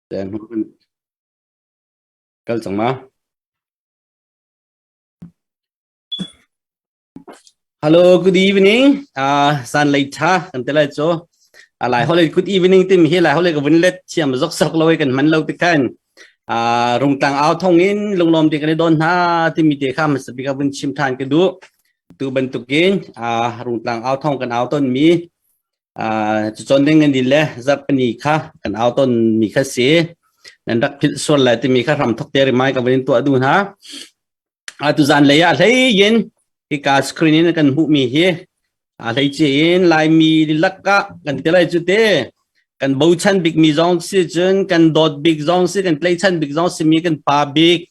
Kal cang ma? Hello, good evening. San lei tha kan te lai chu. Lai hole good evening tim hi lai hole ka vun let chiam zok sok loi kan man lo ti khan. Rungtlang au thong in lunglawm ti kan i don hna timi te kha hmasa bik ah vun chim than ka duh. Tu bantukin rungtlang au thong kan au ton mi cucun ding an le zarhpini kha kan au ton mi kha si. Nan rak philh sual lai timi kha hram thok te rimai ka vun tuah duh hna. Tu zan lei ah hlei in hika screen in kan hmuh mi hi a hlei ci in Laimi lak ah kan ti lai cu te kan bochan bik mi zong si cun kan dawt bik zong si kan tleichan bik zong si mi kan pa bik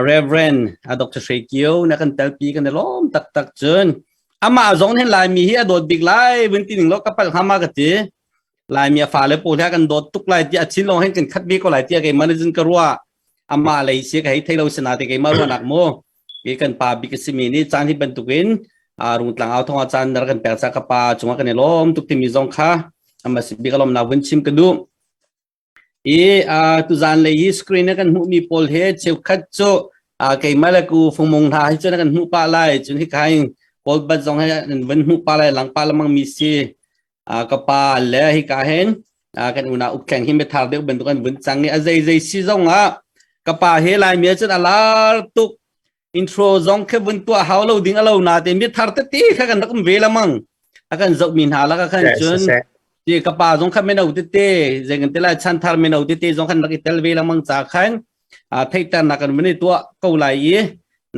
Reverend Dr. Hre Kio na kan telpi kan i lawm taktak. Cun amah zong hin Laimi hi a dawt bik lai vun ti ning law ka palh hnga ma ka ti. Laimi a fale pawl hi a kan dawt tuk lai ti a thin lawng hin kan khat bik ko lai tiah keimah nih cun ka ruah. Amah lei si ka hei thei lo sina te keimah ruahnak mu ke kan pa bik a simi nih caan hi bantukin Rungtlang au thong ah caan nar kan pek ca ka pa cungah kan i lawm tuk timi zong kha ama si bik lawm na vun chim ka duh i tuzan lei hi screen kan hmuh mi pawl he cheukhat cu keimah le ku fungmung hna hi cun kan hmuh pa lai. Cun hi kain kawl bat zong he an vun hmuh pa lai lang pa lamang mi si ka pa le hi ka hin kan unau uktleng hi methar deuh bantuk an vun cang i a zei zei si zong ah ka pa he lai mi cun a lar tuk. Intro zong khe vun tuah hau lo ding alo na te mi thar tete kha kan rak um ve lamang a kan zoh mi hna la khan. Cun ti ka pa zong kha meno tete zei kan te lai chan thar meno tete zong khan rak i tel ve lamang ca khan theihter nak kan vun i tuah ko lai i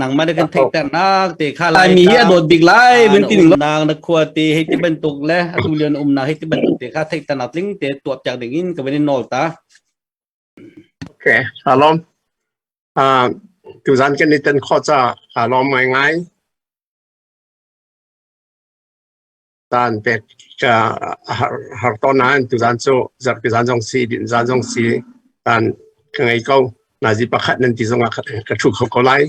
nangmah le kan theihter nak te kha lai mi hi a dawt bik lai vun ti ning nang na khua te hei ti bantuk le atu lian um nak hei ti bantuk te kha theihter nak tling te tuah piak ding in ka vun in nawl ta. Okay, alom. Tuzan kan i tan khawh ca alom ngai ngai. Tan pek ka har to nain tuzan cu zarhpi zan zong si din zan zong si tan ka ngei ko. Nazi pakhat nan ti zongah ka thu kho ko lai.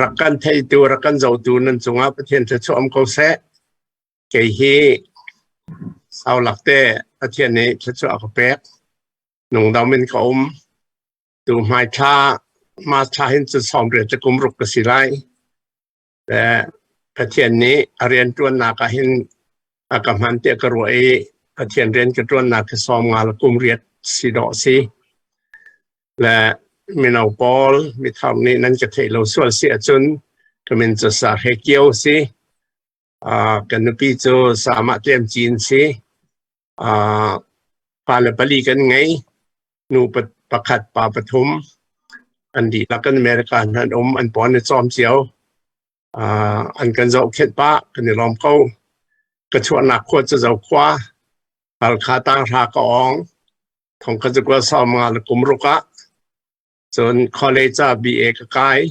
Rak kan theitu, rak kan zotu nan cungah Pathian thluachuah um ko seh. Kei hi sau lak te Pathian nih thluachuah a ka pek. Nungdam in ka um. Tu hmai thla ma thla hin cu 80 le kum ruk ka si lai. Le Pathian nih a rianṭuannak ah hin a ka hman tiah ka ruah i Pathian rian ka ṭuannak hi 50 le kum riat si dawh si. Le mino pawl mithar nih nan ka theih lo sual si ahcun ka min cu Sa Hre Kio si. Kan nupi cu Samah Tlem Cin si. Fale pali kan ngei. Nu pakhat, pa pathum. An dihlak in America an um, an pawn i cawm cio. An kan zohkhenh pah, kan i lawm ko. Ka chuahnak khua cu Zokhua, Halkha tanghra ka awng. Thong ka zakua 50 le kum ruk ah. Cun college ah BA ka kai.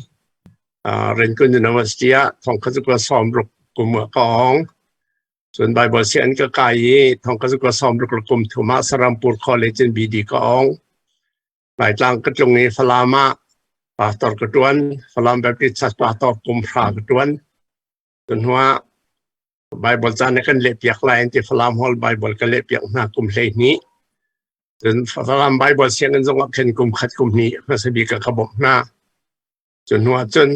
Rangoon University ah thong ka zakua 60 kum ah ka awng. Cun Bible sianginn ka kai i thong ka zakua 63 le kum thum ah Sarampur College in BD ka awng. Laitlang ka tlung i Falam ah pastor ka ṭuan. Falam Baptist Church pastor kum hra ka ṭuan. Cun hnuah Bible ca na kan lehpiak lai an ti. Falam Hall Bible ka lehpiak hna kum 12. Cun Falam Bible sianginn zong ah khin kum khat kum hnih hmasa bik ah ka bawmh hna. Cu hnuah cun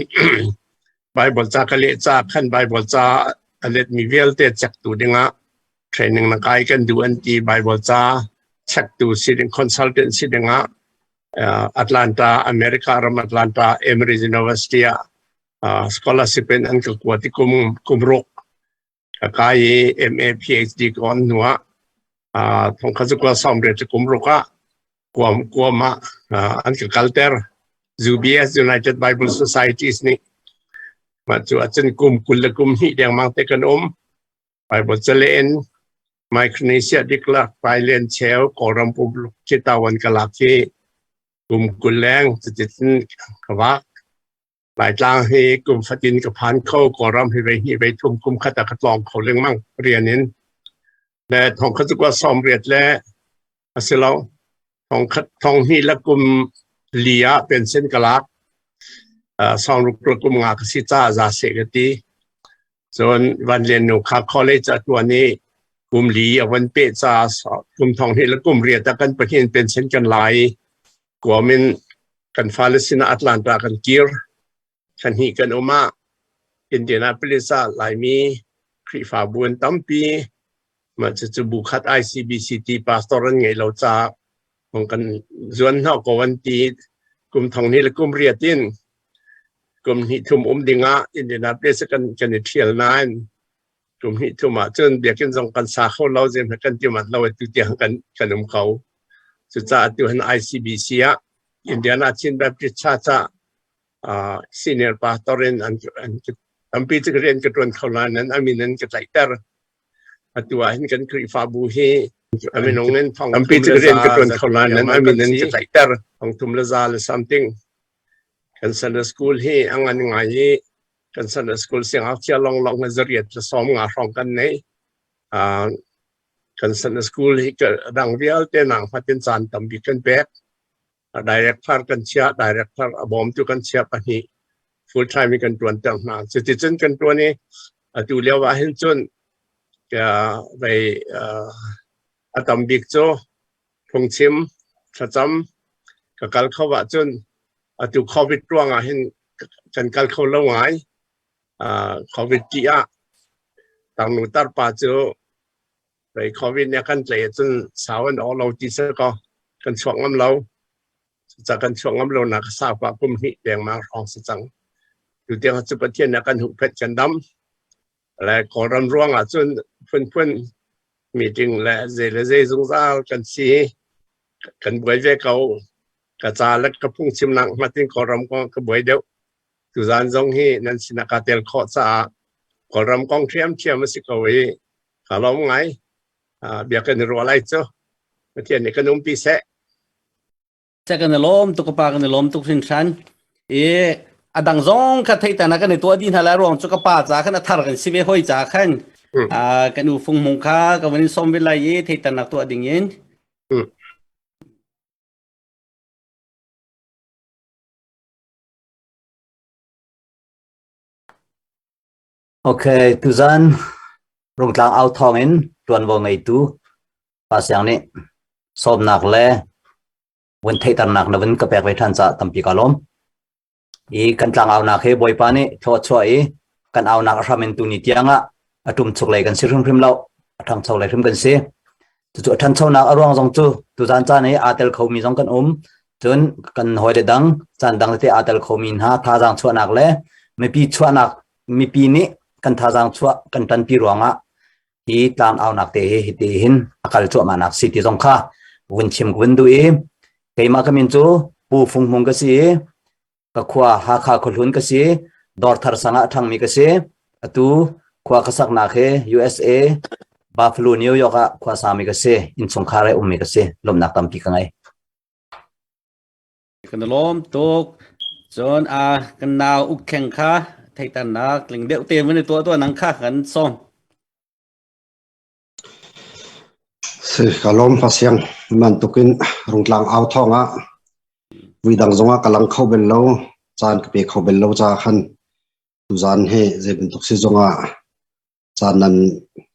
Bible ca ka leh ca khan Bible ca a letmi vialte chektu dingah training na kai kan duh an ti. Bible ca chektu si ding, consultant si dingah Atlanta, America ram Atlanta Emory University ah scholarship in an ka kuat i kum ruk ka kai i MA PhD ka on hnuah thongkhat zakua 80 kum ruk ah Guam ah an ka kalter. UBS, United Bible Societies nih. Mah cu ahcun kum 20 le kum hnih dengmang te kan um. Bible cale in Micronesia diklak Thailand cheu Kawlram pumluk Chitawan ka lak hi kum 20 leng cuticun ka vak. Laitlang hi kum fatin ka phan kho. Kawlram hi vei hnih vei thum kum khat ah ka tlawng kho lengmang rian in. Le thong khat cu 80 le a si lo thong khat thong hnih le kum li ah pension ka lak. 60 le kum nga ka si ca za se ka ti. Cun Van Lian nu kha college a tuan i Kum li a van peh ca kum thong hnih le kum riat ah kan pahnih in pension kan la i Guam in kan fale sinah Atlanta kan kir. Thla hnih kan um ah Indianapolis ah Laimi Khrihfabu an tampi. Mah cucu bu khat ICBCT pastor an ngeih lo caah hong kan zuan hnawh ko an ti. Kum thong hnih le kum riat in kum hnih thum um ding ah Indianapolis ah kan i ṭhial nain kum hnih thum ah cun biakinn zong kan sa kho lo, zeihmanh kan ti manh lo, atu tiang kan um ko. Cucaah tu han ICBC ah Indiana Chin Baptist Church ah senior pastor in an tampi cu rian ka ṭuan kho la nan amin an ka tlaihter. Atu ah hin kan Khrihfabu hi a minung in thong tampi cu rian ka ṭuan kho la nan amin an ka tlaihter. Thong thum le za le something. Kan Sunday school hi a ngan ngai i kan Sunday school siangngakchia lawnglawng hi zariat le sawm nga hrawng kan nei. Kan Sunday school hi dang vialte nang fatin caan tampi kan pek. Director kan chiah, director a bawmtu kan chiah pahnih full time in kan ṭuanter hna. Cuticun kan ṭuan i atu lio ah hin cun vei a tam bik cu phungchim, thlacam ka kal kho ahcun atu COVID ruang ah hin kan kal kho lo ngai. COVID ṭih ah tarnu tarpa cu vei COVID nih a kan tlaih ahcun sau an awk lo ti si kaw kan chuak ngam lo. Cucaah kan chuak ngam lo nak sau pah kum hnih dengmang hrawng si cang. Tutiang cu Pathian nih a kan huhphenh kan dam. Le Kawlram ruang ah cun phunphun meeting le zei le zei zungzal kan si. Kan buai ve ko. Ka ca le ka phungchimnak hmatin Kawlram kong ka buai deuh. Tuzaan zong hi nan sinah kaa tel khawh caah Kawlram kong ṭhiamṭhiam a si ko i ka lawm ngai. Bia kan i ruah lai cu. Pathian nih kan umpi seh. Seh kan i lawm tuk ka pa kan i lawm tuk hringhran. I a dang zong kha theihter kan i tuah dih hna lai ruang cu ka pa ca khan a thar kan si ve hoi ca khan kan u fung mung kha ka van in sawm ve lai i theihternak tuah ding in. Okay, tuzan Rungtlang au thawng in ṭuanvo ngeitu Pa Siang nih sawmnak le vun theihternak na vun ka pek ve ṭhan caah tampi ka lawm. I kan tlangaunak hi Bawipa nih thluachuah i kan aunak a hram in tuni tiangah a ṭumchuk lei kan si hrimhrim lo, a ṭhangcho lei hrim kan si. Cucu a ṭhanchonak a ruang zong cu tuzan caan i aa tel khomi zong kan um. Cun kan hawile dang caan dang tete aa tel khomi hna thazaang chuahnak le mipi chuahnak mipi nih kan thazaang chuah kan ṭanpi ruangah hi tlang aunak te hi hiti hin a kal cuahmahnak si ti zong kha vun chim ka vun duh i keimah ka min cu Pu Fung Hmung ka si i ka khua Hakha khuahlun ka si, Dawrthar sang ah ṭhangmi ka si. Atu khua ka saknak hi USA Buffalo, New York ah khua sami ka si. Innchungkhar he ummi ka si. Lawmhnak tampi ka ngei. Kan i lawm tuk. Cun a kan nau ukkheng kha theihternak tling deuh te van i tuah tuah nang kha kan sawm. Si ka lawm pasiang bantukin Rungtlang au thawng ah vuidang zongah ka lang kho bel lo, caan ka pe kho bel lo ca khan tuzaan hi zei bantuk si zongah caan nan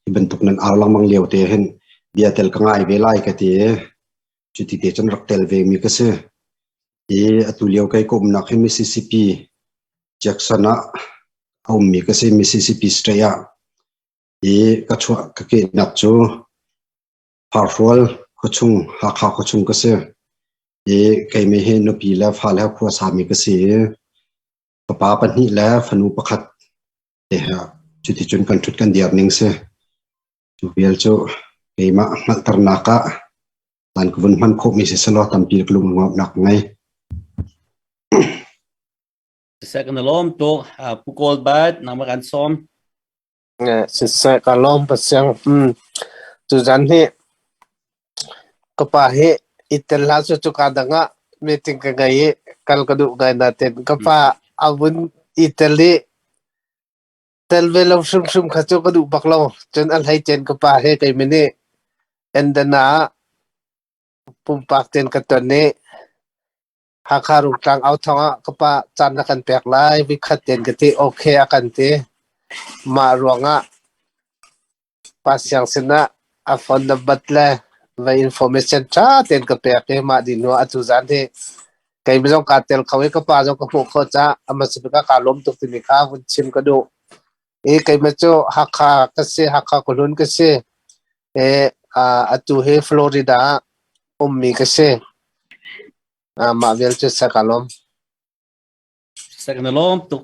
hi bantuk nan au lengmang lio te hin bia tel ka ngai ve lai ka ti i cuti te cun rak tel ve mi ka si. I atu lio kei ka umnak hi Mississippi Jackson ah a ummi ka si, Mississippi State ah. I ka chuah ka kehnak cu Farhrual khuachung Hakha khuachung ka si. I keimah hi nupi le fale he khua sami ka si i fapa pahnih le fanu pakhat te he cuticun kan ṭhut kan dir ning si. Cu vial cu keimah hngalhternak ah caan ka vun hman khawhmi si selaw tampi ka lungnuamhnak ngei. Siseh kan i lawm tuk. Pu Kawl Bat, nangmah kan sawm. Siseh ka lawm pasiang. Tuzan hi ka pa hi i tel hlah cu cuka dang ah meeting ka ngei i kal ka duh ngai nain ka pa a vun i tel i tel ve lo hrimhrim kha cu ka duh bak lo. Cun a hleicen ka pa he keimah nih Endana ah pumpak tein ka ton i Hakha Rungtlang au thawng ah ka pa caan na kan pek lai vikhat tein ka ti okay a kan ti. Mah ruangah Pa Siang sinah A phone number le vai information ṭha tein ka pek i mah dih hnu ah atu zan hi kei zong kaa tel kho i ka pa zong ka hmuh khawh caah amah si bik ah kaa lawm tuk timi kha vun chim ka duh. I keimah cu Hakha ka si, Hakha khuahlun ka si. I atu hi Florida ah ummi ka si. Mah vial cu sa kaa lawm. Sa kan lawm tuk.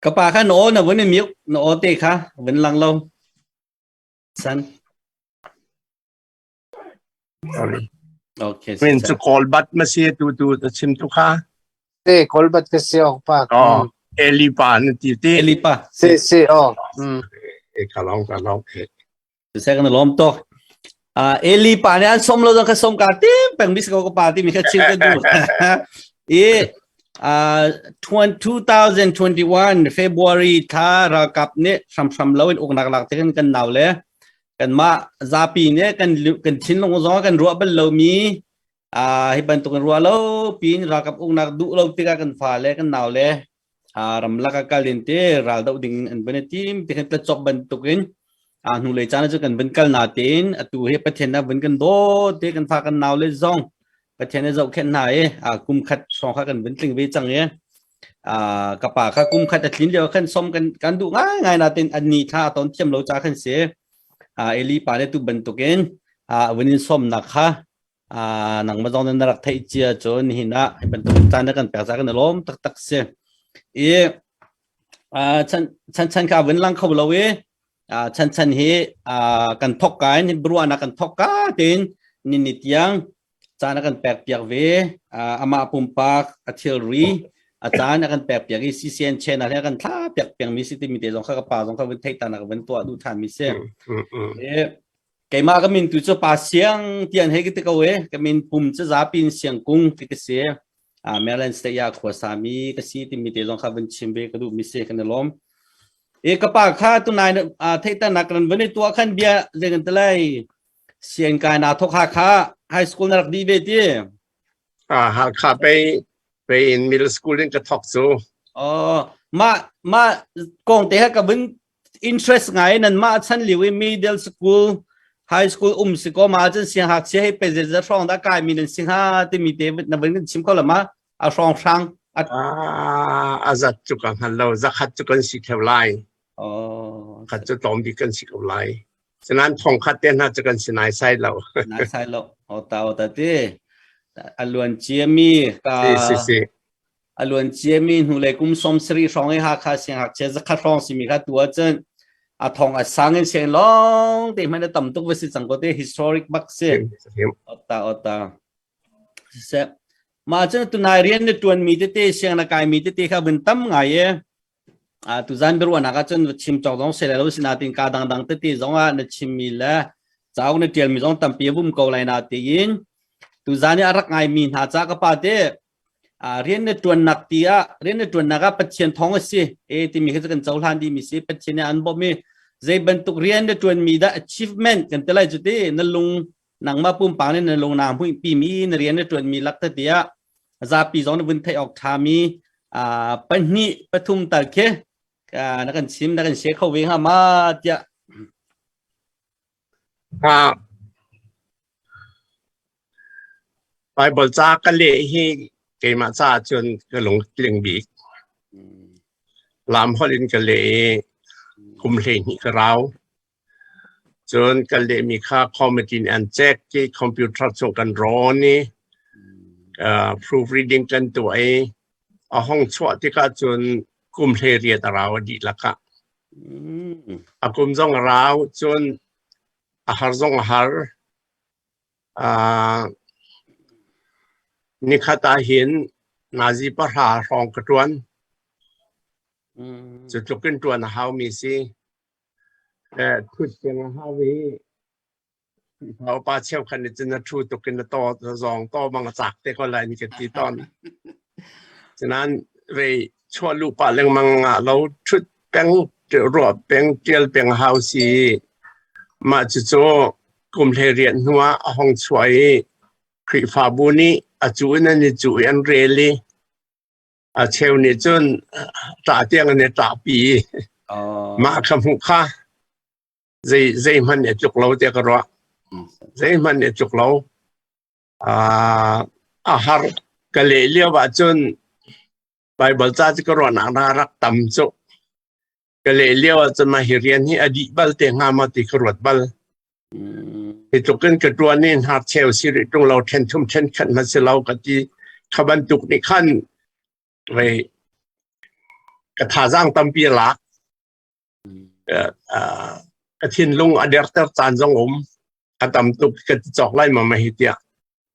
Ka pa kha na aw na vun i mute na aw te kha vun lang lo. San. Sorry. Okay. Min cu kawl bat ma si tu tu ta chim tu kha. Si kawl bat ka si ok pa. Oh, Eli pa na ti ti. Eli pa. Si si oh. Mm. E ka long ka long. Se kan lom tok. Ah Eli pa ne an som lo ka som ka tim peng mis ko ka pa ti mi kha chim ka du. I ah 2021 February tha ralkap nih hramhram lo in uknak lak te kan kan nau le kanmah zapi nih kan kan thinlung zong kan ruah bal lomi ah hi bantuk in ruah lo pin ralkap uknak duh lo tikah kan fa le kan nau le ramlak ah kal in te ral doh ding an van i tim ti khan tla cop bantuk in a hnu lei caan cu kan van kal na tein atu hi Pathian na van kan dawt te kan fa kan nau le zong Pathian na zohkhenh hna i a kum khat hrawng kha kan van tling ve cang i a ka pa kha kum khat a tlin lio khan som kan kan duh ngai ngai na ten an ni thla ton thiam lo cha khan si a Eli pa le tu bantukin a vun in som nak kha nangmah zong na rak theih cia cun nihin ah hi bantuk caan na kan pek ca kan i lawm taktak si i chan chan chan kha vun lang kho lo i chan chan hi kan thok ka in ruahnak kan thok ka tin ni ni tiang caan a kan pek piak ve amah pumpak a thilri a caan a kan pek piak i CCN channel he kan thla piak piang mi si timi te zong kha ka pa zong kha vun theih ta nak vun tuah duh than mi si Keimah ka min tu cu Pa Siang tian hei ka ti ko e. Ka min pum cu zapi in Siang Kung ti ka si. Maryland State ah khuasa mi ka si timi te zong kha vun chim ve ka duh mi si kan i lawm. E ka pa kha tunai theihternak kan vun i tuah khan bia zei kan ti lai. Sian kai na thok ha kha high school na rak dih ve ti. Hakha pei pei in middle school in ka thok cu. Oh, ma ma kong te ha ka vun interest ngai nan mah chan liu i middle school high school um si ko ma cun siang hak chia hei pe za hrawng da kai mi nan sing ha ti mi te na van kan chim ko la ma a hrawng hrang a a zat cu ka hngal lo zakhat cu kan si theo lai oh khat cu tlawm bik kan si ko lai sinan thong khat te hna cu kan si nai sai lo nai sai lo o ta o ta ti a luan chia mi ka si si si A luan ciami hnulei kum 70 hrawng i Hakha siangngakchia zakhat hrawng simi kha tu ahcun a thong a sang in siang lawng te hmanh a tam tuk va si cang ko te historic bak si. Otta otta. Siseh. Mah cun tunai rian na tuan mi tete siang na kai mi tete kha vun tam ngai e. A tuzan biaruahnak ahcun chim cawk zong se lo sinatin ka dangdang tete zong ah na chim mi le cauk na tial mi zong tampi a vum ko lai na tiin tuzan i a rak ngai mi hna ca ka pa te rian na ṭuannak ti ah rian na ṭuannak ah Pathian thawng a si e timi kha cu kan cohlan dihmi si Pathian nih an bawmh i zei bantuk rian na ṭuanmi dah achievement kan ti lai cu ti na lung nangmah pumpak nih na lung naa hmuihpi mi na rian na ṭuanmi lak te tiah zapi zong na vun theih awk ṭhami pahnih pathum tal khi na kan chim na kan share kho ve hnga ma tiah Baibal ca ka leh hi keimah caah cun ka lungtling bik. Lam holh in ka leh i kum 12 ka rau. Cun ka lehmi kha committee nih an check i computer chung kan rawn i proofreading kan tuah i a hong chuah tikah cun kum 18 a rau a dihlak ah. A kum zong a rau cun a har zong a har. Nikhat ah hin nazi pahra hrawng ka ṭuan. Cu tluk in ṭuan a haumi si. Ṭhut peng a hau i upa cheukhat nih cun na ṭhu tuk in na taw na zawng taw bang a cak te ko lai an ka ti tawn. Cunain vei chuah luh pah lengmang ah lo ṭhut peng ruah peng ṭial peng a hau si. Mah cucu kum 18 hnu ah a hung chuah i Khrihfabu nih a cu in an i cuh i an rel i a cheu nih cun ṭah tiang an i ṭahpi. Mah kha hmuh kha zei zeihmanh nih a tluk lo tiah ka ruah. Zeihmanh nih a tluk lo. A har ka leh lio ahcun Baibal ca cu ka ruahnak na rak tam cu. Ka leh lio ahcun mah hi rian hi a dih bal te hnga maw ti ka ruat bal. Hi tluk in ka ṭuan i hnarcheu si rih ṭung lo ṭhen thum ṭhen khat hmanh si lo ka ti. Kha bantuk nih khan vei ka thazaang tampi a lak. Ka thinlung a derter caan zong um. A tam tuk ka ti cawk lai ma ma hi tiah.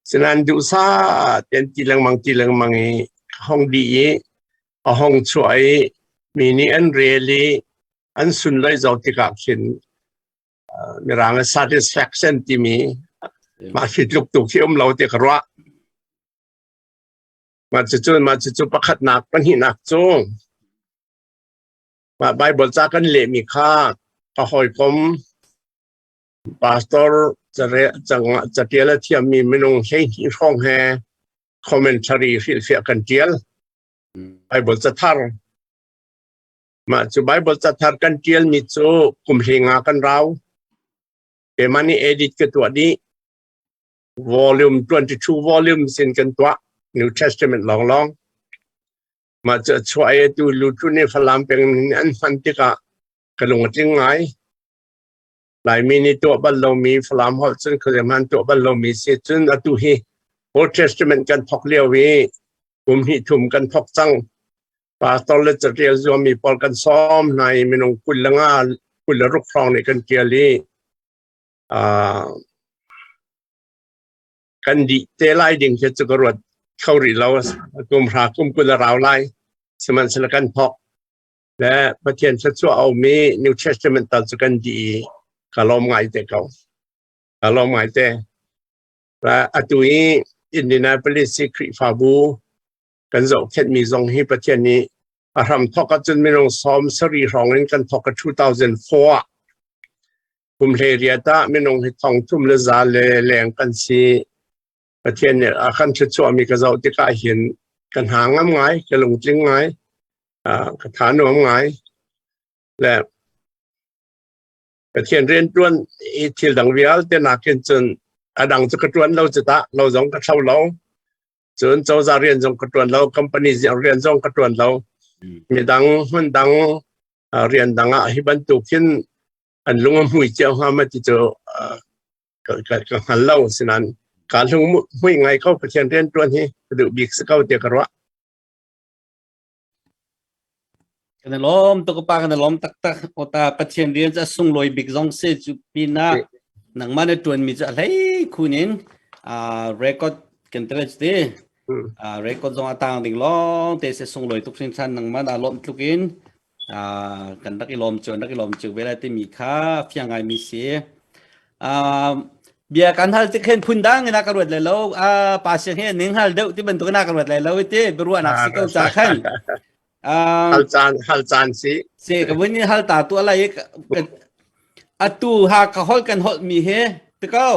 Sinain duhsah tein ti lengmang ti lengmang i hong dih i a hong chuah i mi nih an rel i an sunlawih zau tikah khin mirang satisfaction timi mah khi tluk tu khi um lo ti ka ruah. Mah cucu mah cucu pakhatnak pahnihnak cu mah Bible ca kan lehmi kha ka hawikom pastor catial a thiammi minung 12 hrawng he commentary hrilhfiah kan tial. Bible cathar Mah cu Bible cathar kan ṭialmi cu kum hlinga kan rau. Keimah nih edit ka tuah dih. Volume 22 volumes in kan tuah. New Testament lawnglawng. Mah cu a chuah i atu Lutu nih Falam peng in an hman tikah ka lung a tling ngai. Laimi nih tuah bal lomi Falam holh cun khuazei hmanh tuah bal lomi si cun atu hi Old Testament kan thok lio i kum hnih thum kan thok cang. Pastor le catial zuammi pawl kan sawm hna i minung 25 26 hrawng nih kan tial i kan dih te lai ding khi cu ka ruat kho rih lo. Kum hra kum 20 a rau lai. Sihmanhsehlaw kan thok. Le Pathian thluachuah a um i New Testament tal cu kan dih i ka lawm ngai te ko. Ka lawm ngai te. Atu i Indianapolis i Khrihfabu kan zohkhenhmi zong hi Pathian nih a hram thawk ahcun minung sawm sarih hrawng in kan thawk 2004 ah kum hlei riat ah minung hi thong thum le za le leng kan si. Pathian nih a kan thluachuahmi ka zoh tikah hin ka hna ngam ngai, ka lungtling ngai, ka tha nuam ngai. Le Pathian rianṭuan i thil dang vialte nakin cun a dang cu ka ṭuan lo cu tah, lo zong ka thlo lo. Cun cozah rian zong ka ṭuan lo, company rian zong ka ṭuan lo. Midang hmun dang rian dang ah hi bantuk hin an lung a hmui cio hnga ma ti cu ka ka hngal lo sinan ka lung hmui ngai ko Pathian rian ṭuan hi ka duh bik si ko tiah ka ruah. Kan i lawm tuk pa kan i lawm taktak ota Pathian rian cu a sunglawi bik zong si cu pinah nangmah na ṭuanmi cu a hlei khun in record kan tel ti record zong a tang ding lawng te se sunglawi tuk hringhran nangmah na lawm tluk in kan rak i lawm cu rak i lawm cu ve lai timi kha fiang ngai mi si bia kan hal tik hen phun dang ina ka ruat lai lo a pa siang he ning hal deuh ti bantuk ina ka ruat lai lo ti biaruahnak si ko ca khan hal caan hal caan si se ka vun hal ta tu lai atu ha ka hol kan hol mi he te ko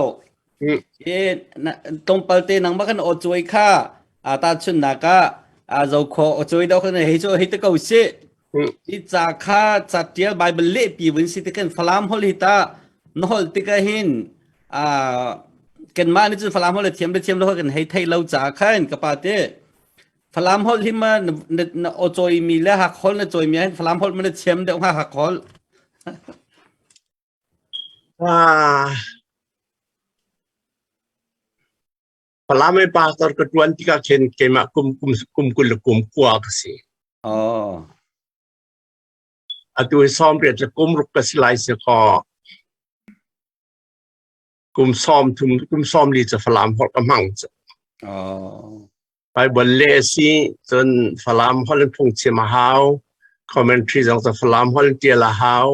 e tlawmpal te nang ma kan o chuai kha a ta chun naka a zo kho o chuai do khan hei chu hei te ko si I ca kha ca tial Bible leh pi vun si ti kan Falam hol hi ta na hol tik ah hin a kanmah nih cun Falam hol le thiam le thiam lo kan hei thei lo ca khan ka pa te Falam hol hi ma na na o choi mi le hak hol na choi mi hin Falam hol ma na thiam deuh hnga hak hol Ah, Falam i pastor ka ṭuan tikah khin keimah kum kum kum 20 le kum 9 ka si. Oh. Atu hi 18 le kum ruk ka si lai si kaw kum 30 kum 40 cu Falam holh ka hmang cu. Oh. Bible le a si cun Falam holh in phungchim a hau. Commentary zong cu Falam holh in ṭial a hau.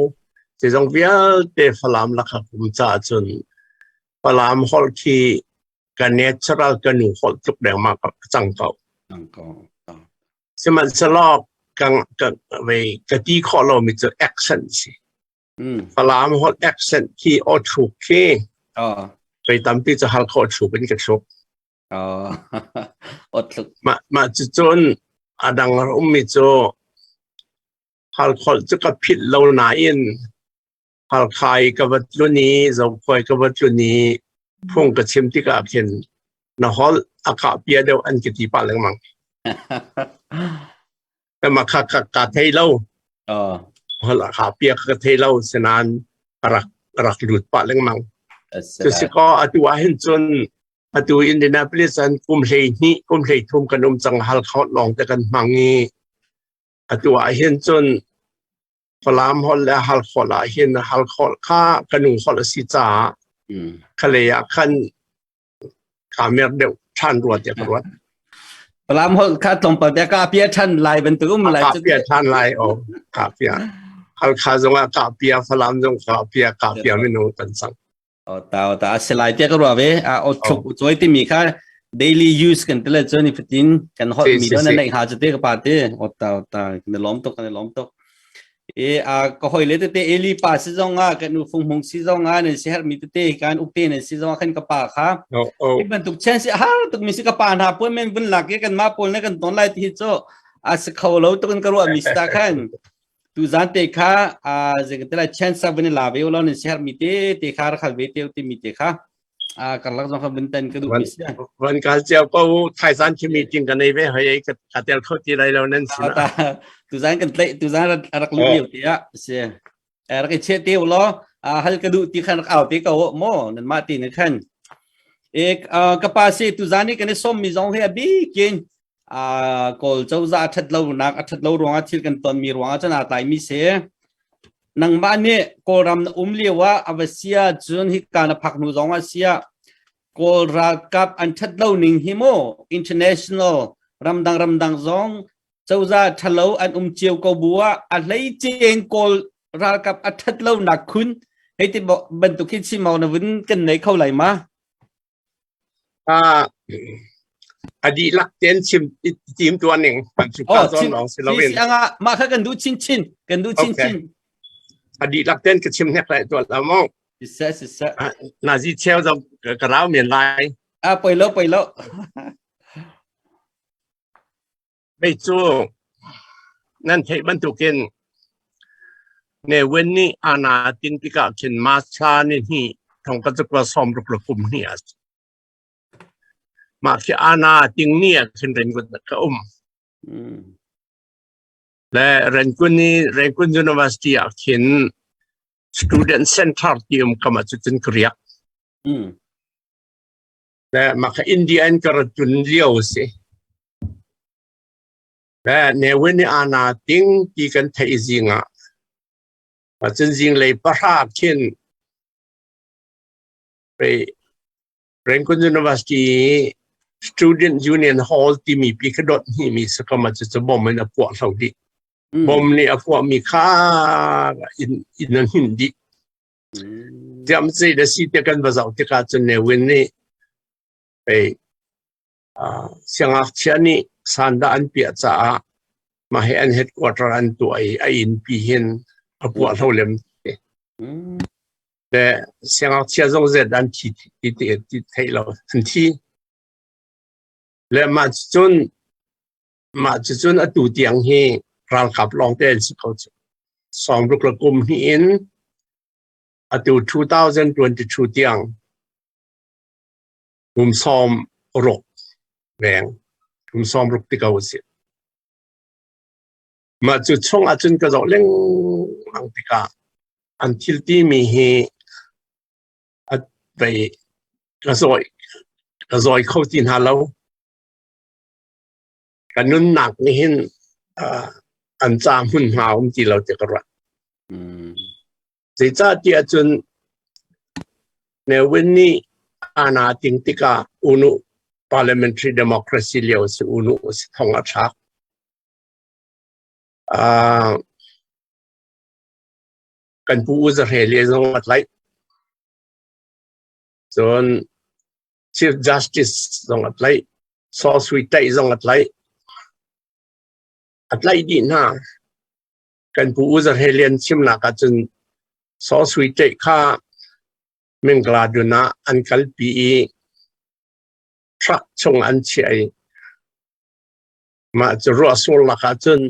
Zeizong vialte Falam lakah kum caah cun Falam holh khi ka natural ka nu holh tluk dengmang ka cang ko. Cang ko. Sihmanhsehlaw ka ka vei ka ti khawh lomi cu accent si. Falam holh accent khi aw thluk khi Oh. vei tampi cu hal khawh thluk in ka thluk. Oh. Aw thluk. Mah mah cu cun a dang a ummi cu. Halkholh cu ka philh lo nain Halkha i ka va tlun i Zokhua i ka va tlun i phung ka chim tikah khin na holh a kah pia deuh an ka ti pah lengmang. Kama kha ka ka thei lo. Holh a kah pia ka thei lo sinain rak rak lut pah lengmang. Cu atu ah hin cun atu Indianapolis an kum hlei hnih kum hlei thum kan um cang Halkha lawng te kan hmang i atu ah hin cun Falam holh le Halkha holh ah hin Halkha holh kha ka nu holh a si caah khalei ah khan kaa mer deuh ṭhan rua tiah ka ruat. Falam holh kha tlawmpal te ka pia ṭhan lai bantuk um lai. Ka pia ṭhan lai o ka pia. Halkha zong ah ka pia Falam zong ka pia ka pia minung kan sang. O ta o ta a si lai tiah ka ruah ve. A o thluk u choi timi kha daily use kan tile cun ni fatin kan holh mi do na neih ha chu te ka pa te o ta o ta kan lom tuk kan lom tuk. E a ka hoi le tete Eli pa si zong ah kan nu fung hmung si zong ah nan si her mi tete kan ukte nan si zong ah khan ka pa kha hi bantuk chen si har tuk mi si ka pa hna puan men vun lak i kan ma pawl ne kan ton lai ti hi cu a si kho lo tuk in ka ruah mi sta khan tu zan te kha a zeng te la chen sa vun la ve lo nan si her mi te te kha ra khal ve te ti mi te kha a karlak zong kha vun tan ka duh mi si van kal cio ko thaizan khi meeting kan nei ve hoi ka ka tel kho ti lai lo nan si ta tu zan kan tlai tu zan rak lu liu te a si rak i che te lo hal ka duh ti khan rak au te ko mo nan ma ti ne khan e ka pa si tu zan ni kan i som mi zong he abi kin a kawl cozah a that lo nak a that lo ruangah thil kan ton mi ruangah cun aa tlai mi si nangmah nih kawlram na um lio ah a va sia cun hika na phak hnu zong ah sia kawl ralkap an that lo ning hi mu international ramdang ramdang zong cozah thalo an um cio ko bu ah a hlei cen kawl ralkap a that lo nak khun hei ti bantuk hi chim na vun kan nei kho lai ma? A dihlak tein chim tim tuan ning Oh, chin si anga mah kha kan duh chin chin kan duh chin chin. A dihlak tein ka chim hnek lai tuan la mo. Siseh siseh. Na zi cheu zong ka rau men lai. Ah poi lo poi lo. Hei cu nan theih bantukin Ne Win nih aana tin tikah khin March thla ni hnih thong ka cukua sawmruk le kum hnih a si. Mah khi aana ting ni ah khin Rangoon ah ka um. Le Rangoon i Rangoon University ah khin Student Center ti um kam ah cucun ka riak. Le mah kha India in ka rat tlun lio a si. Le Ne Win nih aana ting ti kan theih zing ah cun zinglei pahra khin pei Rangoon University Student Union Hall timi pi ka dot hni mi sakam ah cu bom in a puah hlo dih. Bom nih a puah mi kha in in an hin dih. Tiam zei da si te kan va zoh tikah cun Ne Win nih pei siangngakchia nih sandah an piah caah mah hi an headquarter an tuah i a inn pi hin a puah hlo lem te. Le siangngakchia zong zet an thi ti ti ti theih lo an thi. Le mah cun mah cucun atu tiang hi ralkap lawng te an si ko cu. Sawmruk le kum hnih in atu 2022 tiang kum 60 leng kum 60 ti ko si. Mah cu chung ahcun ka zoh lengmang tikah an thil timi hi a vei ka zawi ka zawi kho ti hna lo. Ka nunnak nih hin an ca hmunhma um ti lo ti ka ruat. Zeicahtiah cun Ne Win nih aana ting tikah unu parliamentary democracy lio si unu si thong a thlak. Kan pu U Za Hre le zong a tlaih. Cun Chief Justice zong a tlaih. Saw Sui Taih zong a tlaih. A tlaih dih hna. Kan pu U Za Hre Lian chimnak ahcun Saw Sui Taih kha Mingladun ah an kalpi i truck chung an chiah i mah cu ruahsur lakah cun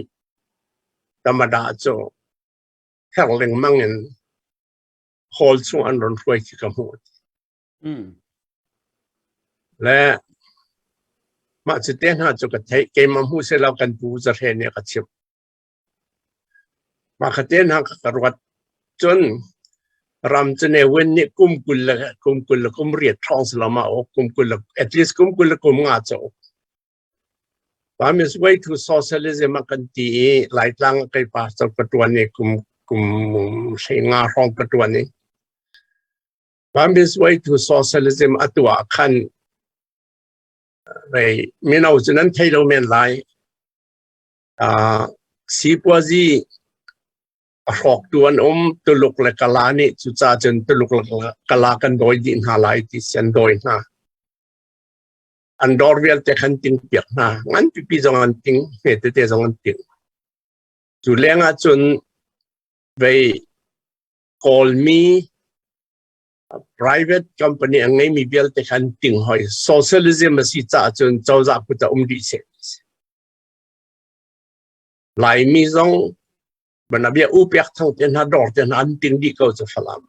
Tamada cu her lengmang in hall chung an ron hruai khi ka hmuh. Le mah cu te hna cu ka theih keimah hmu selaw kan pu Zahre nih a ka chimh. Mah kha te hna ka ruat cun ram cu Ne Win nih kum 20 le kum 20 le kum riat hrawng si lo ma aw kum 20 le at least kum 20 le kum nga cu Burmese way to socialism a kan ti i Laitlang kei pastor ka ṭuan i kum kum hlei nga hrawng ka ṭuan i Burmese way to socialism a tuah khan rei mino cu nan thei lo men lai. Sipuazi a hrawktu an um. Tuluk le Kala nih cucaah cun Tuluk le Kala kan dawi dih hna lai ti si an dawi hna. An dawr vialte khan ting piak hna. Ngan pipi zong an ting, hme tete zong an ting. Cu leng ah cun vei Kawlmi private company a ngeimi vialte khan ting hoi. Socialism a si caah cun cozah kut ah um dih seh. Laimi zong banabia u pek thang te hna dawr te hna an ting dih ko cu Falam.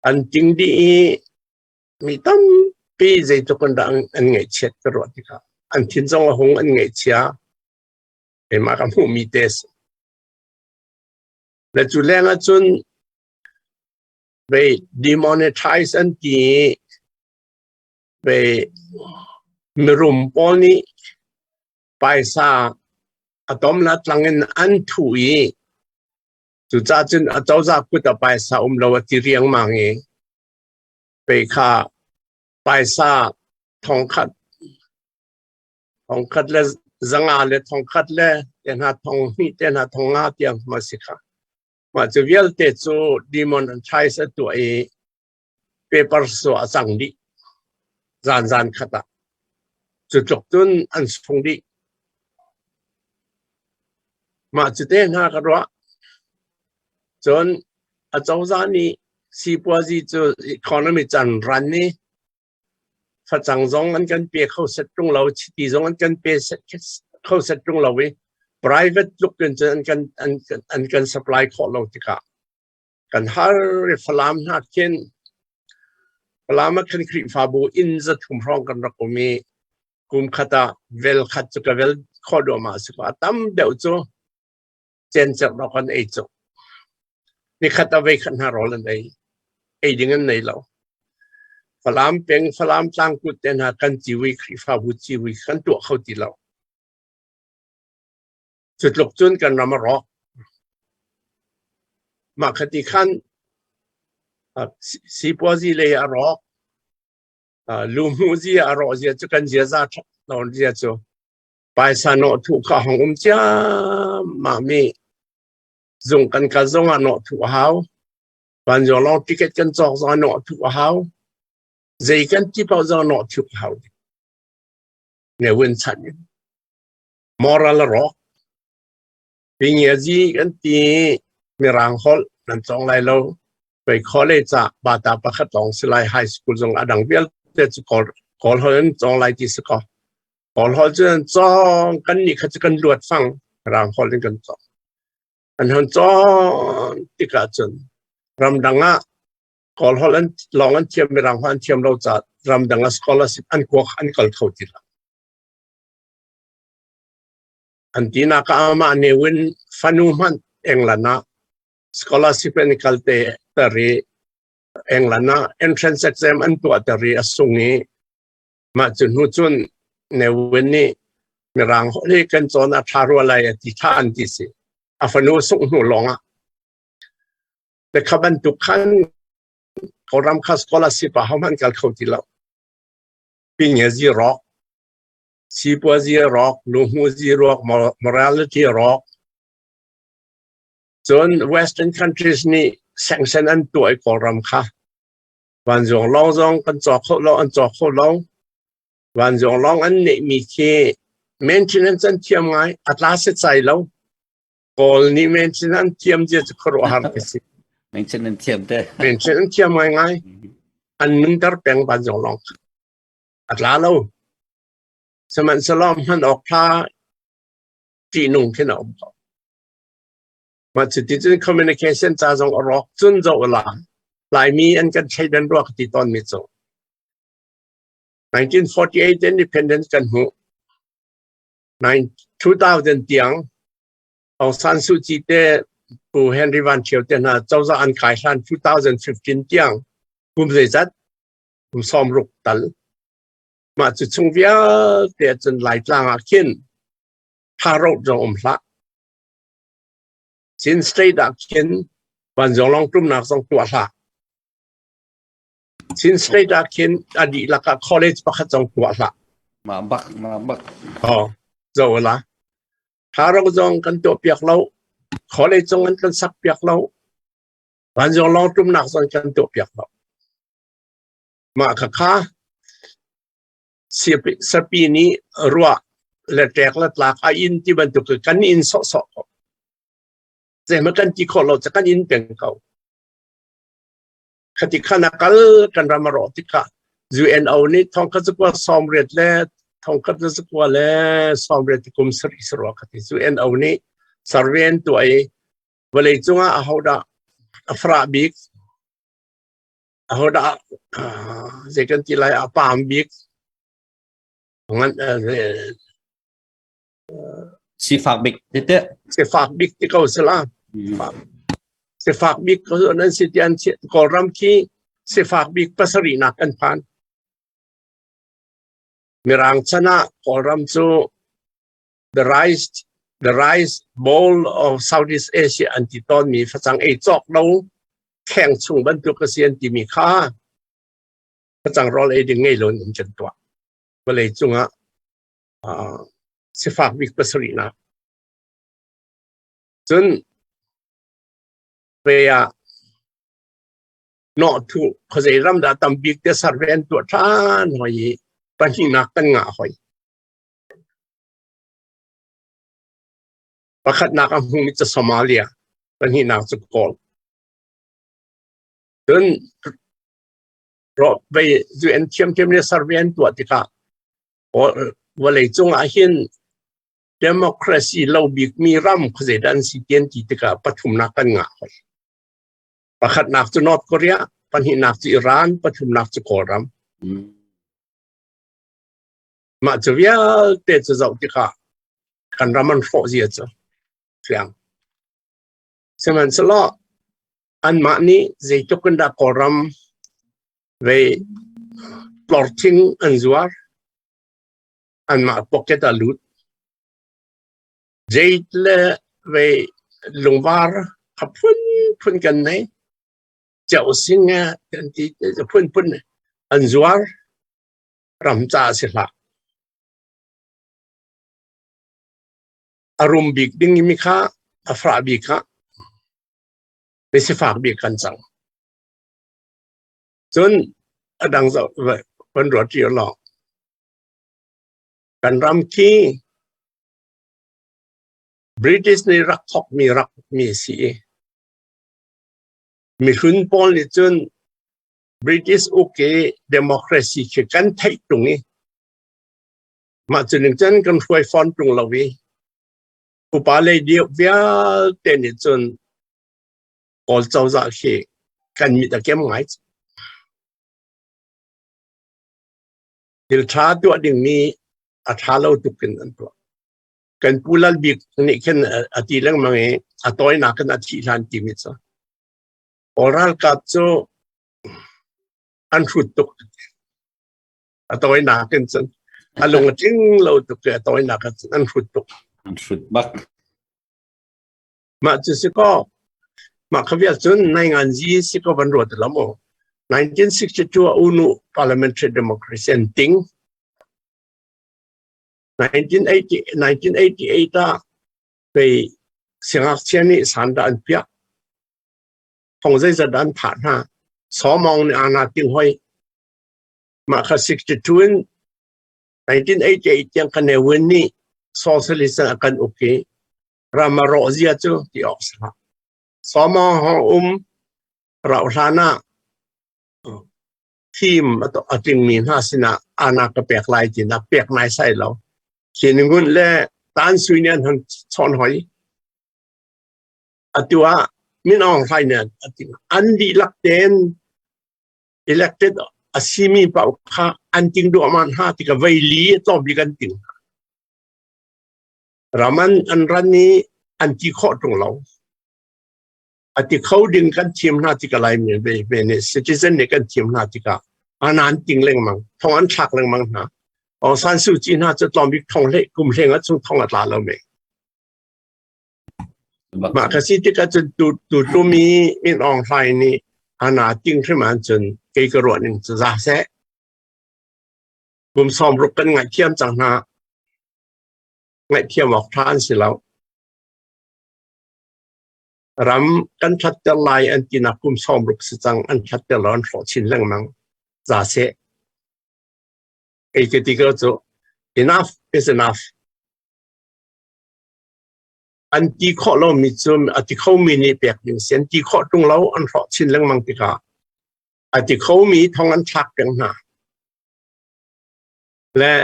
An ting dih i mi tampi zeitluk in dah an ngaihchiat ka ruah tikah an thin zong a hung an ngaihchia keimah ka hmuhmi te si. Le cu leng ah cun vei demonetize an ti i vei mirum pawl nih paisa a tom la tlang in an thuh i cucaah cun a cozah kut ah paisa um lo a ti riangmang i pei kha paisa thongkhat thongkhat le zanga le thongkhat le te hna thong hnih te hna thong nga tiang ma si kha mah cu vialte cu demonetize a tuah i paper su a cang dih zan zan khat ah cu tluk cun an sung dih mah cu te hna ka ruah cun a cozah nih sipuazi cu economy can ran ni facang zong an kan pe kho set ṭung lo chiti zong an kan pe set kho set ṭung lo i private tluk in cun an kan an, an kan supply khawh lo tikah kan har i Falam hna khin Falam ah khan Khrihfabu inn 300 hrawng kan rak um i kum khat ah vel khat cu ka vel khawh duahmah a si ko a tam deuh cu cencerh rawk an ei cu nikhat ah voikhat hna rawl an ei ei ding an nei lo Falam peng Falam tlangkut te hna kan ciwi Khrihfabu ciwi kan tuah kho ti lo cu tluk cun kan ram a rawk mah khati khan sipuazi lei a rawk luhmuhzi a rawh zia cu kan ziaza ṭhat lo zia cu paisa nawh thuh kha hong um ciammam i zung kan kal zongah nawh thuh a hau vanzawng lawng ticket kan cawk zongah nawh thuh a hau zei kan ti paoh zongah nawh thuh a hau ne win chan in moral a rawk pingiazi kan ti mirang holh nan cawng lai lo pei college ah bata pakhat lawng si lai high school zong a dang vialte cu kawl kawl holh in cawng lai ti si ko kawl holh cu an cawng kan nih kha cu kan luat fang rang holh in kan cawng an hon cawng tikah cun ramdang ah kawl holh an lawng an thiam mirang holh an thiam lo ca ramdang ah scholarship an kuak an kal kho ti lo an tinak ah amah Ne Win fanu hmanh England ah scholarship an kal te ter i England ah entrance exam an tuah ter i a sung i mah cu hnu cun Ne Win nih mirang holh hi kan cawn a ṭha rua lai a ti ṭha an ti si a fanu sungh hnu lawng ah te kha bantuk khan Kawlram kha scholarship ah hohmanh kal kho ti lo pingiazi rawk sipuazi rawk luhmuzi rawk morality rawk cun western countries nih sanction an tuah i Kawlram kha vanzuang lawng zong kan caw kho lo an caw kho lo vanzuang lawng an neihmi khi maintenance an thiam ngai a tla setsai lo Kawl nih maintenance an thiam zia cu khuaruahhar ka si maintenance thiam te maintenance an thiam ngai ngai an nunter peng vanzuang lawng a tla lo sihmanhsehlaw hman awk tha. Ṭihnung khin a um ko. Mah cuti cun communication ca zong a rawk cun zoh la Laimi an kan thleidan rua ka ti tawnmi cu 1948 independence kan hmuh. 2000 tiang Aung San Suu Kyi te Pu Henry Van Thio te hna cozah an kai hlan 2015 tiang kum zeizat kum 60 tal mah cu chung vialte cun Laitlang ah khin tha ro zong um hlah. Chin State ah khin vanzawng tumnak zong tuah hlah. Chin State ah khin a dihlak ah college pakhat zong tuah hlah. Mah bak, mah bak. Oh, zo la. Tha ro zong kan tuah piak lo. College zong an kan sak piak lo. Vanzawng long tumnak zong kan tuah piak lo. Mah kha kha Sapi nih ruah le ṭek le tlak a inn ti bantuk kan inn sawhsawh ko. Zeihmanh kan ti khawh lo cu kan inn peng ko. Khati khan a kal kan ram a rawh tikah UNO nih thongkhat zakua 80 le thongkhat zakua le 80 kum sarih sarua khati UNO nih survey an tuah i vawlei cungah ahodah a farah bik ahodah zei kan ti lai a paam bik ngan sifak bik tete sifak bik ti ko sila sifak bik ko nan si tian Kawlram khi sifak bik pasarih nak kan phan Mirang chan ah Kawlram cu the rice bowl of Southeast Asia an ti tawn mi facang ei cawk lo kheng chung bantuk a si an timi kha facang rawl ei ding ngei lo in kan tuah. Vawlei cungah sifak bik pasarihnak. Cun ve ah nawhthuh khuazei ram dah tam bik te survey an tuah ṭhan hoi i pahnihnak kan ngah hoi. Pakhatnak a hmumi cu Somalia, pahnihnak cu Kawl. Cun vei UN thiamthiam le survey an tuah tikah vawlei cung ah hin democracy lo bikmi ram khuazei dah an si ti an ti tikah pathumnak kan ngah hoi. Pakhatnak cu North Korea, pahnihnak cu Iran, pathumnak cu Kawlram. Mah cu vialte cu zoh tikah kan ram an hrawh zia cu fiang. Sihmanhsehlaw anmah nih zeitluk in dah Kawlram vei tlorthing an zuar, anmah pocket ah lut. Jade le vei lungvar a phunphun kan nei. Ceusing kan ti phunphun an zuar. Ram ca si hlah. A rum bik ding mi kha a frah bik kha mi sifak bik kan cang. Cun a dang zoh van ruat ṭi law kan ram khi British nih rak thawk mi rak mi si i mihlun pawl nih cun British uk i democracy khi kan theih tung i mah cu ning cun kan hruai fawn tung lo i upa lei deuh vialte nih cun Kawl cozah khi kan mit a kem ngai. Thil ṭha tuah dingmi a ṭha lo tuk in an tuah. Kan Pu Lal Bik nih khin a ti lengmang i a tawinak in a thih hlan timi cu Kawl ralkap cu an hrut tuk. A tawinak in cun a lung a tling lo tuk i a tawinak ah cun an hrut tuk. An hrut bak. Mah cu si kaw mah kha vial cun nainganzi si ko van ruat lo mu. 1962 ah UNU parliamentary democracy an ting. 1980, 1988 ah pei siangngakchia nih sanda an piah. Thong zeizat dah an thah hna. Sawmawng nih ana ting hoi. Mah kha 62 in 1988 tiang kan Ewin nih socialist a kan uk i ram a rawh zia cu ti awk si hlah. Sawmawng hong um rauh hlan ah thim a tlingmi hna sinah ana ka pek lai ti nak pek nai sai lo. Khin Ngunt le Tan Sui nih an hon chawn hoi. Atu ah Min Aung Hlaing nih a ti. An dihlak tein elected a simi paoh kha an ting duahmah hna tikah vei li a tlawm bik an ting. Ram an an ran i an ti khawh ṭung lo. A ti kho ding kan thim hna tikah Laimi ve ve nih citizen nih kan thim hna tikah an an ting lengmang, thong an thlak lengmang hna. Aung San Suu Kyi hna cu tlawm bik thong hlei kum hleng ah chung thong a tla lo me. Mah ka si tikah cun tu tu tumi Min Aung Hlaing nih ana ting hrim ahcun kei ka ruah ning cu za seh. Kum 60 kan ngaihthiam cang hna. Ngaihthiam awk ṭha an si lo. Ram kan ṭhatter lai an tinak kum 60 si cang an ṭhatter lo an hrawh chin lengmang. Za seh. Kei ka ti ko cu enough is enough. An ti khawh lomi cu a ti khomi nih pek ding si. An ti khawh ṭung lo an hrawh chin lengmang tikah a ti khomi thong an thlak peng hna. Le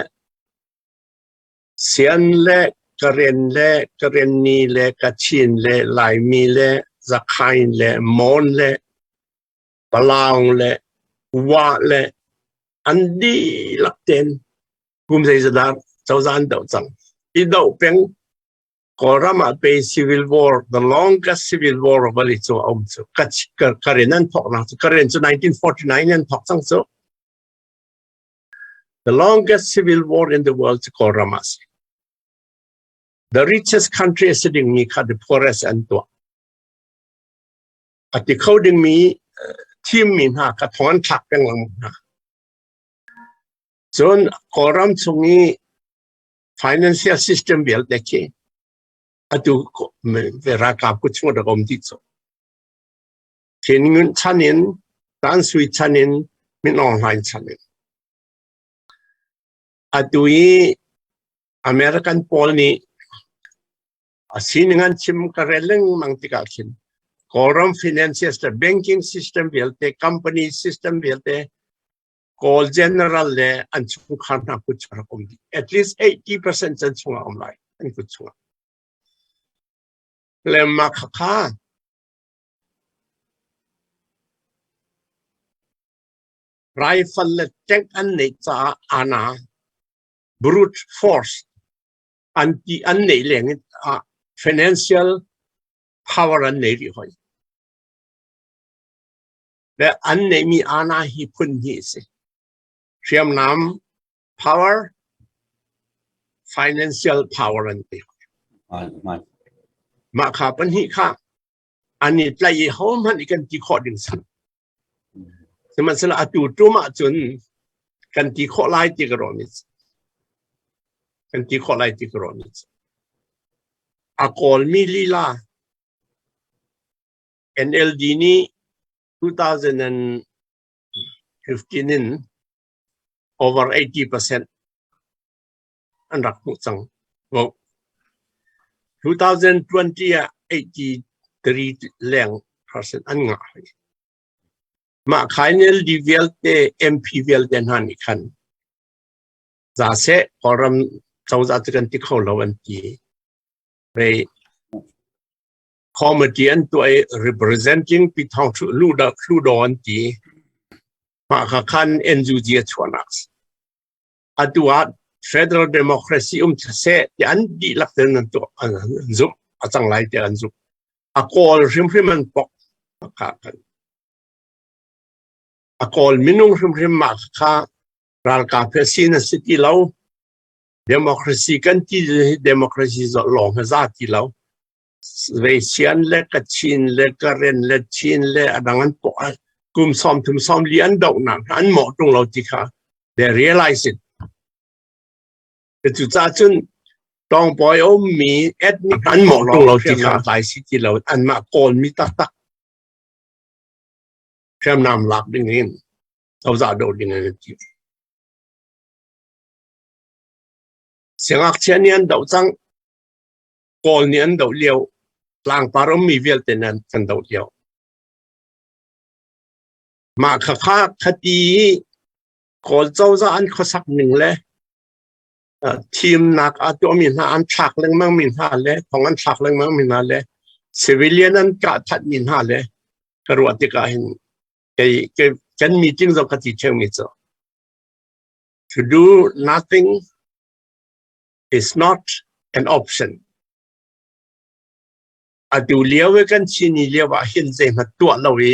Sian le Karen le Karenni le Kachin le Laimi le Zakhain le Mon le Palaung le Wa le an dihlak tein kum zeizat cozah an doh cang. I doh peng Kawlram ah pe civil war, the longest civil war of vali cu a um cu. Karen an thawknak cu Karen cu 1949 an thawk cang cu. The longest civil war in the world cu Kawlram ah si. The richest country a si dingmi kha the poorest an tuah. A ti kho dingmi thimmi hna kha thong an thlak peng lengmang hna. Cun Kawlram chung i financial system vialte khi atu ralkap kut chung rak um dih cu. Khin Ngunt chan in, Tan Sui chan in, Min Aung Hlaing chan in. Atu i American pawl nih a sining an chim ka rel lengmang tikah khin Kawlram financial banking system vialte, company system vialte Kawl general le an chungkhar hna kut chung rak um dih. At least 80% can chungah um lai an kut chungah. Le mah khakha rifle le tank an neih caah ana brute force an ti an neih leng in ah financial power an nei rih hoi. Le an neihmi ana hi phun hnih a si. Hriamnam power, financial power an ti. Mah kha pahnih kha an i tlaih i hohmanh i kan ti khawh ding si. Sihmanhsehlaw atu tum ahcun kan ti khawh lai ti ka ruah mi kan ti khawh lai ti ka ruah mi a kawlmi lila NLD nih 2015 in over 80% an rak hmuh cang. Vote. 2020 ah 83 leng percent an ngah hoi. Mah kha NLD vialte MP vialte hna nih khan za seh Kawlram cozah cu kan ti kho lo an ti. Rei committee an tuah i representing pi thong thu lu da lu do an ti. Mah kha khan NUG a chuahnak atu ah federal democracy um seh ti an dihlak tein an tuah an zumh a cang lai ti an zumh a kawl hrimhrim an pok kha kan a kawl minung hrimhrim mah kha ralkap he sin a si ti lo democracy kan ti democracy lawng he za ti lo Vesian le Kachin le Karen le Chin le a dang an pok kum som thum som li an dohnak an mawh ṭung lo ti kha they realize it. Cu ca cun tawngpawi a ummi ethnic an mawh ṭung lo ti kha tlai si ti lo anmah Kawlmi taktak hriamnam lak ding in cozah doh ding in an ti. Siangngakchia nih an doh cang. Kawl nih an doh lio, tlangpar ummi vialte nih an doh lio. Mah khakha khati i Kawl cozah an khuasak ning le Thimnak a tuahmi hna an thlak lengmang mi hna le thong an thlak lengmang mi hna le civilian an kah thatmi hna le ka ruah tikah hin kei kan meeting zong ka ti ṭheumi cu to do nothing is not an option. Atu lio i kan Chin i lio ah hin zeihmanh tuah lo i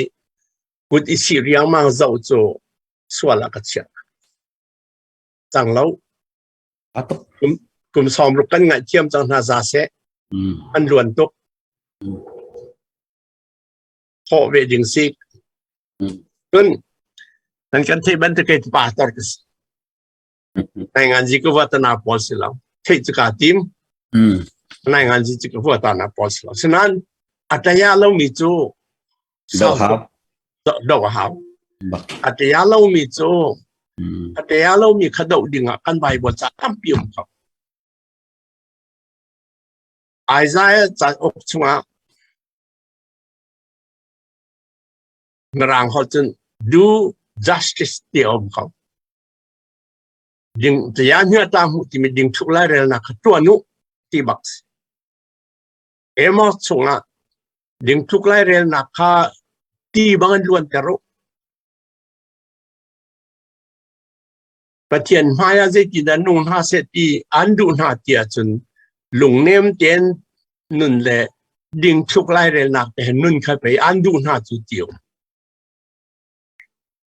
kut i sih riangmang zoh cu sual ah ka chiah. Cang lo. Kum 60 kan ngaihthiam cang hna za seh. An luan tuk. Thawh ve ding si. Cun nan kan theih bantuk kei pastor ka si. Nai ngan zi ka vuatana pawl si lo. Theih cu kaa tim. Nai ngan zi cu ka vuatana pawl si lo. Sinain a taya lomi cu Do hau. Do hau. A taya lomi cu a taya lomi kha doh dingah kan Bible ca tampi um ko. Isaiah cauk chungah Mirang holh cun do justice ti a um ko. Ding tiah hnia ta hmuh timi ding thuk lai relnak kha tuan u ti bak si. Amos chungah ding thuk lai relnak kha ti bang in luanter u. Pathian hmai ah zeitindah nung hna seh ti an duh hna ti ahcun lungnem tein nun le dingthluk lairelnak te he nun kha pei an duh hna cu ti um.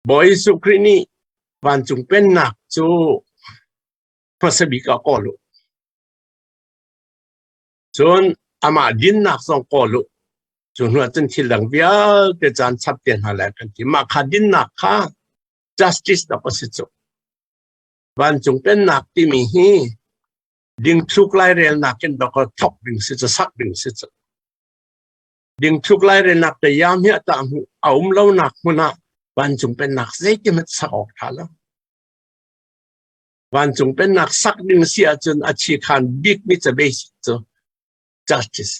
Bawi Jesuh Khrih nih vancung pennak cu hmasa bik ah kawl u. Cun amah dinnak zong kawl u. Cu hnu ah cun thil dang vialte caan chap te hna lai kan ti. Mah kha dinnak kha justice dok a si cu. Vancung pennak timi hi dingthluk lairelnak in dok thok ding si cu sak ding si cu. Dingthluk lairelnak te yam hi ata hmu a um lo nak hmun ah vancung pennak zeitihmanh sak awk tha lo. Vancung pennak sak ding si ahcun a chi khan bik mi ca basic cu justice.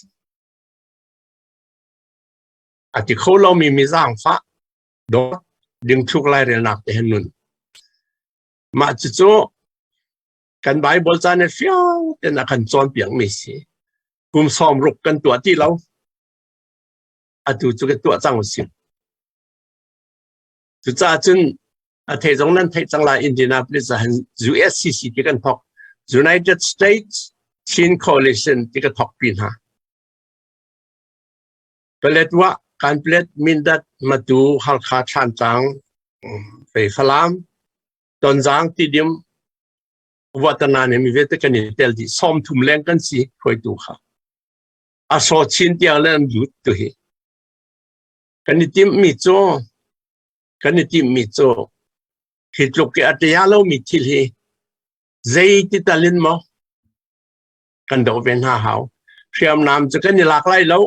A ti kho lomi mi zaangfah dawt dingthluk lairelnak te he nun. Mah cucu kan Bible ca nih fiang tein a kan cawnpiak mi si. Kum 60 kan tuah ti lo. Atu cu kan tuah cang usih. Cucaah cun a thei zong nan theih cang lai Indianapolis ah USCC ti kan thok. United States Chin Coalition ti ka thok pi hna. Paletwa, Kanpetlet, Mindat, Matu, Halkha, Thlantlang, fei Falam, Tonzang, Tidim, Watana ne mi vialte kan i tel dih. 30 leng kan si hruaitu kha. A saw chin tiang le an lut tu hi. Kan i timhmi cu kan i timhmi cu hi tluk i a tia lomi thil hi zei ti tal in maw kan doh ve hna hau. Hriamnam cu kan i lak lai lo.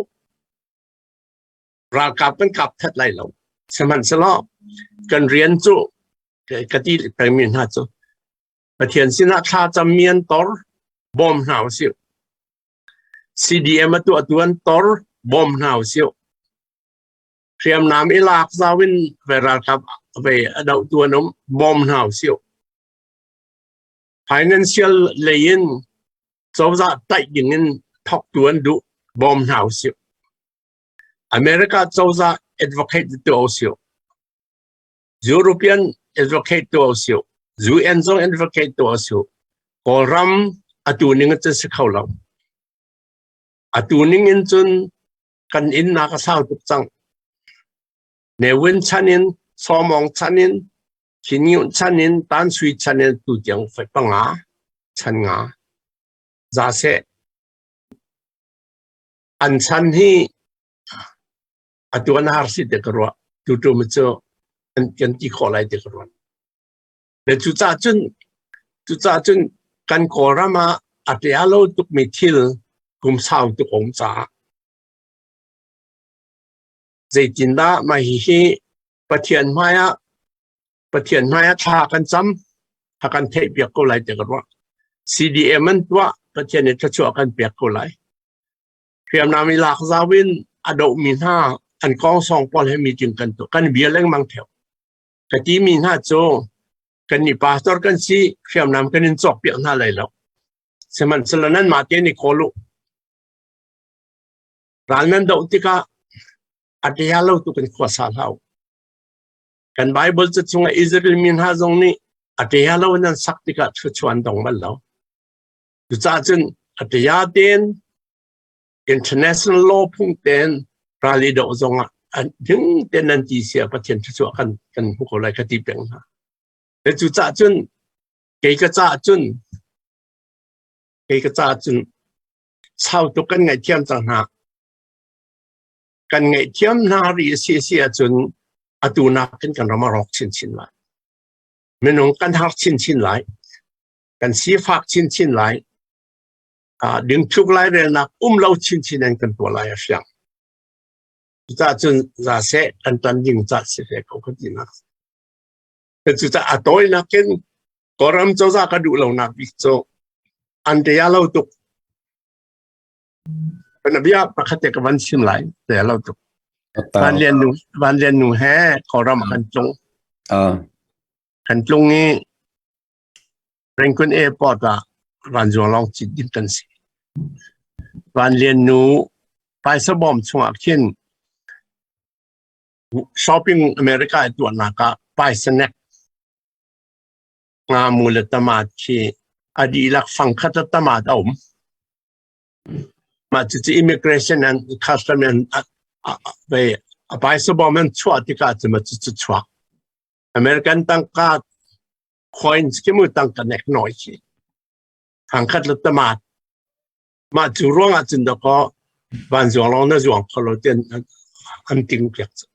Ralkap kan kap that lai lo. Sihmanhsehlaw kan rian cu ka ti pengmi hna cu Pathian sinah thla cammi an tor bawm hna usih. CDM a tuahtu an tor bawm hna usih. Hriamnam i lak zau in ve ralkap ve a dohtu an um bawm hna usih. Financial lei in cozah taih ding in thawktu an duh bawm hna usih. America cozah advocate tuah usih. European advocate tuah usih. UN zong advocate tuah usih. Kawlram atu ning cun si kho lo. Atu ning in cun kan innak a sau tuk cang. Ne Win chan in, Sawmong chan in, Khin Nyunt chan in, Tan Sui chan in tu tiang fai panga chan nga za seh. An chan hi atu an har si te ka ruah. Tu tu mi cu an kan ti khawh lai te ka ruah. Le cucaah cun kan Kawlram ah a tia lo tukmi thil kum sau tuk um caah zeitindah mah hihi Pathian hmaiah Pathian hmaiah thla kan cam a kan theihpiak ko lai ti ka ruah. CDM an tuah Pathian nih thluachuah kan pek ko lai. Hriamnam i lak zau in a dohmi hna an kong song pawl he meeting kan tuah kan bia lengmang theo. Ka timi hna cu kan nih pastor kan si hriamnam kan in cawk piak hna lai lo. Sihmanhsehlaw nanmah tein i kawl u. Ral nan doh tikah a ṭia lo tuk in khua sa hlah u. Kan Baibal ca chungah Israel mi hna zong nih a ṭia lo in an sak tikah thluachuah an dong bal lo. Cucaah cun a ṭia tein international law phung tein ral i doh zongah ding tein nan ti sia Pathian thluachuah kan kan hmu ko lai ka ti peng hna. Cucaah cun kei ka caah cun kei ka caah cun sau tuk kan ngaihthiam cang hna. Kan ngaihthiam hna ri si si ahcun atu nakin kan ram a rawk chinchin lai. Minung kan har chinchin lai. Kan sifak chinchin lai. Uh, dingthluk lairelnak um lo chinchin in kan tuah lai a fiang. Cucaah cun za seh kan tan ding ca si ve ko ka ti nak. Cucaah a tawinak in Kawlram cozah ka duh lonak bik cu an tia lo tuk. Kana bia pakhat te ka van chim lai, tia lo tuk. Van Lian nu, Van Lian nu he Kawlram kan tlung. Kan tlung i Rangoon Airport ah vanzuang lawng cit ding kan si. Van Lian nu paisa bawm chungah khin shopping America i tuahnak ah paisa nek ngamu le tamat khi a dihlak fangkhat le tamat a um. Mah cucu immigration and custom and a paisa bawm an chuah tikah cun mah cucu chuak. American tangka coins khi mu tangka nek noi khi. Fangkhat le tamat. Mah cu ruangah cun dakaw vanzuang lawng na zuang kho lo tian an ting piak cu.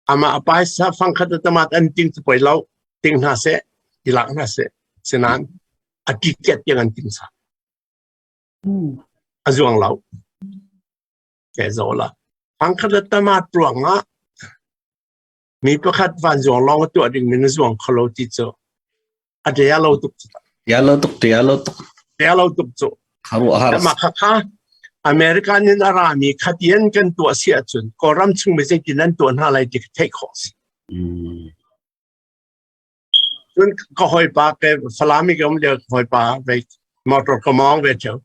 Amah a paisa fangkhat le tamat an ting cu poi lo ting hna seh ti lak hna seh sinain a ticket tiang an ting sa. A zuang lo. Ke zo la. Fangkhat le tamat ruangah mi pakhat vanzuang lawng a tuah ding mi na zuang kho lo ti cu a ṭia lo tuk cu. Ṭia lo tuk, ṭia lo tuk. Ṭia lo tuk cu. Kharuahhar. Mah kha kha American in a rami khatian kan tuah si ahcun Kawlram chung mi zeitin an tuah hna lai ti theih khawh si. Cun ka hawipa ke Salami ka um lio hawipa ve motor ka mawng ve theo.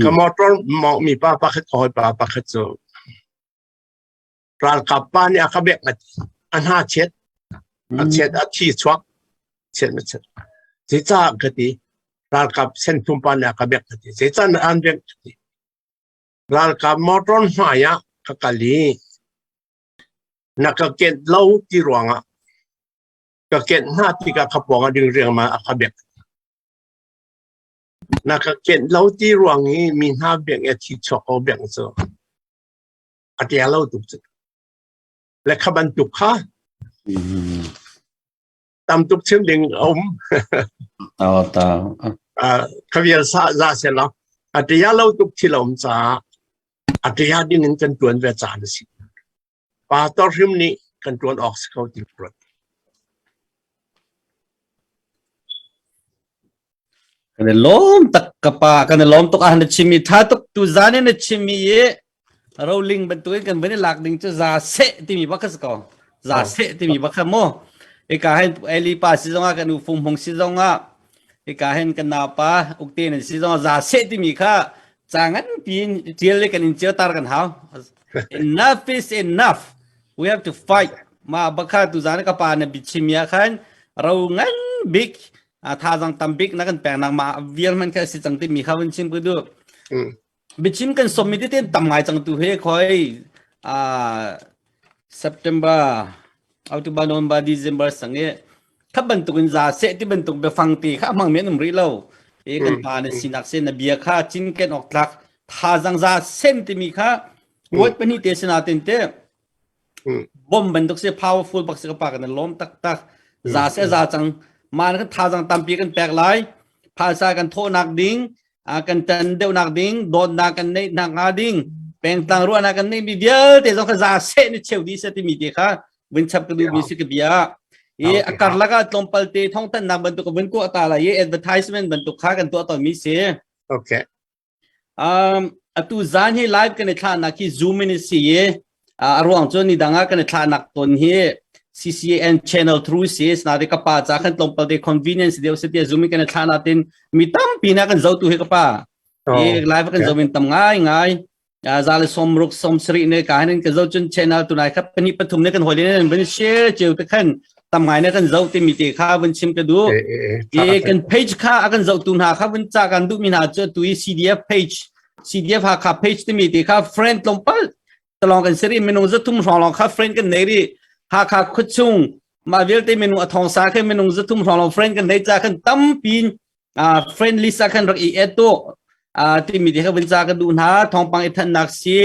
Ka motor mawng mi pa pakhat ka hawipa pakhat cu ralkap pa nih a ka bek a a hna chet a chet a thi chuak chet na chet zeicah ka ti ralkap senthum pa nih a ka bek ka ti zeicah na an bek ka ti ralkap motor hmai ah ka kal i na ka ket lo ti ruangah ka ket hna tikah ka pawng a ding riangmang a ka bek na ka ket lo ti ruang i mi hna bek e thi chuak ko bek cu a ṭia lo tuk cu le kha bantuk kha tam tuk chim ding a um ta kha vial sa za se lo a ṭia lo tuk thil a um caah a ṭia ding in kan ṭuan ve caan a si pastor hrim nih kan ṭuan awk si ko ti ruat Kan i lawm tak ka pa kan i lawm tuk ah na chim i tha tuk tu zan in na chim i roling bantukin kan van i lak ding cu za seh timi bak kha si ko za seh timi bak kha mu ika hin Eli pa si zongah kan u Fung Hmung si zongah ika hin kan nau pa Ukte nan si zongah za seh timi kha ca ngan piin tial le kan in cio tar kan hau enough is enough we have to fight ma bakha tu zan ka pa na bichim ya khan ro ngan bik thazang tam bik na kan pek nak ma vial man kha si chang ti mi kha vun chim ku du bichim kan som mi te tam ngai chang tu he khoi September October November December sange kha bantuk in za se ti bantuk biafang ti kha mang men um ri lo e kan pa na sinak se na bia kha cin ken ok tlak thazang za sen ti mi kha word pani te sina ten te bom bantuk si powerful bak si ka pa kan lawm taktak za se za cang man kan thazang tampi kan pek lai phaisa kan thawhnak ding kan tan deuhnak ding dawtnak kan neih nak nga ding pengtlang ruahnak kan neih mi vialte zong kha za se ni cheu di se timi te kha vun chap ka duh mi si ka bia i a karlak ah tlawmpal te thongtan nak bantuk vun ko ta lai i advertisement bantuk kha kan tuah ton mi si okay Um, atu zan hi live kan i thlahnak hi Zoom in si i a ruang cu ni dang ah kan i thlahnak ton hi CCN channel through si na de kapa cha khan tlawmpal te convenience deu se tia zoom kan thla na tin mi tampi na kan zo tu he kapa e live kan zo min tam ngai ngai za le 60 70 ne ka hanin ka zo chun channel tu nai kha pani pathum ne kan hoi le ne ban share cheu te khan tam ngai ne kan zo te mi te kha ban chim ka du e kan page kha akan zo tu na kha ban cha kan du mi na chu tu CDF page CDF ha kha page te mi te kha friend tlompal talong kan seri minung 300 hrawng lawng kha friend kan nei ri Hakha khuachung mah vialte minung a thong sa khe minung 300 hrawng lawng friend kan nei ca khan tampi friend list ah khan rak i add tu timi te kha vun ca ka duh hna. Thawngpang i thannak si,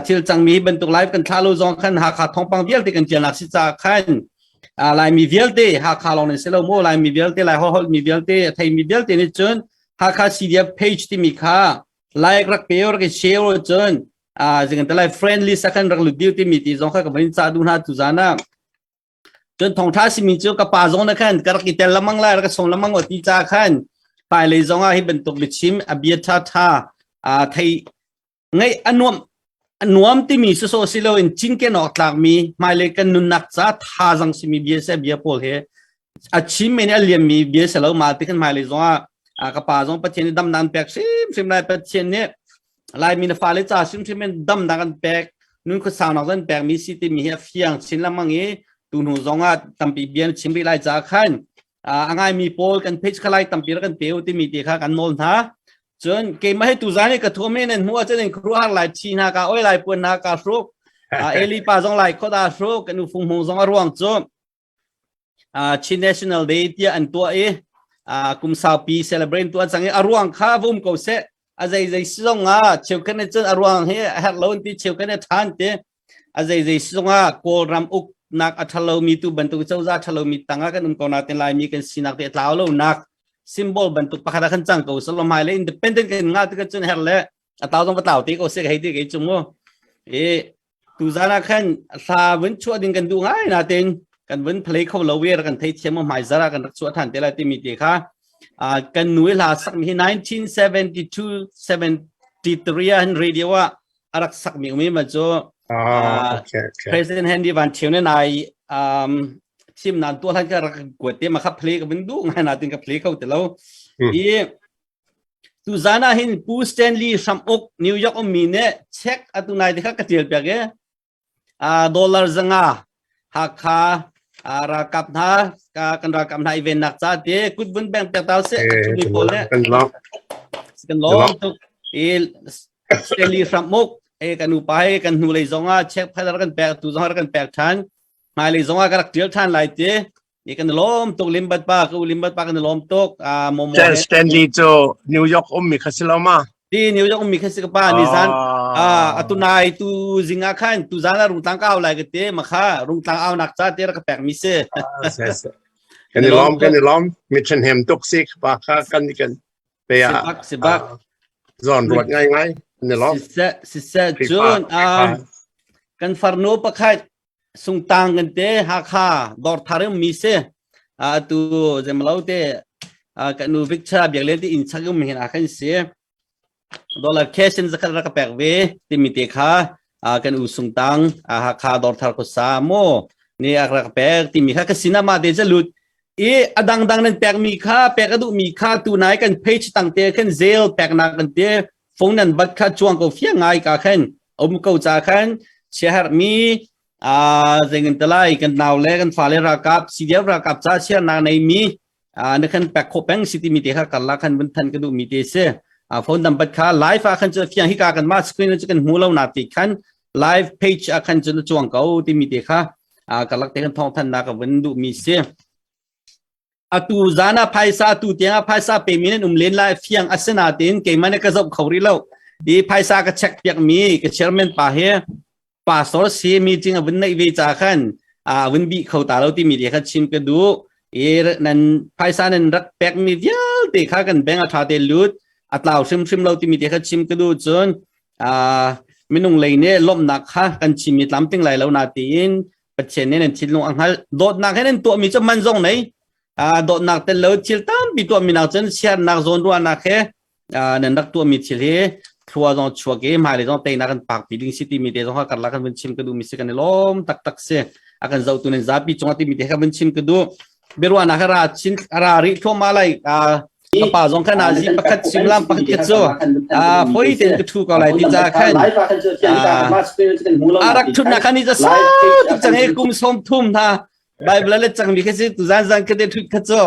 thil cangmi bantuk live kan thla lo zong khan Hakha thawngpang vialte kan tialnak si ca khan Laimi vialte Hakha lawng nan si lo mu. Laimi vialte, Lai holh holh mi vialte, a theimi vialte nih cun Hakha CDF page timi kha like rak pe rak i share cun zing te lai friend list ah khan rak lut diu timi ti zong kha ka van ca duh hna tu zan ah. Cun thongtha simi cu ka pa zong na khan ka rak i tel lamang lai, rak ka sawm lamang o ti ca khan hmailei zong ah hi bantuk biachim a bia tha tha thei ngaih a nuam a nuam timi sawsawh si loin cinken awk tlakmi hmailei kan nunnak ca thazang simi bia se bia pawl he a chim men a liammi bia se lo ma ti kan hmailei zong ah ka pa zong Pathian nih damnak an pek hrimhrim lai. Pathian nih Laimi na fale ca hrimhrim in damnak an pek, nun khuasaunak an pekmi si timi hi a fiang chin lengmang i tu hnu zong ah tampi bia na chim rih lai caah khan a ngaimi pawl kan page kha lai tampi rak kan pe u timi te kha kan nawl hna. Cun keimah hi tuzan hi ka thuam in hmu ahcun in khuaruahhar lai thi hna ka oi lai puan hna ka hruk, Eli pa zong lai khoda hruk, kan u fung hmung zong a ruang cu Chin National Day tiah an tuah i kum saupi celebrate tuah cang i a ruang kha vum ko seh, a zei zei si zong ah cheukhat nih cun a ruang hi a herh lo an ti, cheukhat nih ṭhan ti. A zei zei si zong ah Kawlram uknak a ṭhalomi tu bantuk cozah ṭhalomi tangah kan um ko nain Laimi kan sinak te a tlau lonak symbol bantuk pakhat ah khan cang ko seh law hmailei independent kan ngah tikah cun herh le a tau zong va tlau te ko seh hei ti kei cu mu. I tuzan ah khan hla vun chuah ding kan duh ngai nain kan vun play kho lo we kan thei thiam hmai zara kan rak chuah than te lai timi te kha. Kan nu i hla sakmi hi 1972 73 ah hin radio ah a rak sakmi umi ma cu President Henry Van Thio ne nai thim nan tu hlan ka rak kuat te ma kha play ka vun duh ngai natin ka play kho te lo. I Tu zan ah hin Pu Stanley Hramuk New York ummi nih check atu nai te kha ka tial piak i dollar 500 Hakha ralkap hna kan ralkap hna i vennak ca te kut vun beng pek tau se mi pawl le kan lawm kan lawm tuk i Stanley Hramuk e kan upa he kan hnu lei zong ah check phai kan pek tu zong kan pek than hmailei zong ah ka rak tial than lai te Ni kan lawm tuk Limbat pa, ka u Limbat pa kan lawm tuk. Ah momo he. Stanley cu New York ummi kha si lo ma? Ti New York ummi kha si ka pa ni zan ah atunai tu zinga khan tu zan ah rungtlang ka au lai ka te ma kha rungtlang au nak cha te ra ka pek mi si. Kan i lawm, kan i lawm. Mi ṭhahnem tuk si pa kha kan kan pe ah. Sibak sibak. Zawn ruat ngai ngai. Kan i lawm. Siseh siseh cun kan farnu pakhat Sungtang kan te Hakha Dawrthar um mi si. Atu zemlo te kan nu Victor biak len ti inn chak um hin a kan si. Dollar cash in zakhat rak ka pek ve timi te kha kan u Sungtang Hakha Dawrthar ko sa mo ni ak rak pek timi kha ka sinah ma te zalut i adang dang nan pek mi kha pek a duh mi kha tu nai kan page tang te khan zel pek nak kan te phone nan bat kha chuang ko fiang ngai ka khan um ko cha khan siaherh mi a zengin talai kan nau le kan fale ralkap CDF ralkap cha chia nak nei mi na khan pek kho peng city mi te kha karla khan vun than ka du mi te se a phone number kha live a khan chu fiang hi ka kan ma screen chu kan hmu lo na ti khan live page a khan chu chuang ko ti mi te kha a karlak te kan thong than na ka vun du mi se. Atu zan ah phaisa tu tiang ah phaisa pe mi nan um len lai fiang asinain keimah nih ka zoh kho rih lo i phaisa ka check piak mi ka chairman pa hi pastor si meeting a vun neih ve ca khan a vun bih kho ta lo timi te kha chim ka duh i nan phaisa nan rak pek mi vialte kha kan bank a tha te lut a tlau hrimhrim lo timi te kha chim ka duh. Cun minung lei nih lawmhnak kha kan chim mi tlamtling lai lo na tiin Pathian nih nan thinlung a hngalh. Dawtnak he nan tuahmi cu man zong nei. Dawtnak tel lo thil tampi tuahmi nak cun siarnak zawnruahnak he nan rak tuahmi thil hi thlua zong chuak i hmailei zong teinak kan pak pi ding si timi te zong kha karlak kan vun chim ka duhmi si. Kan i lawm taktak si. A kan zohtu nan zapi cungah timi te kha van chim ka duh. Biaruahnak ra chin ra rih thluahmah lai. Ka pa zong khan azi pakhat simlam pakhat khat cu foi ten ka thu ko lai ti ca khan a rak thutnak khan ni ca sau tuk cang i kum som thum hna Bible le cang mi kha si tu zan zan kha te thut kha cu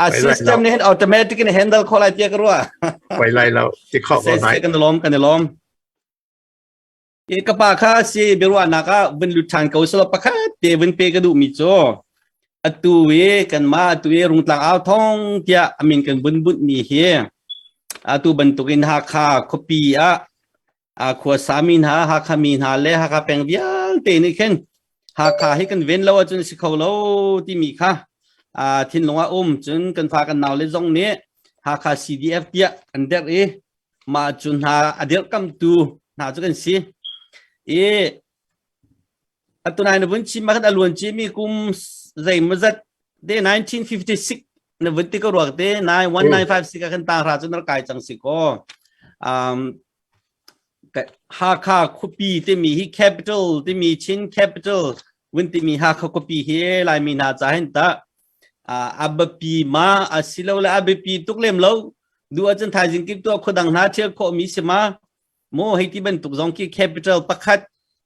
a system nih hin automatic in handle kho lai tia ka ruah. Poi lai lo ti kho ko nai. Kan lom kan lom. I ka pa kha si biaruahnak ah vun lut ṭhan ko selaw pakhat te vun pe ka duhmi cu atu i kanmah atu i Rungtlang au thong tiah a min kan vun bunhmi hi atu bantukin Hakha khuapi ah a khuasa mi hna Hakha mi hna le Hakha peng vialte nih khin Hakha hi kan ven lo ahcun si kho lo timi kha thinlung ah um cun kan fa kan nau le zong nih Hakha CDF tiah an derh i mah cu hna a dirhkamtu hna cu kan si i atunai na vun chim ma khan a luan cimi kum zeimawzat te 1956 na vun ti ka ruak te 1956 ah khan tang hra cu na kai cang si ko. Hakha khuapi timi hi, capital timi, Chin capital vun timi Hakha khuapi hi Laimi hna ca hin ta a biapi ma, asilole a biapi tuk lem lo, duh ahcun thaizing kip tuah khuadang hna thial khawhmi si ma maw? Hei ti bantuk zong khi capital pakhat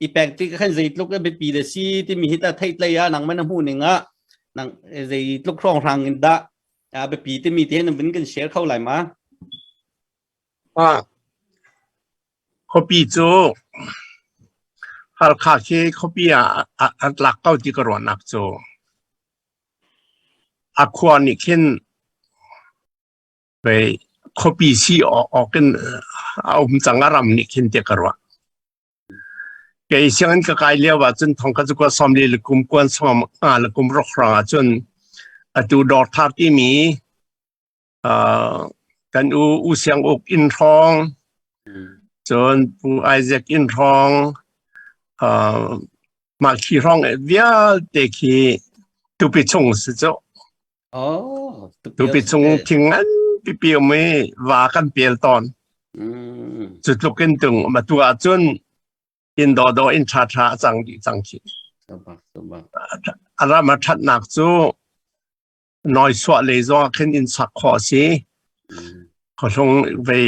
i pek ti khan zeitluk a biapi le si timi hi ta theihtlei ah nangman na hmuh ning ah nang zeitluk hrawng hrang in dah a biapi timi te hin vun kan share kho lai ma? Ah, khuapi cu Halkha khi khuapi ah a tlak ko ti ka ruahnak cu a khua nih khin pei khuapi si awk in a um cang, a ram nih khin tiah ka ruah. Kei sianginn ka kai lio ah cun thong ka cu kua 40 le kum kuan sawm nga le kum ruk hrang ah cun atu dawr thar timi kan u U Siang Uk inn hrawng, cun Pu Isaac inn hrawng, mah khi hrawng vialte khi tupi chung si cu. Oh, tupi chung thing ngan pipi um i va kan pel tawn. Cu tluk in tung ma tu ah cun inn dawdawh inn ṭhaṭha a cang dih cang khi. A ram a ṭhatnak cu Nawisuah lei zong ah khin inn sak khawh a si. Khuahlung vei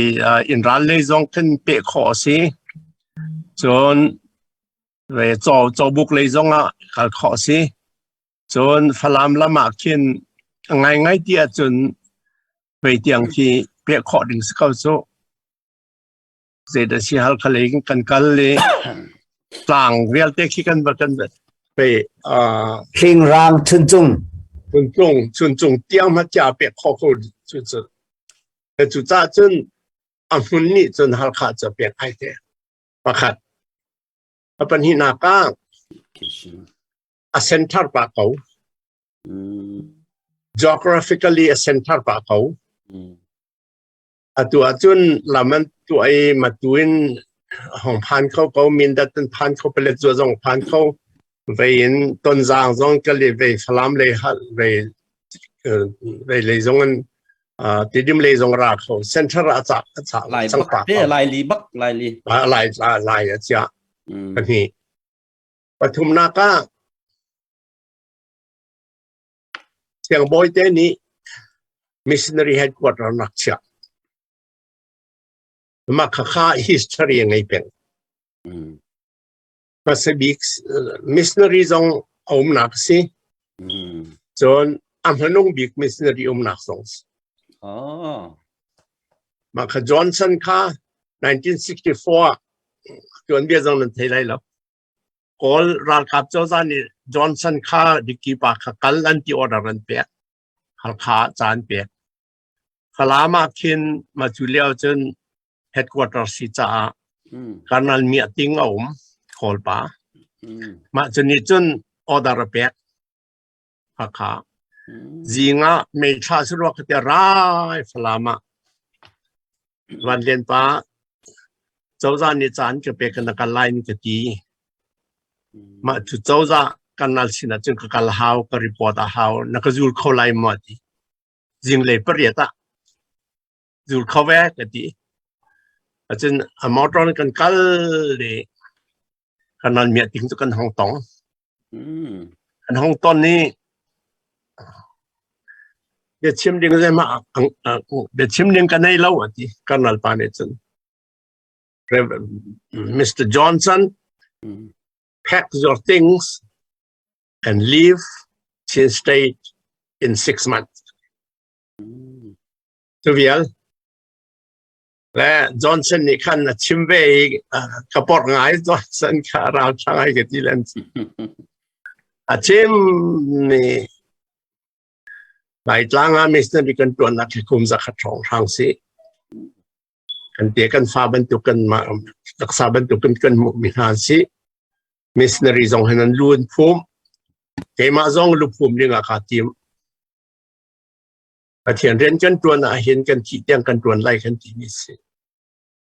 inn ral lei zong khin peh khawh a si. Cun ve caw cawbuk lei zong ah kal khawh a si. Cun Falam lam ah khin ngaingai ti ahcun vei tiang khi peh khawh ding si ko cu. Zeidah si Halkha lei kan kal i tlang vialte khi kan va kan pe. Hlingrang Chuncung. Chuncung, Chuncung tiang ma cia pek kho ko cu cu. Cu ca cun a hmun nih cun Halkha cu pek ai te. Pakhat. A pahnihnak ah a center pa ko. Geographically a center pa ko. Atu ahcun lam an tuah i matu in hong phan kho ko, Mindat an phan kho, Paletwa zong phan kho, vei in Tonzang zong kal i vei Falam lei vei vei lei zong in Tidim lei zong ra kho. Center ah cak a cak Lai cang bak te, Lai li bak, Lai li. Lai Lai a chia. Pahnih. Pathumnak ah Siangbawi te nih missionary headquarter an rak chiah. Mah khakha history a ngei peng. Hmasa bik missionary zong a umnak a si. Cun a hmanung bik missionary umnak zong si. Oh. Mah kha Johnson kha 1964 ah tuanbia zong nan thei lai lo. Kawl ralkap cozah nih Johnson kha Dicky pa kha kal an ti order an pek. Halkha ah ca an pek. Falam ah khin mah cu lio cun headquarter si caah Colonel Miah Ting a um Kawl pa. Mah cu nih cun order a pek. Hakha. Zing ah meithla saruak ka ti rai Falam ah. Van Lian pa cozah nih caan ka pek na kal lai ka ti. Mah cu cozah kanal sin ah cun ka kal hau, ka report a hau, na ka zul kho lai maw ti. Zinglei pariat ah zul kho ve ka ti. Acun a motor in kan kal le kanal miah ting cu kan hong tong. An hong ton i biachim ding zeimah biachim ding ka nei lo a ti Colonel pa nih cun. Mr. Johnson, pack your things and leave Chin State in 6 months. Cu vial. Le Johnson nih khan a chim ve i ka porh ngai Johnson kha ral ṭha ngai ka ti len. A chim ni Laitlang ah missionary kan ṭuannak hi kum 100 hrawng hrang si. Kan te kan fa bantuk kan mah taksa bantuk kan kan hmuh mi hna si. Missionary zong hin an lu an phum. Keimah zong lu phum ding ah kaa tim. Pathian rian kan ṭuan ah hin kan thih tiang kan ṭuan lai kan timi si.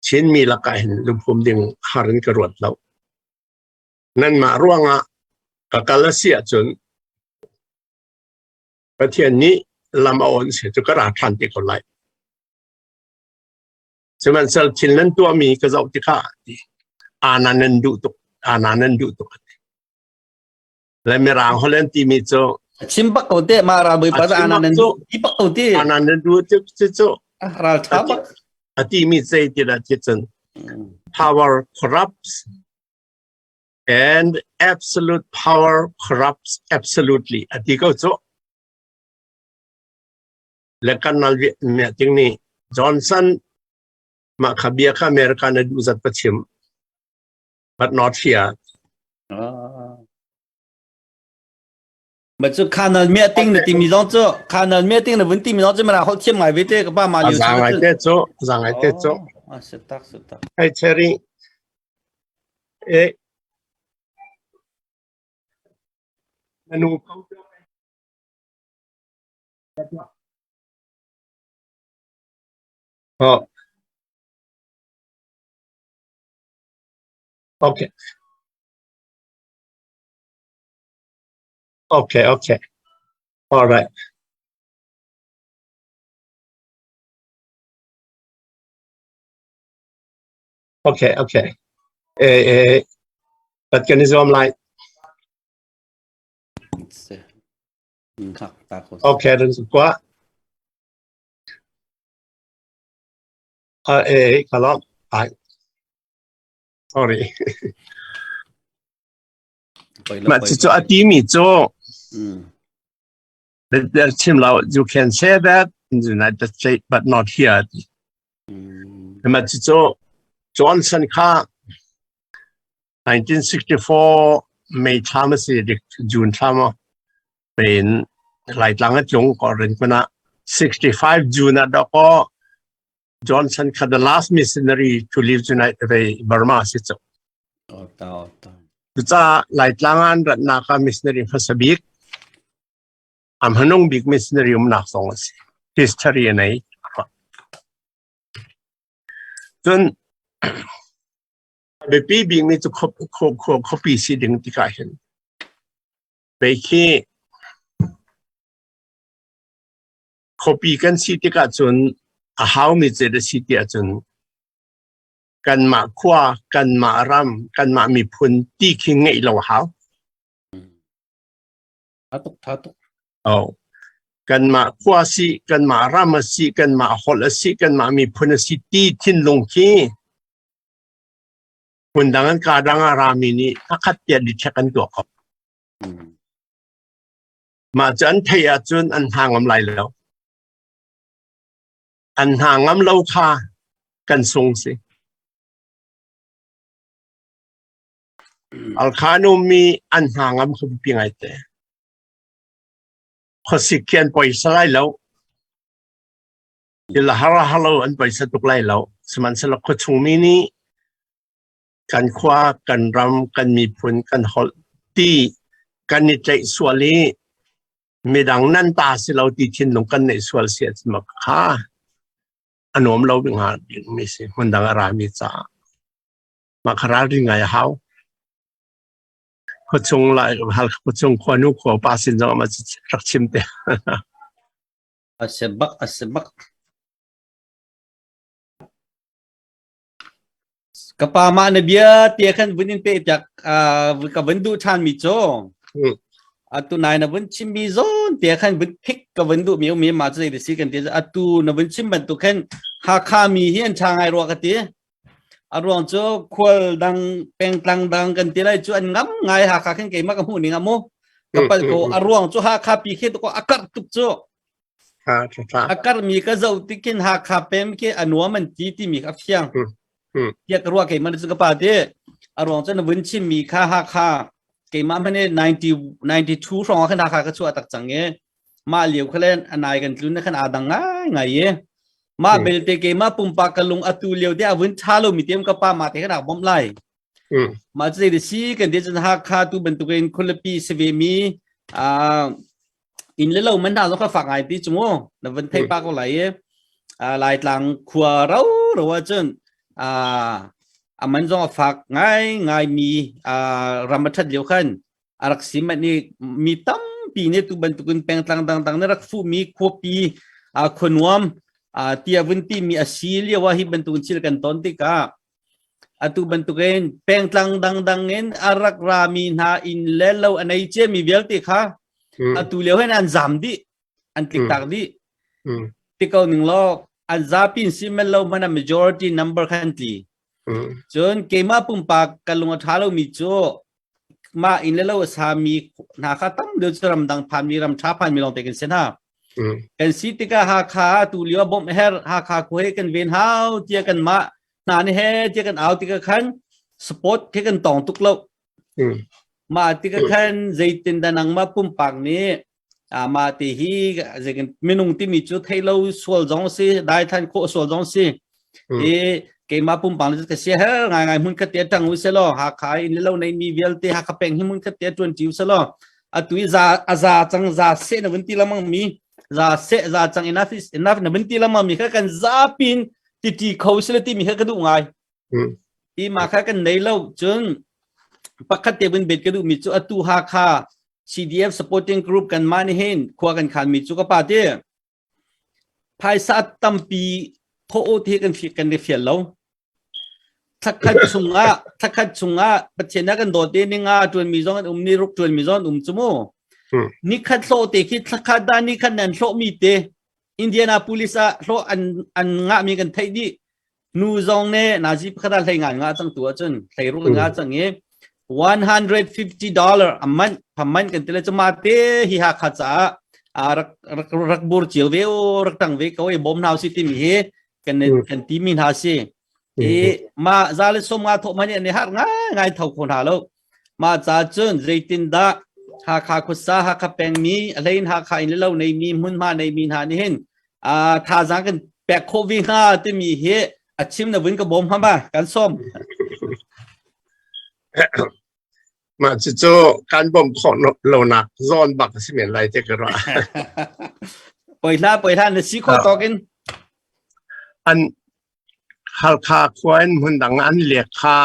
Chinmi lakah hin lungphum ding har in ka ruat lo. Nanmah ruangah ka kal a si ahcun Pathian nih lam a on si cu ka ra ṭhan te ko lai. Sihmanhsehlaw thil nan tuahmi ka zoh tikah ana nan duh tuk, ana nan duh tuk. Le mirang holh an timi cu chim bak ko te ma ral bawipa cu ana nan duh ti bak ko ti ana nan duh cu cu cu ral tha bak a timi zei ti dah ti cun power corrupts and absolute power corrupts absolutely a ti ko cu le kan nal me ting ni Johnson ma kha bia kha America na duh zat pa chim but not here. Ma cu khanal mia ting na timi zong cu khanal mia ting na vun timi zong cu mara holh thiam ngai ve te ka pa ma liu Zang ngai te cu zang ngai te cu. Ah se tak se tak. Hey Cherry. Eh. Nanu ko. Oh. Okay. Okay. All right. Okay. Eh, eh, but kan i zuam lai. Okay, dun kwa. Eh, kalom. Ai. Sorry. Mah cucu a timi cu chim lo you can say that in the United States but not here. Mah cucu Johnson kha 1964 May thla ma si June thla ma pein Laitlang a tlung ko rin kuna 65 June ah dawkaw Johnson kha the last missionary to leave United ve Burma si cu. Cucaah Laitlang ah an ratnak ah missionary hmasa bik am hanung bik missionary umnak zong a si. History a nei. Cun biapi bikmi cu khuapi si ding tikah hin pei khi Khuapi kan si tikah cun a haumi cet a si tiah cun kanmah khua, kanmah ram, kanmah miphun ti khi ngeih lo a hau. Tha tuk, tha tuk. Oh. Kanmah khua si, kanmah ram a si, kanmah holh a si, kanmah miphun a si ti thinlung khi hmundang an ka dang ah rami nih pakhat tiah detect an tuah kho. Mah cu an theih ahcun an hna ngam lai lo. An hna ngam lo kha kan sung si. Alkhan ummi an hna ngam kho pi ngai te. Khuasik khi an poisa lai lo. Thil har halo an poisa tuk lai lo. Sihmanhsehlaw khuachung mi nih kan khua, kan ram, kan miphun, kan holh ti kan i tlaih sual i midang nan ta si lo ti thinlung kan neih sual si ahcun mak kha a nuam lo hnga dingmi si hmundang a rami caah mah kha ralring ngai a hau. Khuachung lai Halkha khuachung khuanu khua pa sin zong ah rak chim te. A si bak, a si bak. Ka pa mah na bia te khan vun in peh piak ka vun duh ṭhan mi cu. Atu nai na vun chimmi zawn te khan vun phik ka vun duh mi um mi ma chu zei si kan ti. Atu na vun chim bantuk khan Hakha mi hi an tha ngai rua ka ti. A ruang cu khual dang pengtlang dang kan ti lai cu an ngam ngai Hakha khan keimah ka hmuh ning amu. Ka pal ko a ruang cu Hakha pi khi ko a karh tuk cu. A karh mi ka zoh tikin Hakha pem khi a nuam an ti timi a fiang. Tiah ka ruah keimah cu ka pa ti. A ruang cu na vun chim mi kha Hakha keimah hmane 90 92 hrawng ah khan Hakha ka chuah tak cang i mah lio kha le anai kan tlun na khan aa dang ngai ngai i mah belte keimah pumpak ka lung atu lio te a vun tha lo mi tem ka pa ma te kan ak bawmh lai. Mah cu zei si kan ti cun Hakha tu bantukin khualipi si ve mi inn le lo man hna zong kha fak ngai ti cu mu na vun thei pa ko lai i Laitlang khua ro ro ahcun a man zong a fak ngai ngai mi ram a ṭhat lio khan a rak si manh i mi tampi nih tu bantukin pengtlang dangdang nih rak fuhmi khuapi khuanuam tia vun timi a si lio ah hi bantukin thil kan ton tikah atu bantukin pengtlang dangdang in a rak rami hna inn le lo a nei ciami vialte kha atu lio hin an zam dih, an tliktak dih ti ko ning law an zapi in si mel lo hmanh a majority number khan tli. Cun keimah pumpak ka lung a ṭha lomi cu mah inn le lo a sami hna kha tam deuh cu ramdang phanmi, ram ṭha phanmi lawngte kan si hna. Kan si tikah Hakha tu lio bawmh her Hakha khua he kan ven hau tiah kan mah hna nih he tiah kan au tikah khan support khi kan tong tuk lo. Mah tikah khan zeitin dah nangmah pumpak nih mah ti hi zeikin minung timi cu thei lo sual zong si, daithan khawh sual zong si i keimah pumpak nih ka sia her ngai ngai hmun khat te tang u selaw Hakha in lo nei mi vialte Hakha peng hi hmun khat te tuan ti u selaw atu i za a za cang za se na vun ti lamang mi za se za cang enough is enough na vun ti lamang mi kha kan zapin ti ti kho sila ti mi kha ka duh ngai. I ma kha kan nei lo. Cun pakhat te vun bet ka duh mi cu atu Hakha CDF supporting group kan mah nih hin khua kan khan mi cu ka pa ti phaisa tampi thawh ti kan kan i fial lo. Thlakhat chungah, thlakhat chungah Pathian a kan dawt te ninga tuan mi zong an um, ni ruk tuan mi zong an um cu mu. Nikhat hlawh te khi thlakhat da nikhat nan hlawh mi te Indianapolis ah hlawh an ngah mi kan theih dih. Nu zong ne nazi pakhat ah hlei ngan nga cang tu ahcun hlei ruk nga cang i $150 a man phaman kan tile chuma te hi ha kha caah a rak rak rak bur chiu ve o rak tang ve ko e bom hna si timi hi kan kan ti mi hna si i ma za le som nga thok mani ne har ngai ngai tho kho hna lo. Ma ca cun zeitin dah Hakha khuasa, Hakha peng mi a hlein Hakha in le lo nei mi hmunhma nei mi hna nih hin a thazaang kan pek khawh ve hnga timi hi a chim na vun ka bawm hama kan sawm. Mah cucu kan bawmh khawh lonak zawn bak a si men lai te ka ruah. Poi hla, poi hla, na si khawh tawk in. An Halkha khua in hmundang an lek kha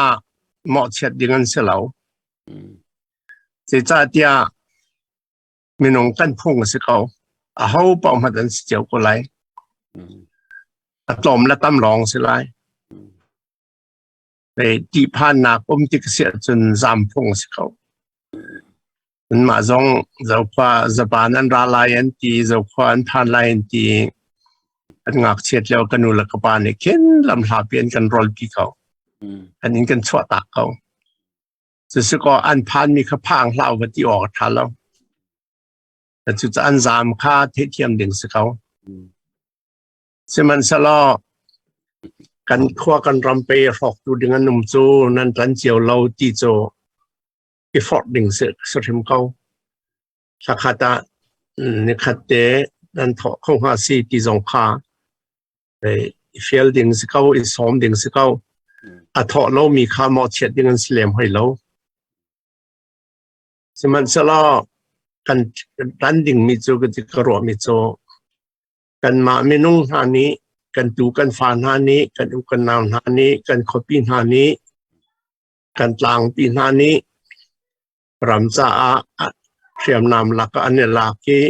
mawhchiat ding an si lo. Zeicahtiah minung kan phung a si ko. Aho paoh hmanh an si cio ko lai. A tlawm le tam lawng si lai. Ṭihphannak um tik a si ahcun zaam phung a si ko. Anmah zong Zokhua Japan an ra lai an ti, Zokhua an phan lai an ti. An ngakchiat lio ka nu le ka pa nih khin lamhlapi an kan rolpi ko. An in kan chuahtak ko. Cusicaw an phanmi kha phang hlah u va ti awk a ṭha lo. Cucaah an zaam kha theihthiam ding si ko. Sihmanhsehlaw kan khua kan ram pe hrawktu ding an um cu nan ṭan cio lo ti cu i forh ding si hrim ko. Thlakhat ah nikhat te nan thawh kho hnga si ti zong kha i fial ding si ko, i sawm ding si ko. A thawh lomi kha mawhchiat ding an si lem hoi lo. Sihmanhsehlaw kan ṭan dingmi cu ka ruahmi cu kanmah minung hna nih, kan tu kan fa hna nih, kan u kan nau hna nih, kan khuapi hna nih, kan tlangpi hna nih ram caah hriamnam lakah an i lak i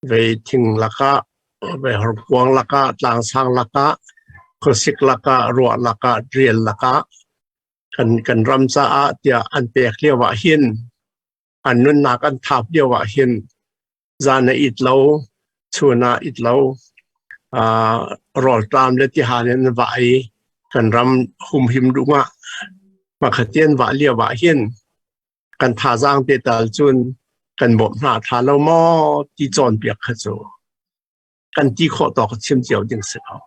vei thing lakah, vei horkuang lakah, tlangsang lakah, khuasik lakah, ruah lakah, rial lakah kan ram caah tiah an pek lio ah hin. An nunnak an thap lio ah hin zan a it lo, chun ah it lo, rawlṭam le tihan in an vah i kan ram humhim dungah hmakhat an vah lio ah hin kan thazaang te tal cun kan bawmh hna ṭha lo maw ti cawnpiak kha cu kan ti khawh tawk chim cio ding si ko.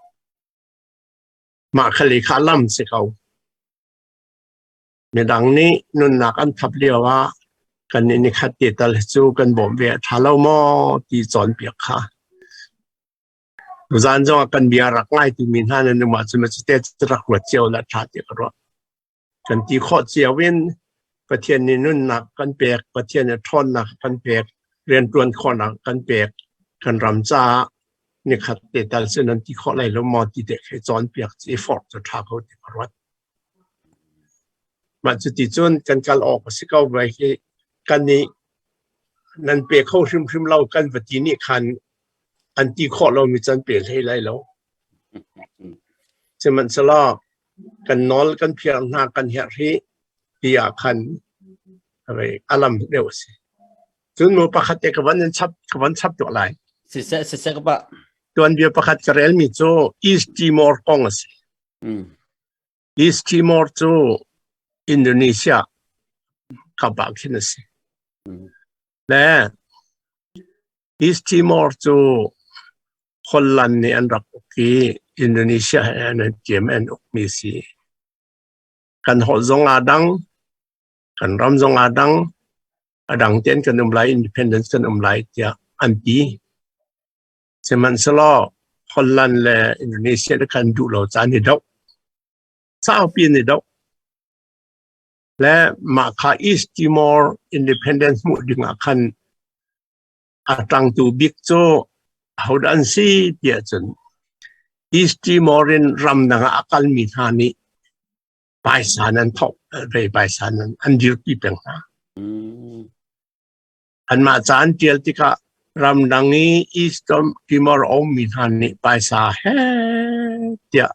Mah kha le kha lam si ko. Midang nih nunnak an thap lio ah kan nih nikhat te tal hi cu kan bawmh ve a ṭha lo maw ti cawnpiak kha. Tuzaan zong ah kan bia rak ngai timi hna nan um ahcun cite rak ruat cio la ṭha ti ka ruah. Kan ti khawh cio in Pathian nih nunnak kan pek, Pathian nih ṭhawnnak kan pek, rianṭuan khawhnak kan pek, kan ram caah nikhat te tal cu nan ti khawh lai lo maw ti te khi cawnpiak ci forh cu ṭha ko ti ka ruat. Mah cuti cun kan kal awk a si ko vai hi kan nih nan pe kho hrimhrim lo kan va ti nih khan an ti khawh lomi can pe hlei lai lo. Sihmanhsehlaw kan nawl kan phiar hna kan herh hi ti ah khan a lam deuh a si. Cun mu pakhat te ka van in chap ka van chap tuah lai. Siseh siseh ka pa. Tuanbia pakhat ka relmi cu East Timor kong a si. East Timor cu Indonesia kap ah khin a si. Le East Timor cu Holland nih an rak uk i Indonesia he an tiam an ukmi si. Kan holh zong aa dang, kan ram zong aa dang, a dang tein kan um lai, independence kan um lai tiah an ti. Sihmanhsehlaw Holland le Indonesia le khan duh lo caan i doh. Saupi an i doh. Le mah kha East Timor independence hmuh ding ah khan a ṭangtu bik cu ahodah an si tiah cun East Timor in ramdang ah a kalmi hna nih paisa nan thawk ve paisa nan an dirpi peng hna. Anmah ca an ṭial tikah ramdang i East Timor a ummi hna nih paisa heh tiah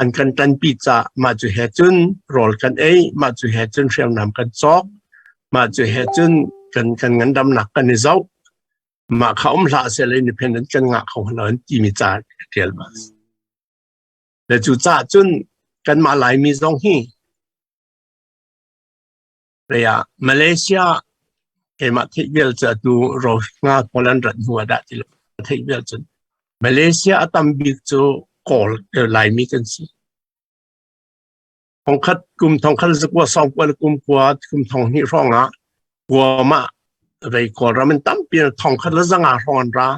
an kan ṭanpi caah mah cu he cun rawl kan ei, mah cu he cun hriamnam kan cawk, mah cu he cun kan, kan ngandamnak kan i zoh. Mah kha um hlah sehlaw independent kan ngah kho lo an timi ca a ṭial bal. Le cu caah cun kanmah Laimi zong hi Lei ah Malaysia keimah theih vial cu atu Rohingya pawl an rat hnu ah dah ti lo theih vial cun Malaysia a tam bik cu Kawl Laimi kan si. Thongkhat kum thongkhat zakua sawngkua le kum kua kum thonghnih hrawng ah Guam ah vei Kawlram in tampi thongkhat le zanga hrawng an ra.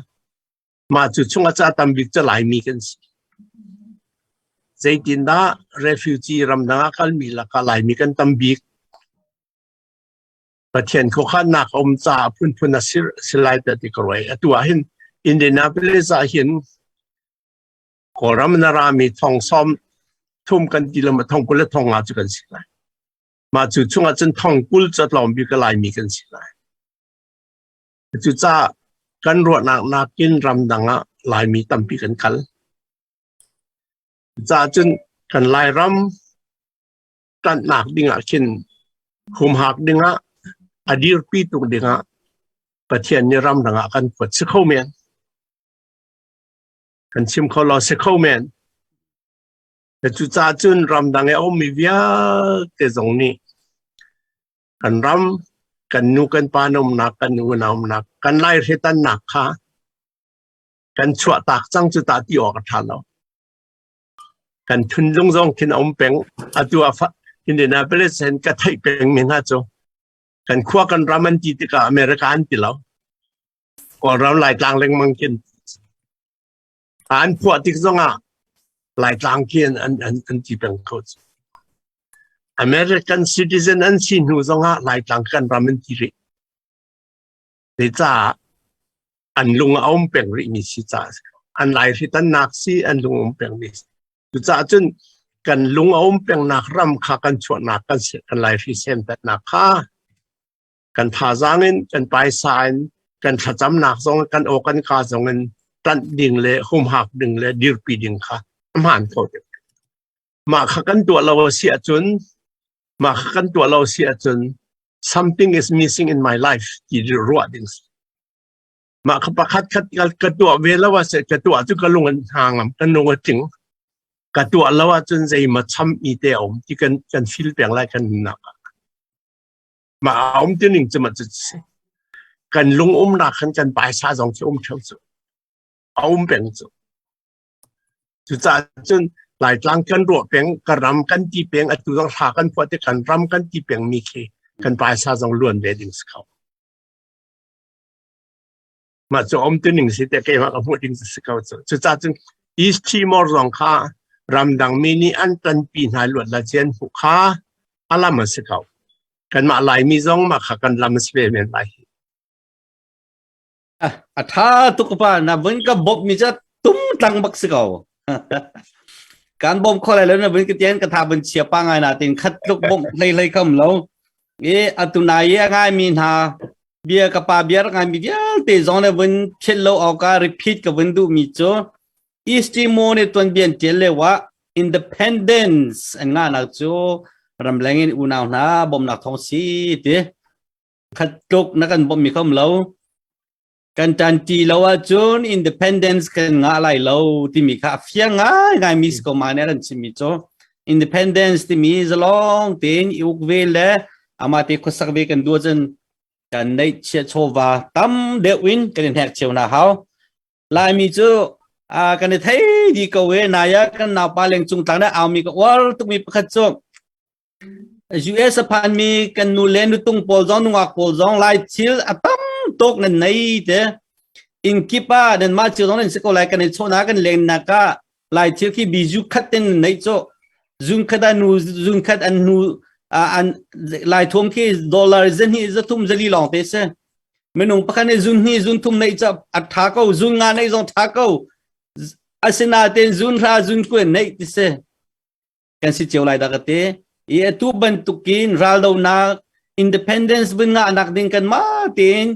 Mah cu chung ah ca tam bik cu Laimi kan si. Zeitindah refugee ramdang ah kalmi lakah Laimi kan tam bik? Pathian khuakhannak a um caah phunphun a si lai tiah ti ka ruai. Atu ah hin Indianapolis ah hin Kawlram in a rami thong sawm thum kan ti lo ma thong 20 le thong nga cu kan si lai. Mah cu chungah cun thong 20 cu a tlawm bik a Laimi kan si lai. Cucaah kan ruahnak nakin ramdang ah Laimi tampi kan kal. Cucaah cun kan Lairam ṭanhnak dingah khin humhak dingah a dirpi tuk dingah Pathian nih ramdang ah kan kuat si kho men. Kan chim kho lo si kho men. Cucaah cun ramdang i a ummi vialte zong nih kan ram kan nu kan pa na umnak kan nu na umnak kan lai hritannak kha kan chuah tak cang cu ta ti awk a ṭha lo kan thunlung zong khin a um peng atu a Indianapolis hin ka theih peng mi hna cu kan khua kan ram an ti tikah America an ti lo Kawlram Laitlang lengmang khin an phuah tik zongah Laitlang khi an an an, an ti peng kho cu. American citizen an si hnu zongah Laitlang kan ram an ti rih. Zeicah an lung a um peng rih mi si caah an lai hritannak si an lung um peng mi si. Cucaah cun kan lung a um pengnak ram kha kan chuahnak kan kan lai hri semtatnak kha kan thazaang in kan paisa in kan thlacamnak zong kan aw kan ka zong in ṭanh ding le humhak ding le dirpi ding kha a hmaan ko ding. Mah kha kan tuah lo a si ahcun mah kha kan tuah lo a si ahcun Something is missing in my life ti ruah ding si. Mah kha pakhat khat ka tuah ve lo ah seh ka tuah cu ka lung an hna ngam, kan lung a tling. Ka tuah lo ahcun zeima cham mi te a um ti kan kan feel peng lai kan nunnak ah. Mah a um ti ning cu ma cu si. Kan lung umnak khan kan paisa zong khi um theo cu. A um peng cu. Cucaah cun Laitlang kan ruah peng, ka ram kan ti peng, atu zong hla kan phuah ti kan ram kan ti peng mi khi kan paisa zong luan ve ding si kho. Mah cu um tu ning si te keimah ka hmuh ding si ko cu. Cucaah cun East Timor zong kha ramdang mi nih an ṭanpi hna luat la cian hmuh kha a lam a si ko. Kanmah Laimi zong mah kha kan lam a si ve men lai. A ṭha tuk pa na vun ka bawmh mi cu tum tlang bak si ko. Kan bawm kho lai lo na vun ka tian ka tha vun chia pa ngai na tin khat tluk bawmh hlei hlei kham lo. I atu na i a ngai mi hna bia ka pa bia rak ngai mi vialte zong le vun philh lo awk ah repeat ka vun duh mi cu East Timor nih tuanbia an ṭial lio ah independence an ngahnak cu ramleng in unau hna bawmhnak thawng si ti khat tluk na kan bawmh mi kha um lo kan ṭanṭi lo ahcun independence kan ngah lai lo timi kha a fiang ngaingai mi si ko ma nih an chimmi cu independence timi zalong tein i uk ve le amah te khuasak ve kan duh ahcun kan neih chiah chawva tam deuh in kan i hnek cio na hau Laimi cu kan i thei di ko e naya kan naupa leng cung tlang na aumi ka uar tukmi pakhat cu US a phanmi kan nu le nutung pawl zong nungak pawl zong lai thil a tam tuk nan nei te inn kip ah nan mah cio zong nan si ko lai kan i chawhna kan len nak ah lai thil khi biju khat ten nan nei cho zun khat a nu zun khat an nu an lai thuam khi dollar zan hi zathum zali lawng te se minung pakhat nih zun hnih zun thum neih ca a tha ko zun nga neih zong tha ko asinain zun hra zun kuen neih ti si kan si cio lai dah ka ti i atu bantukin raldonak independence vun ngah nak ding kan ma tein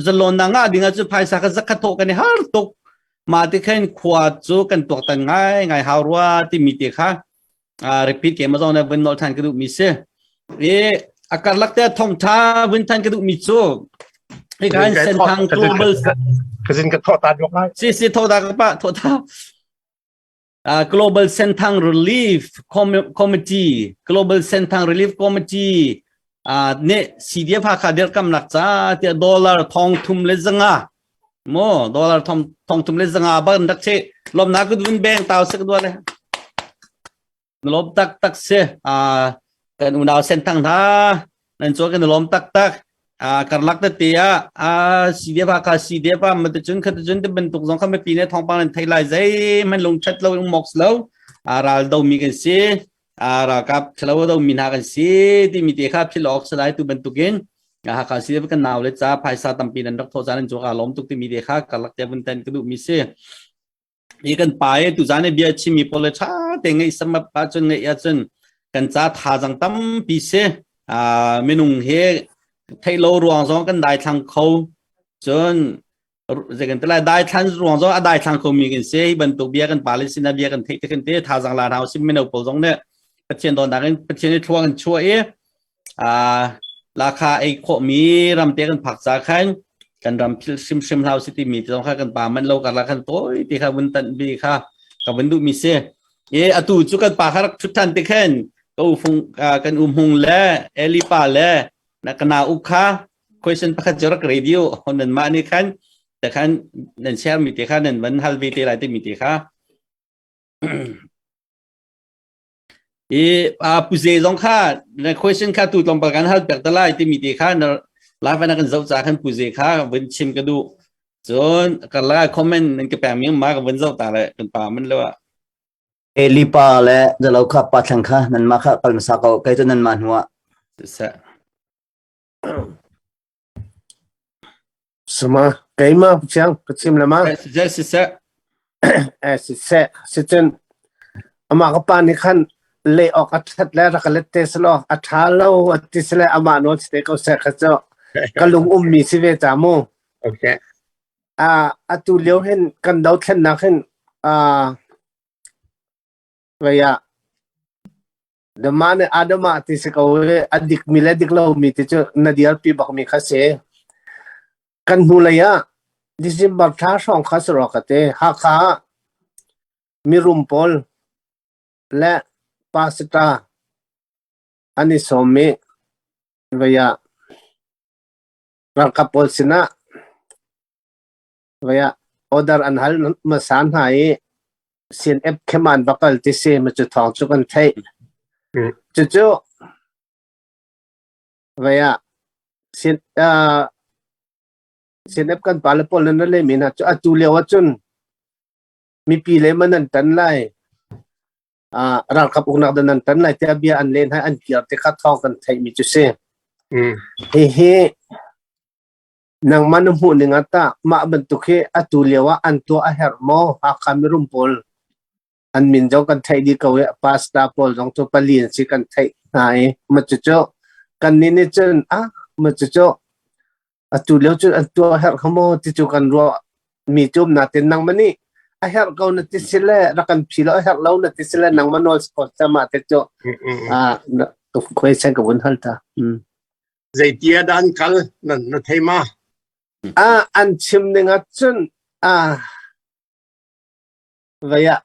zalon na ngah ding ah cu phaisa ka zakhat thawh kan i har tuk ma ti khan khua cu kan tuaktan ngai ngai hau rua timi te kha repeat ke ma zong na vun nol than ka duh mi si i a karlak te thong tha vun than ka duh mi cu hi kan senthang global kazin ka tho ta dok lai si si tho ta ka pa tho ta Global Senthang Relief Committee Global Senthang Relief Committee nih CDF Hakha dirkamnak ca tiah dollar thong thum le zanga mo dollar thong thong thum le zanga ban rak che lomna ku dun beng tau sek dua le lom tak tak se kan unau Senthang hna nan chuak kan lawm taktak a karlak te te ah a CDF Hakha CDF ah mate cun khat cun te bantuk zong kha mipi ne thawngpang nan thei lai zei man lung that lo ung mox lo a ral do mi kan si a ralkap thalo do mi hna kan si ti mi te kha phil ok salai tu bantukin Hakha CDF kan nau le ca phaisa tampi nan rak tho caan an chuak a lawm tuk ti mi te kha karlak te vun tan ka duh mi si i kan pa i tuzan i bia chimmi pawl le ṭha te ngaih samap ahcun ngaih ahcun kan ca thazang tampi si minung hi theih lo ruang zong kan daithlang kho cun zei kan ti lai daithlan ruang zong a daithlang kho mi kan si hi bantuk bia kan pa le sinah bia kan theih te kan te thazang la hna usih mino pawl zong nih Pathian dawtnak in Pathian i thluang in chuah i lakha ei khawhmi ramte kan phak ca khan kan ram phil hrimhrim hlau si timi te zong kha kan pa man lo karla khan tawi ti kha vun tan bi kha ka vun duh mi si e atu cu kan pa kha rak thut than te khan ka u fung kan u hmung le eli pa le na kana u kha question pakhat cu rak radio nan mah nih khan te khan nan share mi te kha nan van hal ve te lai te mi te kha I pu Ze zong kha na question kha tu tlawmpal kan hal pek te lai timi te kha na live na kan zoh ca khan pu Ze kha vun chim ka duh. Cun karlak ah comment nan ka pek mi ma ka vun zoh ta le kan pa man lo ah. Eli pa le zalo kha pa thlang kha nan mah kha kal hmasa ko kei cu nan mah hnu ah. Siseh. Sama keimah chiang ka chim le ma. Siseh siseh. Eh siseh sicun amah ka pa nih khan le awk a that le rak let te selaw a tha lo a ti sele amah nawl si te ko seh kha cu ka lung um mi si ve ta mu. Okay. A atu lio hin kan dothlennak hin a vei ah. Dama nih Adama ti si ko i a dikmi le dik lomi ti cu na dirpi bakmi kha si. Kan hnulei ah December thla hrawng kha si rua ka ti. Hakha ah mirum pawl le pastor an i sawm i vei ah ralkap pawl sinah vei ah order an hal hmasa hna i CNF khem an va kal ti si ma cu thawng cu kan theih. Cucu vei ah CNF kan pale pawl nan le mi hna cu atu lio ahcun mipi le man an tan lai ralkap uknak dan an tan lai tiah bia an len hai an kir te kha thawng kan theih mi cu si. Hihi nangmah na hmuh ning ah tah mah bantuk hi atu lio ah an tuah a herh maw? Hakha mirum pawl an min zong kan theih dih ko i pastor pawl zong cu pali an si kan theih hna i ma cucu kan nih nih cun ah ma cucu atu lio cun an tuah herh kha maw ti cu kan ruah mi cu um natin nangmah nih a herh ko na ti si le rak kan phi lo a herh lo na ti si le nangmah nawl ko sama te cu ah question ka vun hal ta. Zeitia dah an kal na na thei ma? Ah an chim ning ah cun ah vei ah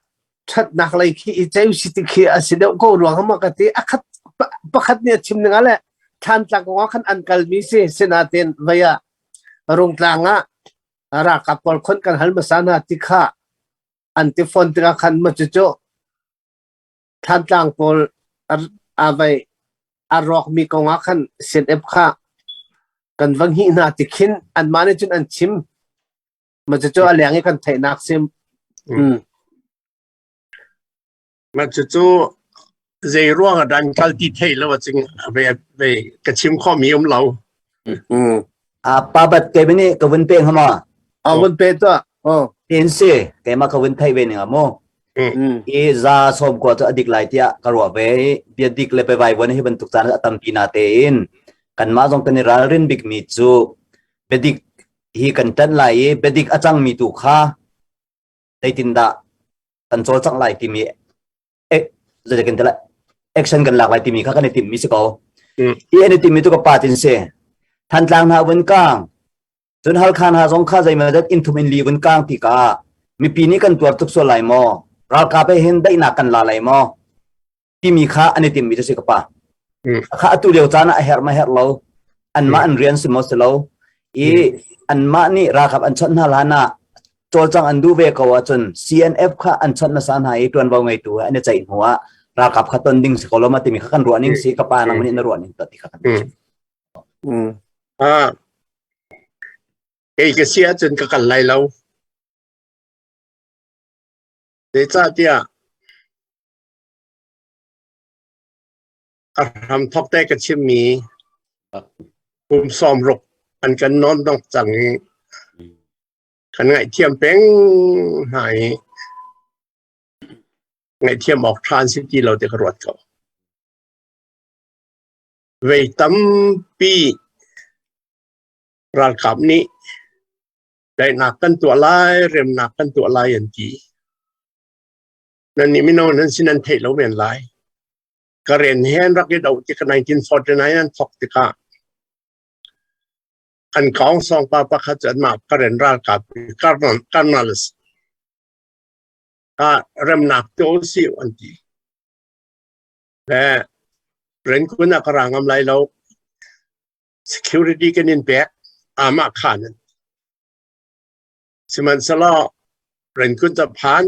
ṭhatnak lei khi i ceu si ti khi a si deuh ko ruang ma ka ti. Akhat pakhat nih a chim ning ah le Thlantlang kong ah khan an kalmi si. Sinain vei ah Rungtlang ah ralkap pawl khon kan hal hmasa hna ti kha an ti fawn tikah khan ma cucu Thlantlang pawl a vei a rawkmi kong ah khan CNF kha kan va hngih hna ti khin anmah nih cun an chim. Ma cucu a leng i kan theihnak sim. Ma cucu zei ruang ah dan kal ti thei lo acing ve ve ka chim kho mi um lo. A pa bat ke bini ka vun pe hama. A vun pe to. Oh. In si keima ka vun thei ve ning amo. I za som ko chu adik lai tia ka ruwa ve bia dik le pe vai bon hi bantuk chan a tampi na te in kan ma zong kan i ralrin bik mi chu bedik hi kan ṭanh lai i biadik a cangmi tu kha zeitindah kan cawlcangh lai timi zeitin kan action kan lak lai timi kha kan i timmi si ko. Hi an i timmi tu ka pa tin si. Thantlang hna vun kang, cun Halkha hna zong kha zeimawzat inn thum in li vun kang ti ka mipi nih kan tuar tuk sual lai maw? Ralkap he hin daihnak kan la lai maw? Timi kha an i timmi cu si ka pa. Kha atu lio caan ah a herh ma herh lo, anmah an rian si maw si lo i anmah nih ralkap an chawnh hna hlan ah cawlcang an duh ve ko ahcun CNF kha an chawnh hmasa hna i ṭuanvo ngeitu he an i ceih hnu ah ralkap kha ton ding si ko lo ma timi kha kan ruah ning si ka pa nang nih na ruah ning to ti kha kan Ah, kei ka si ahcun ka kal lai lo. Zeicahtiah A hramthawk te ka chimmi kum 60 an kan nawn dong cang i kan ngaihthiam peng hna i ngaihthiam awk ṭha an si ti lo ti ka ruat ko. Vei tampi ralkap nih daihnak kan tuah lai, remnak kan tuah lai an ti. Nannih mino nan sin nan theih lo men lai. Karen he an rak i doh tik 1949 an thawk tikah an kaung song pa pakhat cu anmah Karen ralkap colonels ah remnak tu si an ti. Le Renkun ah ka ra ngam lai lo. Security kan in pek amah khan. Sihmanhsehlaw Renkun ca phan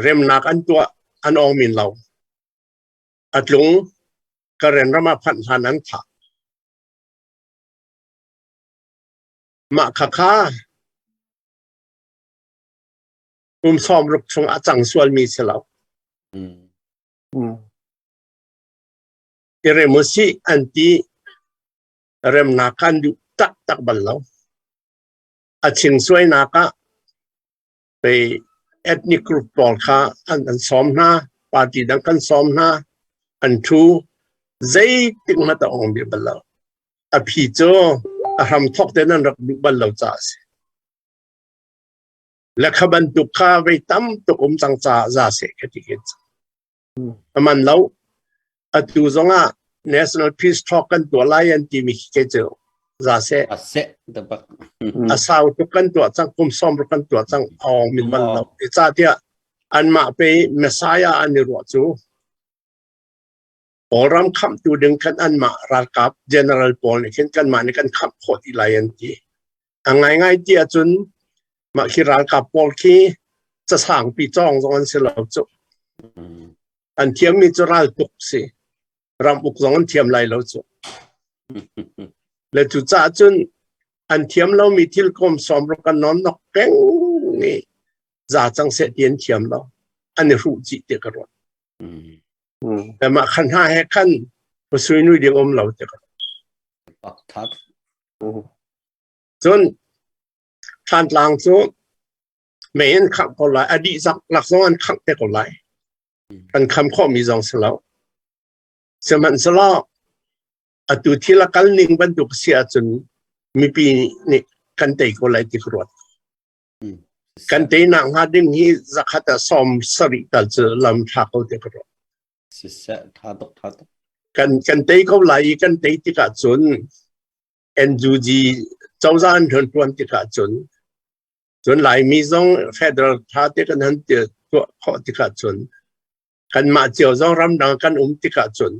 remnak an tuah an ong min lo. A tlung Karen ram ah phanh hlan an thah. Mah khakha kum 60 chung a cang sualmi si lo. I rem usih an ti remnak kha an duh taktak bal lo. A ching suainak ah pei ethnic group pawl kha an an sawm hna, party dang kan sawm hna, an thu zeitik hmanh a ong bih bal lo. A phi cu a hram thawk tein an rak duh bal lo caah a si. Le kha bantuk kha vei tam tuk um cang caah za seh ka ti ke. A man lo. Atu zongah National Peace Talk kan tuah lai an timi khi ke cu za seh. A seh tabak. A sau tuk kan tuah cang, kum sawm ruk kan tuah cang, awng min man lo. Catiah anmah pe Messiah an i ruah cu Kawlram khamhtu ding khan anmah ralkap general pawl nih khin kanmah nih kan khamh khawh ti lai an ti. A ngaingai ti ahcun mah khi ralkap pawl khi casangpi cawng zong an si lo cu. An thiammi cu raltuk si. Ram uk zong an thiam lai lo cu. Le cucaah cun an thiam lomi thil kawm sawm ruk kan nawn nok peng i za cang seh ti an thiam lo. An i hruh cih ti ka ruat. Mah khan hna he khan pasui nui ding um lo ti ka That. Cun Thlantlang cu mei an khangh ko lai, a dih zak lak zong an khangh te ko lai. Kan kham khawhmi zong si lo. Sihmanhsehlaw atu thil a kal ning bantuk si ahcun mipi nih kan tei ko lai ti ka ruat. Kan teinak hnga ding hi zakhat ah 70 tal cu lam tha ko te ka ruah. Siseh, tha tuk, tha tuk. Kan tei ko lai i kan tei tikah cun NUG cozah an hon tuan tikah cun cun Laimi zong federal tha te kan han tuah khawh tikah cun kanmah cio zong ramdang kan um tikah cun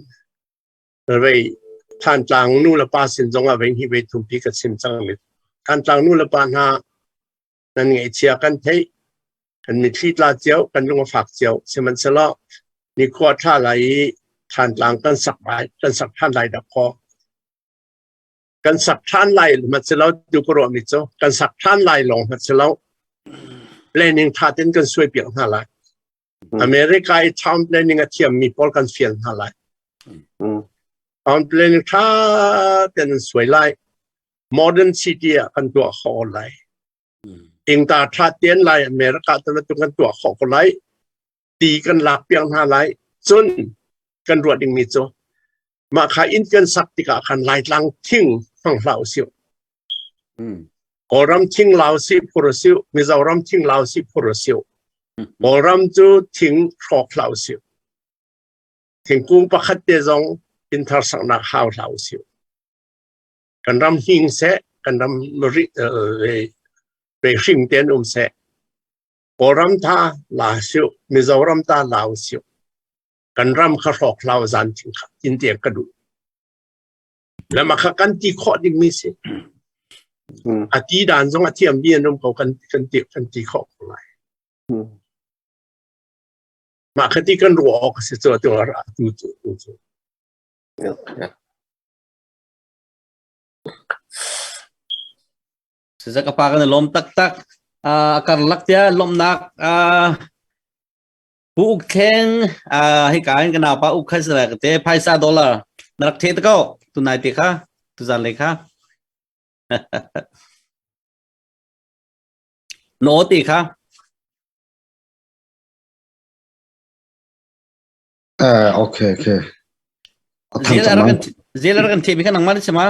rei Thantlang nu le pa sin zong ah vei hnih vei thum pi ka chim cang mi Thantlang nu le pa hna nan ngaihchia kan theih kan mitthli tla cio kan lung a fak cio sihmanhsehlaw nikhua ṭha lai i Thantlang kan sak lai kan sak ṭhan lai dak kaw kan sak ṭhan lai hmanhsehlaw tu ka ruah mi cu kan sak ṭhan lai lawng hmanhsehlaw planning ṭha ten kan suai piak hna lai America i town planning a thiammi pawl kan fial hna lai. Town planning ṭha tein an suai lai. Modern city ah kan tuah khawh lai. Ingta ṭha tein lai America te bantuk kan tuah khawh ko lai. Ti kan lak piak hna lai. Cun kan ruah dingmi cu mah kha inn kan sak tikah khan Laitlang thing hmang hlah usih. Kawlram thing lau si phur si Mizoram thing lau si phur si Kawlram cu thing hrawk hlah usih. Thingkung pakhat te zong inn thar saknak hau hlah usih. Kan ram hing seh, kan ram ve hring ten um seh. Kawlram tha la siu, Mizoram ta lau siu. Kan ram kha hrawk hlau zan thing kha in te ka duh. Le mah kha kan ti khawh dingmi si. A ti dan zong a thiam mi an um ko kan kan ti kan ti khawh ko lai. Mah kha ti kan ruah awk a si cu atu atu cu tu cu. Siseh ka pa kan i lawm taktak. A karlak tia lawmhnak Pu Uk Thleng hika in ka naupa Uk kha si ka te phaisa dollar na rak the te ko tunai te kha tuzan le kha no ti kha Okay okay Zelar kan the mi kha nangmah si ma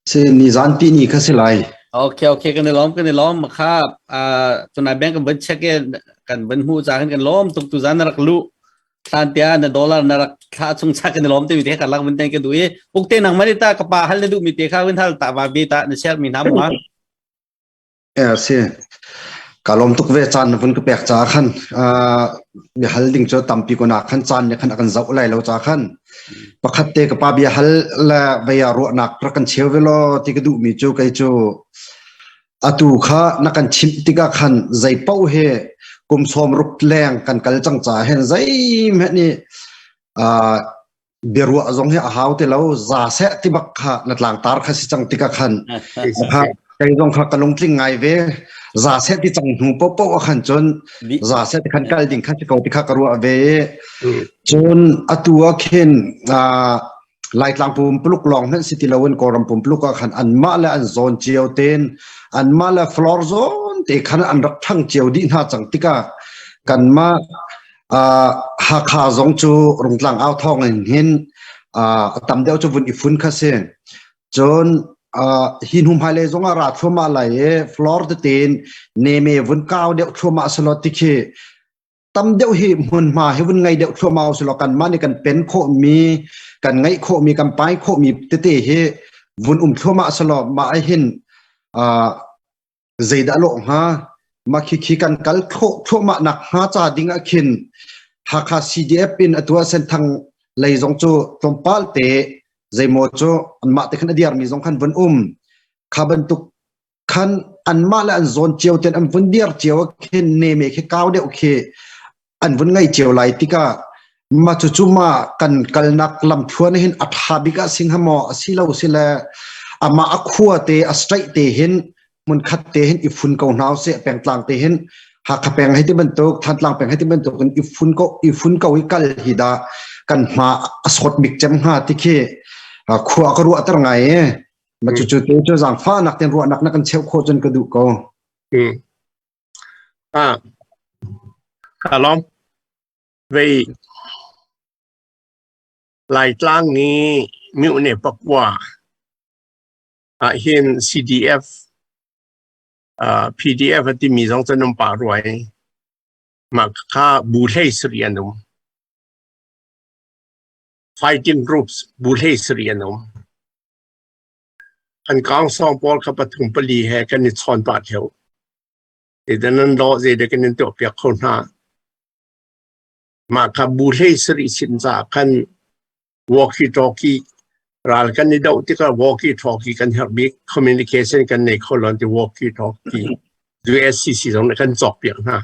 Si ni zan pi ni kha si lai. Okay okay kan i lawm kan i lawm kha tunai bank kan van check kan van hmu cha kan lawm tuk tu zan na rak lu thlan tia na dollar na rak thla chung cha kan lawm te mi te ka lak vun teng ka du i ukte nang mani ta ka pa hal na du mi te kha vun hal ta va bi ta na share mi na ma Si. Ka lawm tuk ve caan na vun ka pek caah khan bia hal ding cu tampi ko nak khan caan nih khan a kan zoh lai lo caah khan pakhat te ka pa bia hal le vei ah ruahnak rak kan cheu ve law ti ka duhmi cu kei cu atu kha na kan chimh tikah khan zei paoh hi kum 60 leng kan kal cang caah hin zeihmanh nih biaruah zong hi a hau ti lo za seh ti bak kha na tlangtar kha si cang tikah khan kha kei zong kha ka lungtling ngai ve za seh ti cang hnu popo a khan cun za seh ti khan kal ding kha si ko ti kha ka ruah ve cun atu ah khin Laitlang pumpuluk lawng hmanh si ti loin Kawlram pumpuluk ah khan anmah le an zawn cio ten anmah le floor zawn te khan an rak thang cio dih hna cang tikah kanmah Hakha zong cu Rungtlang au thawng in hin a tam deuh cu vun i fun kha si. Cun hi hnu hmailei zong ah ra thluahmah lai i floor tete in neme vun kau deuh thluahmah selaw ti khi. Tam deuh hi hmunhma hi vun ngei deuh thluahmah usih law kanmah nih kan pen khawhmi, kan ngeih khawhmi, kan pai khawhmi tete hi vun um thluahmah selaw mah ah hin zeidah lawh hnga? Mah khikhi kan kal thluahmah nak hnga ca ding ah khin Hakha CDF in atu ah Senthang lei zong cu tlawmpal te zeimaw cu anmah te khan a diarmi zong khan vun um. Kha bantuk khan anmah le an zawn cio ten an vun dir cio khin neme khi kau deuh khi an vun ngei cio lai tikah ma cu cu ma kan kalnak lam thluan hin a tha bik ah sing hamo asilo sile ama a khua te a straight te hin mun khat te hin i fun ko hna se pengtlang te hin Hakha peng hei ti bantuk Thantlang peng hei ti bantuk in i fun ko i fun ko i kal hi da kan hma a sot bik cem hnga ti khi khua ka ruah ter ngai e Ma cu cu tu cu zaangfahnak ten ruahnak na kan cheuh khawh cun ka duh ko. Ah. Alom. Vei Laitlang ni myone pakua ah hin CDF PDF a timi zong cu nan pah rua i mah kha bu hlei sarih an um. Fighting groups bu hlei sarih an um. An kangsawng pawl kha pathum pali he kan i chawn pah ṭheo. Zeidah nan lawh, zeidah kan in tuahpiak kho hna. Mah kha bu hlei sarih sin caah khan walkie-talkie ral kan i doh tikah walkie-talkie kan herh bik. Communication kan nei kho lo ti walkie-talkie USCC zong nih kan cawkpiak hna.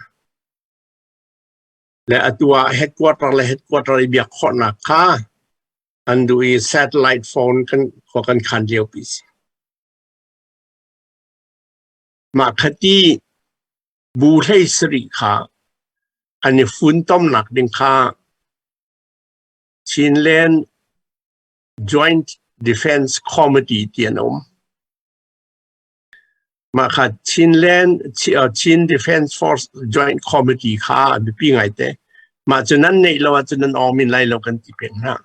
Le atu ah headquarter le headquarter i biak khawhnak kha an duh i satellite phone kan khua kan khan lio pi si. Mah khati bu hlei sarih kha an i funtomnak ding kha Chinland Joint Defense Committee ti an um. Mah kha Chinland Chin Defense Force Joint Committee kha a biapi ngaite. Mah cu nan neih lo ahcun nan awng min lai lo kan ti peng hna.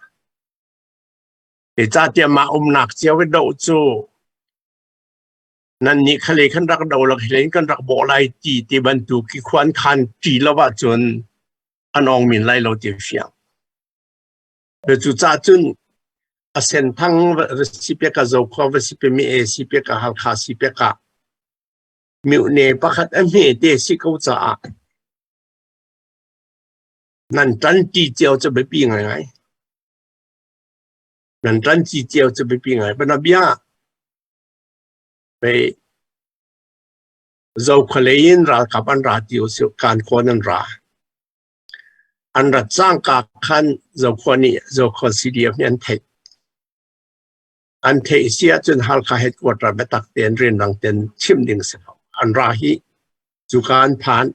Zeicahtiah mah umnak cio i doh cu nan nih khalei khan rak do lo khalei kan rak bawh lai ti ti bantuk i khuan khan ṭi lo ahcun an awng min lai lo ti fiang. Cucaah cun a senthang va si piak ah Zokhua va si piak mi e si piak ah Halkha si piak ah myone pakhat a hme te si ko caah nan ṭanṭi cio cu biapi ngaingai. Nan ṭanṭi cio cu biapi ngai. Banabia pei Zokhua lei in ralkap an ra ti usih kan kawn an ra. An rat cangka khan Zokhua nih Zokhua CDF nih an theih. An theih si ahcun Halkha headquarter biatak tein rianrang tein chimh ding si lo. An ra hi cuka an phan.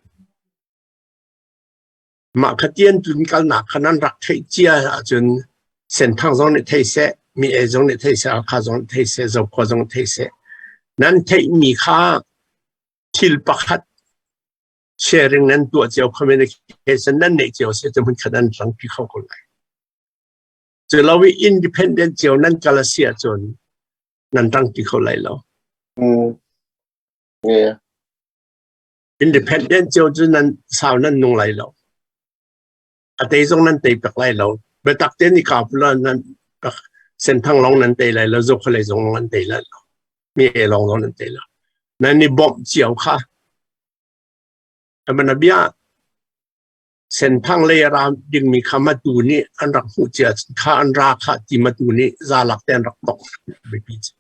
Mah kha tian tun kalnak khan an rak theih cia ahcun Senthang zong nih thei seh, Mi E zong nih thei seh, Halkha zong nih thei seh, Zokhua zong nih thei seh. Nan theihmi kha thil pakhat sharing nan tuah cio communication nan neih cio si cu hmunkhat an tlangpi kho ko lai. Cu lo i independent cio nan kal a si ahcun nan tlangpi kho lai lo. Independent cio cu nan sau nan nung lai lo. A tei zong nan tei pek lai lo. Biatak tein i kap la nan senthang long nan tei lai lo, zokhua zong nan tei lai lo. Mi e long zong nan tei lo. Nan i bawmh cio kha Amanabia Senthang lei a ra dingmi kha Matu nih an rak hmuh cia kha an ra kha ti Matu nih zalak te an rak tong biapi cu.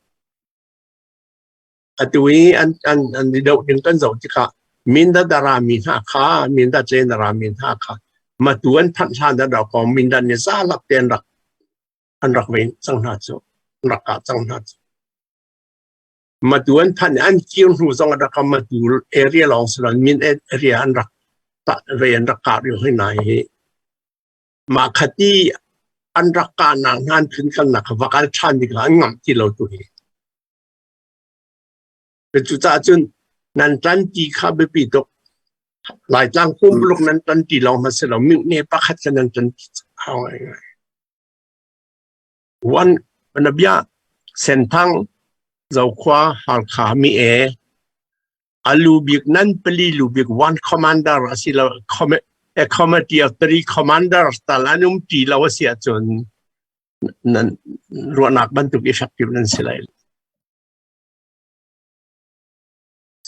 Atu i an an an i doh ding kan zoh tikah Mindat a rami hna kha Mindat len a rami hna kha Matu an phanh hlan ah dawkaw Mindat nih zalak te an rak ven cang hna cu an rak kah cang hna cu. Matu an phanh i an kir hnu zong ah rak Matu area lawng si lo min area an rak vei an rak kah rih hoi hna hi mah khati an rak kahnak hna an phun kalnak kha va kal ṭhan ding ah an ngamh ti lo tu hi. Cucaah cun nan ṭan ti kha biapi tuk. Laitlang pumpuluk nan ṭan ti lawng hmanh si lo mihne pakhat kha nan ṭan ti hau ngaingai. One Panabia Senthang Zokhua Halkha mi e alu bik nan pali lu bik one commander asilo A committee of three commanders tal an um ti lo a si ahcun nan ruahnak bantuk effective nan si lai.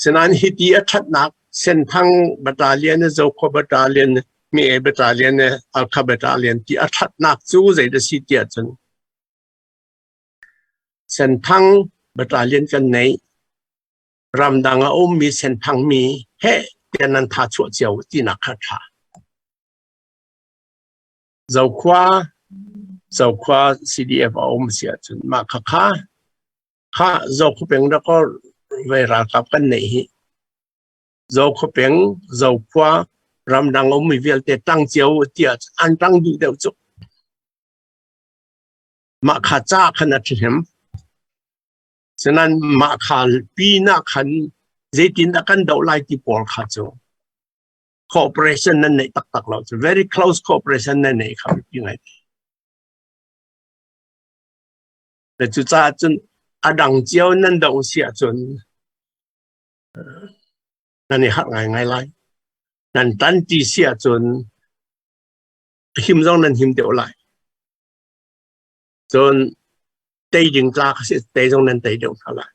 Sinain hiti a ṭhatnak Senthang Battalion, Zokhua Battalion, Mi-e Battalion, Halkha Battalion ti a ṭhatnak cu zeidah si tiah cun Senthang Battalion kan nei. Ramdang a ummi Senthang mi heh tiah nan tha chuah cio tinak kha ṭha. Zokhua Zokhua CDF a um si ahcun mah khakha kha Zokhua peng dakaw ve ralkap kan neih hi. Zokhua peng Zokhua ramdang ummi vialte ṭang cio tiah an ṭang duh deuh cu. Mah kha ca khan a ṭhahnem. Sinain mah kha pinah khan zeitindah kan doh lai ti pawl kha cu cooperation nan neih taktak lo cu very close cooperation nan neih kha biapi ngai. Le cucaah cun a dang cio nan doh si ahcun nan i harh ngaingai lai. Nan tanti si ahcun him zong nan him deuh lai. Cun tei ding tlak a si tei zong nan tei deuh hna lai.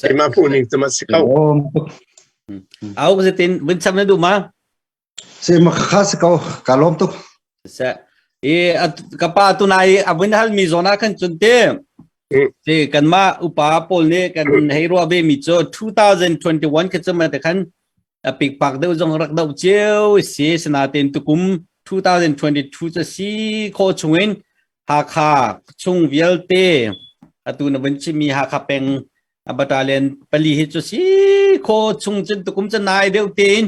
Keimah hmuh ning cu ma si ko. Au zetin vun cham na duh ma? Si ma kha si ko ka lawm tuk. Se i ka pa tu nai a vun hal mi zona khan chun te ti kan ma upa pawl nih kan hei ruah ve mi cu 2021 kha chu ma te khan a pikpak deuh zong rak doh cio si sinain tukum 2022 cu si khawh chungin Hakha chung vialte atu na vun chimmi Hakha peng battalion pali hi cu si khawh chung cun tukum cu nai deuh tein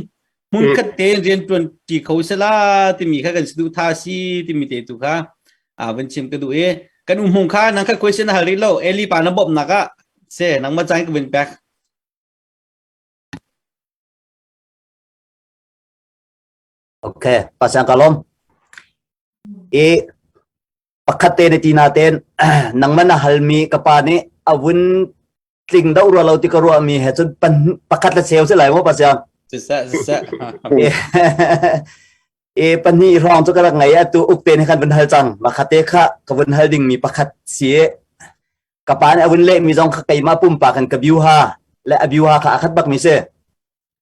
hmunkhat tein rian ṭuan ṭi kho sela timi kha kan saduh tha si timi te tu kha vun chim ka duh i kan umhung kha nang kha question hal rih lo Eli pa na bawmhnak ah se nangmah caan ka vun pek. Ok, pasang kalom. I pakhat te na ti na ten nangman na halmi ka pa nih avun tling do ro lo ti ka ruah mi he cun pakhat le cheu si lai mo pasiang. Siseh siseh. E pahnih hrawng cu ka rak ngei atu uk te nih khan vun hal cang. Makhate kha ka vun hal ding mi pakhat si. Ka pa nih a vun lehmi zong kha keimah pumpak in ka biu ha le a biu ha kha a khat bak mi si.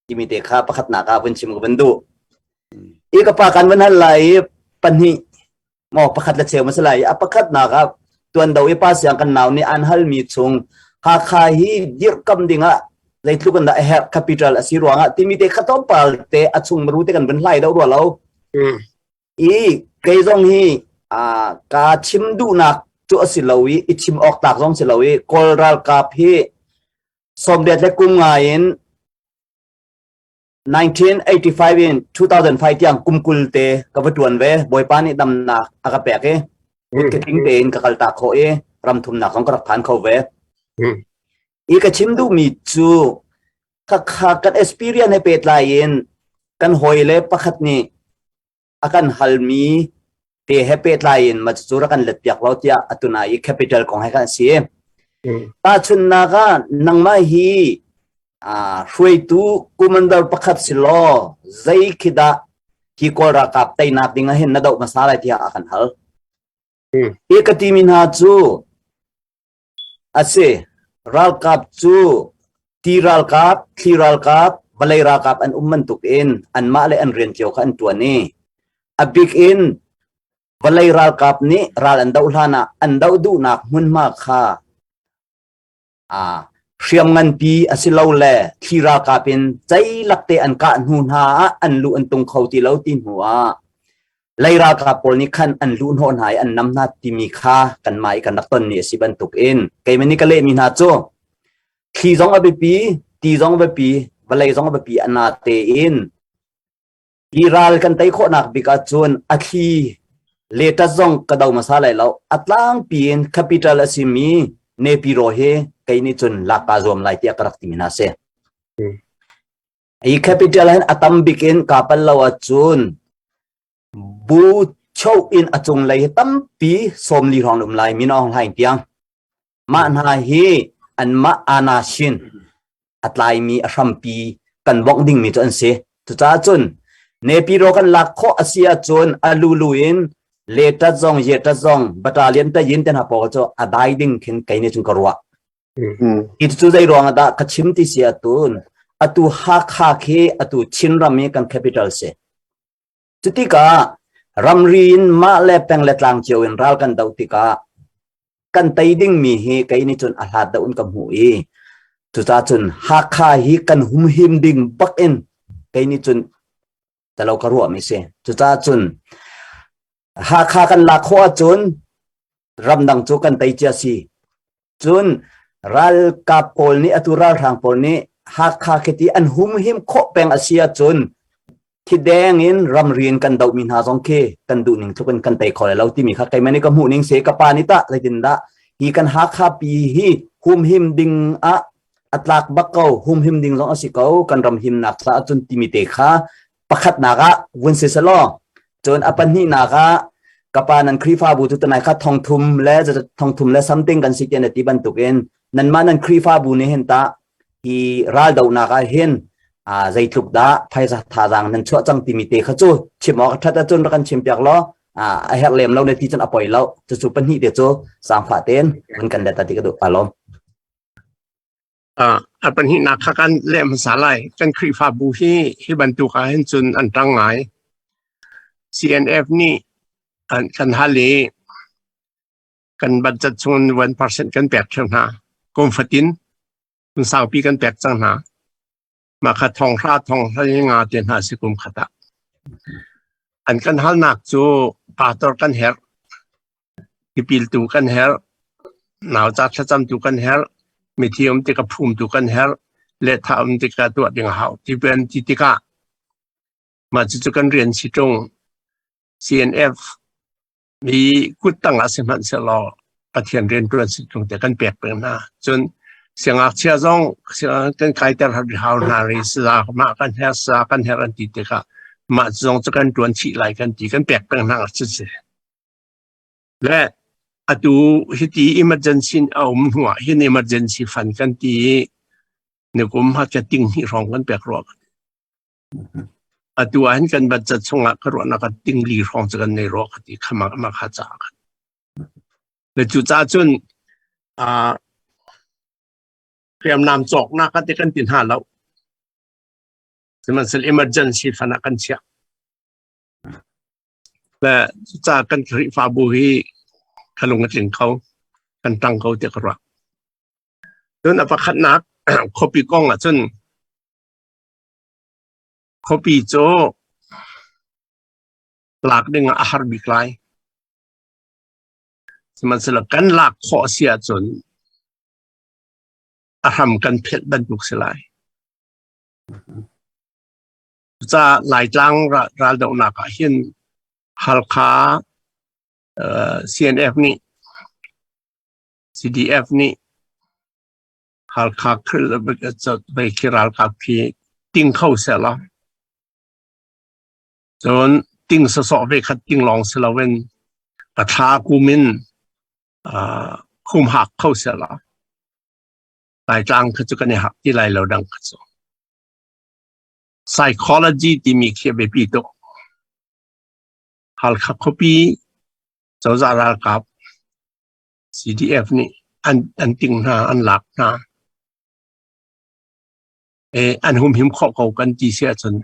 Timi te kha pakhatnak ah vun chim ka vun duh. I ka pa kan vun hal lai i pahnih maw pakhat le cheu ma si lai i a pakhatnak ah tuan do i pa siang kan nau nih an halmi chung Hakha hi dirhkam dingah zeitluk in dah a herh capital a si ruangah timi te kha tlawmpal te a chung maru te kan vun hlai do rua lo. I kei zong hi ka chim duhnak cu a si lo i i chim awk tlak zong si lo i Kawl ralkap hi 80 le kum nga in 1985 in 2005 tiang kum 20 te ka va tuan ve. Bawipa nih damnak a ka pek i ka tling tein ka kal tak khawh i ram thumnak zong ka rak phan kho ve. I ka chim duhmi cu khakha kan experience he pehtlai in kan hawile pakhat nih a kan halmi te he pehtlai in ma cu rak kan let piak lo tiah atuna i capital kong he kan si. Tahchunhnak ah nangmah hi hruaitu commander pakhat si law zei khi dah hi Kawl ralkap teinak ding ah hin na doh hmasa lai tiah a kan hal. Hi ka timi hna cu A si. Ralkap cu ti ralkap, thli ralkap, vawlei ralkap an um bantukin anmah le an rian cio kha an ṭuan i a bik in vawlei ralkap nih ral an doh hlanah an doh duhnak hmunhma kha hriam nganpi asilole thli ralkap in ceilak te an kah hnu hna ah an lu an tung kho ti lo ti hnu ah lei ralkap pawl nih khan an luh hnawh hna i an nam hna timi kha kanmah i kan rak tonmi a si bantuk in keimah nih ka lehmi hna cu thli zong a biapi, ti zong a biapi, vawlei zong a biapi a na tein hi ral kan tei khawhnak bik ahcun a thli latest zong ka do hmasa lai lo a tlangpi in capital a simi Nepiro hi kei nih cun lak kaa zuam lai tiah ka rak timi hna si. Hi capital hin a tam bik in kaa pal lo ahcun bu cho in a cunglei hi tampi 40 hrawng um lai Min Aung Hlaing tiang. Mah hna hi anmah anashin. A tlaimi a hrampi kan bongh dingmi cu an si. Cucaah cun Nepiro kan lak khawh a si ahcun a lulu in letat zong yetat zong battalion tayin te hna pawl cu a dai ding khin kei nih cun ka ruah. Hi cu zei ruang ah dah ka chim ti si ahcun atu Hakha khi atu Chinram i kan capital si. Cutikah ramri in mah le peng le tlang cio in ral kan doh tikah kan tei dingmi hi kei nih cun a hlat deuh in ka hmuh i cucaah cun Hakha hi kan humhim ding bak in kei nih cun talo ka ruahmi si. Cucaah cun Hakha kan lak khawh ahcun ramdang cu kan tei cia si. Cun ralkap pawl nih atu ralhrang pawl nih Hakha khiti an humhim khawh peng a si ahcun thideng in ramri in kan dohmi hna zong khi kan duh ning tluk in kan tei kho lai lo timi kha keimah nih ka hmuh ning si. Ka pa nih tah zeitin dah hi kan Hakha pi hi humhim ding ah a tlak bak ko, humhim ding zong a si ko kan ram himnak caah cun timi te kha pakhatnak ah vun si selaw, cun a pahnihnak ah ka pa nan Khrihfabu cu tunai kha 3000 le something kan si tian ti bantukin nanmah nan Khrihfabu nih hin tah hi raldohnak ah hin zeitluk dah phaisa thazaang nan chuah cang timi te kha cu chim awk a ṭhat ahcun rak kan chim piak law, a herh lem lo ne ti cun a poi lo. Cucu pahnih te cu zaangfah tein vun kan let ta ti ka duh. Ka lawm. A pahnihnak kha kan leh hmasa lai. Kan Khrihfabu hi hi bantuk ah hin cun an ṭang ngai. CNF nih an kan hal i kan budget chung 1% kan pek ṭheo hna. Kum fatin kum saupi kan pek cang hna. Mah kha 10,000 15,000 te hna si kum khat ah. An kan halnak cu pastor kan herh, tipiltu kan herh, nauca thlacamtu kan herh, mithi um tikah phumtu kan herh, lehthah um tikah tuah ding a hau ti an ti tikah mah cucu kan rian si ṭung. CNF mi kut tang ah sihmanhsehlaw Pathian rianṭuan si ṭung te kan pek peng hna. Cun siangngakchia zong kan kaiter hau hna ri saza mah kan herh, saza kan herh an ti tikah mah zong cu kan ṭuan chih lai kan ti, kan pek peng hna cu si. Le atu hiti emergency a um hnu ah hin emergency fund kan ti i nikum ha ka ting hnih hrawng kan pek rua. Atu ah hin kan budget chungah ka ruahnak ah ting li hrawng cu kan nei rua ka ti khama ma kha ca khan. Le cu ca cun hriamnam cawknak ka ti kan ti hna lo. Sihmanhsehlaw emergency fund ah kan chiah. Le cucaah kan Khrihfabu hi ka lung a tling kho, kan ṭang ko tiah ka ruah. Cun a pakhatnak khuapi kong ahcun khuapi cu lak ding ah a har bik lai. Sihmanhsehlaw kan lak khawh a si ahcun a hram kan phelh bantuk si lai. Cucaah Laitlang raldohnak ah hin Halkha CNF nih CDF nih Halkha khi ralkap khi ting kho sehlaw, cun ting sawsawh ve khat ting lawng si loin pathla kum in humhak kho sehlaw Laitlang kha cu kan i hak ti lai lo dang kha cu. Psychology timi khi a biapi tuk. Halkha khuapi cozah ralkap CDF nih an ting hna, an lak hna. E, an humhim khawh ko kan ti si ahcun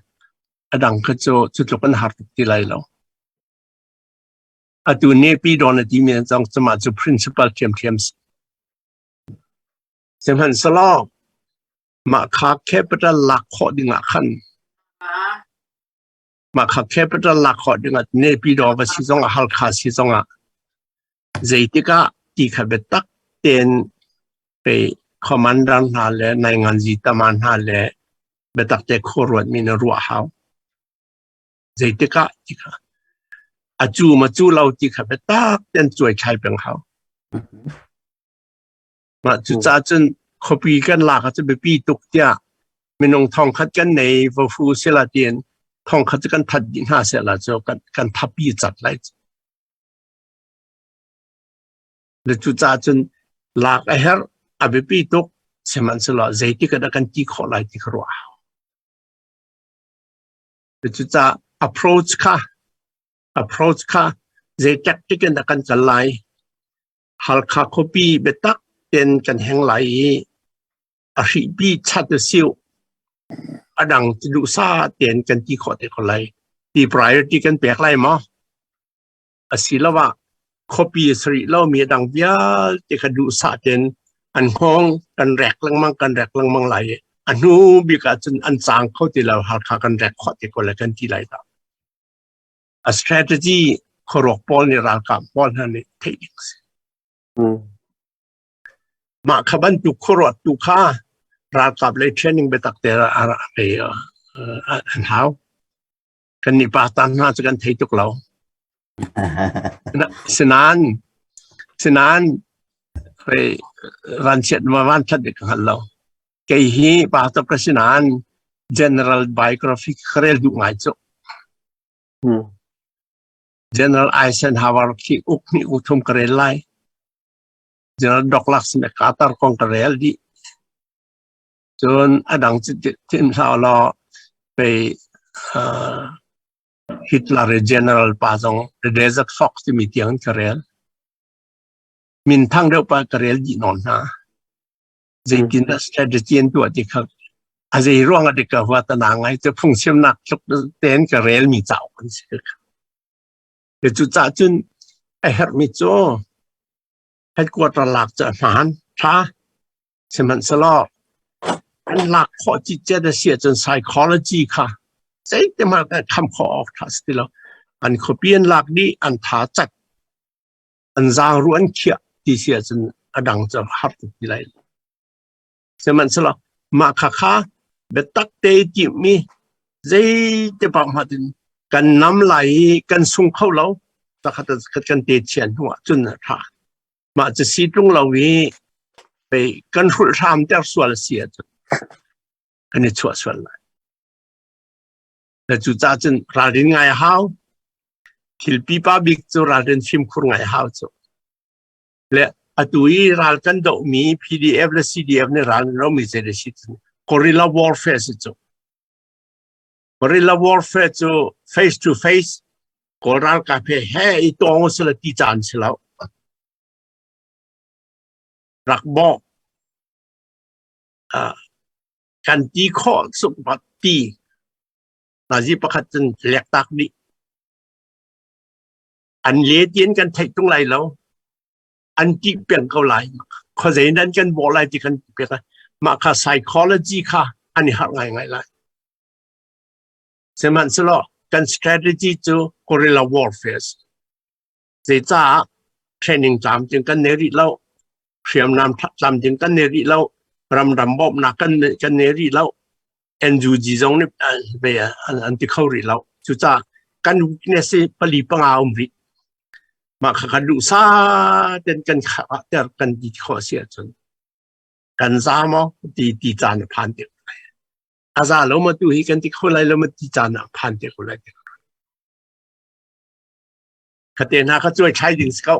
a dang kha cu cu tluk an har tuk ti lai lo. Atu Nepi Dawn a timi zong cuma cu principal ṭhiamṭhiam si. Sihmanhsehlaw mah kha capital lak khawh dingah khan mah kha capital lak khawh dingah Naypyidaw va si zongah Halkha si zongah zeitik ah ti kha biatak tein pei commander hna le nainganzi tama hna le biatak te khuaruat mi na ruah hau. Zeitik ah ti kha a cu ma cu lo ti kha biatak tein cuai thlai peng hau. Mah cucaah cun khuapi kan lak ahcun biapi tuk tiah minung 1000 kan nei va fu sila tiin 1000 cu kan that dih hna sehla cu kan thapi cat lai. Le cucaah cun lak a herh, a biapi tuk. Sihmanhsehlaw zeitik ah dah kan ti khawh lai ti kha ruah a hau. Cucaah approach kha approach kha zei tactic in dah kan kal lai? Halkha khuapi biatak tein kan heng lai i a hrihpi chat u siu a dang ti duhsa tein kan ti khawh te ko lai. Ti priority kan pek lai maw? Asiloah khuapi sarih lomi a dang vialte kha duhsah tein an hngawng kan rek lengmang kan rek lengmang lai i a hnu bik ahcun an caang kho ti lo. Halkha kan rek khawh te ko lai kan ti lai dah. A strategy khuaruak pawl nih ralkap pawl hna nih theih ding a si. Mah kha bantuk khuaruat tu kha ralkap lei training biatak te an hau. Kan nih pa tan hna cu kan thei tuk lo. Sinain sinain hei vanchiat ma vanthat ka hngal lo. Kei hi pastor ka si nain general biography ka rel duh ngai cu. General Eisenhower khi uk hnih uk thum ka rel lai. General Douglas MacArthur kong ka rel dih. Cun a dang thim hlah law pei Hitler i general pa zong The Desert Fox timi tiang in ka rel. Minthang deuh pa ka rel dih nawn hna. Zeitindah strategy an tuah ti kha a zei ruang ah dik ka hua ta na ngai cu phungchimnak tluk tein ka relmi cauk an si kha. Cu cah cun a herhmi cu headquarter lak cu a hmaan tha Sihmanhsehlaw an lak khawh citcet a si ahcun psychology kha zeitihmanh kan kham khawh awk ṭha si ti lo. An khuapi an lak dih, an tha cat, an zaangruh an khiah ti si ahcun a dang cu har tuk ti lai lo. Sihmanhsehlaw mah khakha biatak te i timhmi zeiti paoh hmanh in kan nam lai i kan sung kho lo takhat kan te chian hnu ah cun a ṭha. Mah cu si tlung lo i pei kan hrulh hram ter sual a si ahcun kan i chuah sual lai. Le cucaah cun ralrin ngai a hau. Thil pipa bik cu ralrin fimkhur ngai a hau cu. Le atu i ral kan dohmi PDF le CDF nih ral an romi zei le si cun guerrilla warfare si cu. Guerrilla warfare cu face to face Kawl ralkap he he i tawng usila ti caan si lo. Rak bawh. Kan ti khawh suk bat ti. Nazi pakhat cun lek tak dih. An le tien kan theih tung lai lo. An ti peng ko lai. Khuazei nan kan bawh lai ti kan ti pek. Mah kha psychology kha an i harh ngai ngai lai. Sihmanhsehlaw kan strategy cu guerrilla warfare si. Zeicah training tlamtling kan nei rih lo, hriamnam tlamtling kan nei rih lo, ramdang bawmhnak kan kan nei rih lo, NUG zong nih ve an ti kho rih lo. Cucaah kan weakness hi pali panga um rih. Mah kha kan duh sa ten kan ter kan ti khawh si ahcun kan za maw ti ti caan a phan te lai. A za lo ma tu hi kan ti kho lai lo ma ti caan ah phan te ko lai. Khate hna kha cuai thlai ding si ko.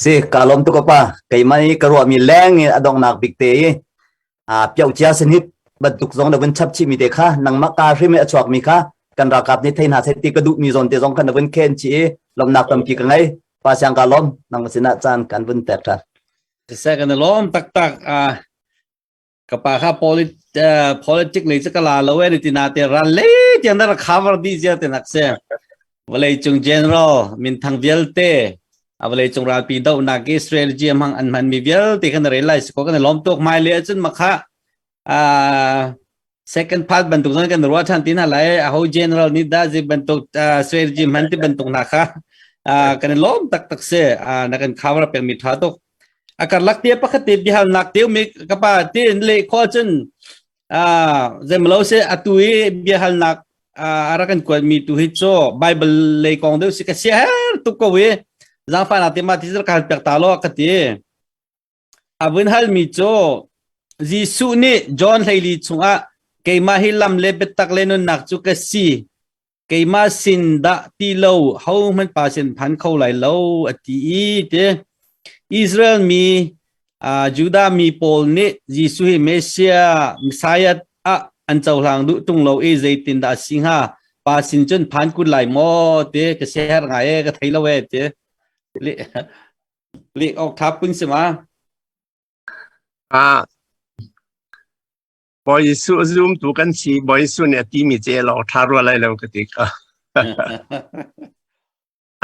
Si ka lawm tuk pa keimah i ka ruahmi leng in a donghnak bik te i a piau cia sinhit bantuk zong na vun chap chih mi te kha nangmah ka hrim i a chuak mi kha kan ralkap nih thei hna seh ti ka duh mi zawn te zong kha na vun khen chi i lawmnak tampi ka ngei pa siang ka lawm nang sinah caan kan vun tek ṭhan. Siseh kan i lawm taktak. Ka pa kha politic lei cu ka la lo e ti na te ral le tiang na cover di zia te nak se vawlei cung general minthang vialte a vawlei cung ralpi do nak i strategy hmang an hman mi vialte kan rel lai ko kan lom tuk mai le cun makha second part bantuk zong kan ruah than tin lai a ho general ni da zi bantuk strategy hman ti bantuk na kha kan lom tak tak se na kan cover pek mi tha tuk. A karlak te pakhat te biahalnak te mi ka pa te le kho cun zeimalo se atu i biahalnak a rak kan kuat mi tu hi cu Bible lei kong deuh si ka sia her tuk ko i zaangfah nak te ma ti ka hal pek ta lo ka ti. A vun hal mi cu Jesuh nih John 14 chungah keimah hi lam le biatak le nunnak cu ka si keimah sin dah ti lo hohmanh pa sin phan kho lai lo a ti i ti. Israel mi. Judah mi pawl nih Jesuh hi Messiah Messiah ah an cohlang duh tung lo i zeitindah a si hnga? Pa sin cun phan kun lai maw ti ka siaherh ngai e ka thei lo e ti leh awk tha pun si ma? Ah Bawi Jesuh zumtu kan si Bawi Jesuh nih a timi ce lo tha rua lai lo ka ti ka.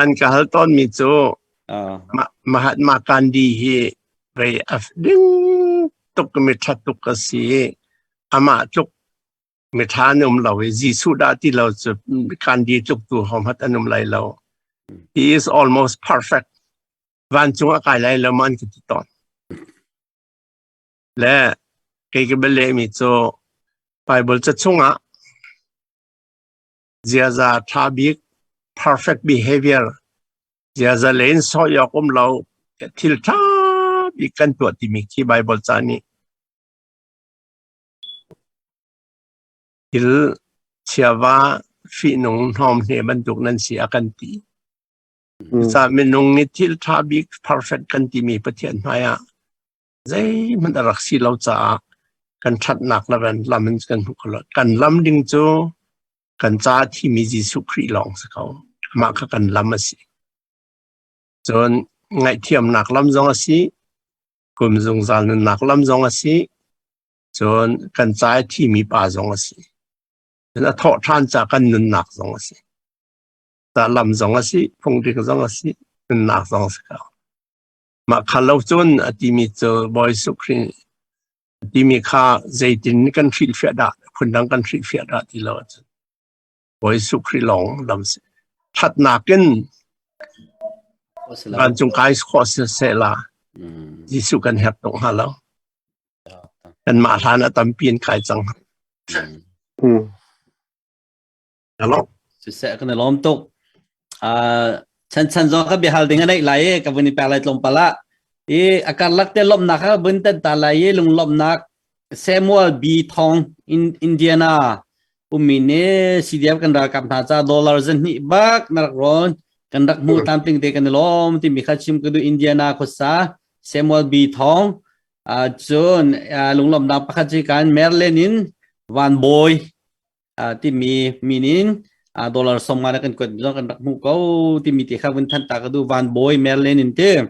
An ka hal tawnmi cu Mahatma Gandhi hi vei a ding tuk mi ṭha tuk a si i amah tluk mi ṭha an um lo i Jesuh dah ti lo cu Gandhi tluk tu hohmanh an um lai lo. He is almost perfect. Vancung a kai lai lo ma an ka ti tawn. Le kei ka bia lehmi cu Bible ca chungah Ziaza ṭha bik perfect behavior ziaza lei in sawh awk um lo thil ṭha bik kan tuah timi khi Baibal ca nih thil chiava fihnung hnawm hne bantuk nan si a kan ti. Cucaah minung nih thil ṭha bik perfect kan timi Pathian hmai ah zeihmanh a rak si lo caah kan ṭhatnak le kan lam in kan hmu kho lo. Kan lam ding cu kan ca thimi Jesuh Khrih lawng si ko. Amah kha kan lam a si. Cun ngaihthiamnak lam zong a si, kum zungzal nunnak lam zong a si, cun kan ca i thimi pa zong a si. Cun a thawh ṭhan ca kan nunnak zong a si. Ca lam zong a si, phungdik zong a si, nunnak zong a si ko. Mah kha lo cun a timi cu Bawi Jesuh Khrih a timi kha zeitin kan hrilhfiah dah phundang kan hrilhfiah dah ti lo ahcun Bawi Jesuh Khrih lawng lam si. Ṭhatnak in vancung kai khawh siseh la Jesuh kan herh tuk hnga lo. Kanmah hlan a tampi in kai cang. Hello. Siseh kan i lawm tuk. Chan chan zong ka biahal ding a neih lai i ka vun i pek lai tlawmpal ah. I a karlak te lawmhnak kha vun tan ta lai i lunglawmhnak Samuel B. Thong in Indiana ummi nih CDF kan ralkap hna ca dollar zahnih bak na rak rawn kan rak hmu tlamtling te kan i lawm timi kha chim ka duh Indiana khuasa Samuel B. Thong cun lunglawmhnak pakhat cu kan Maryland in Van Bawi timi min in dollar 50 na kan kuat zong kan rak hmuh ko timi ti kha vun than ta ka du van bawi Merlin in ti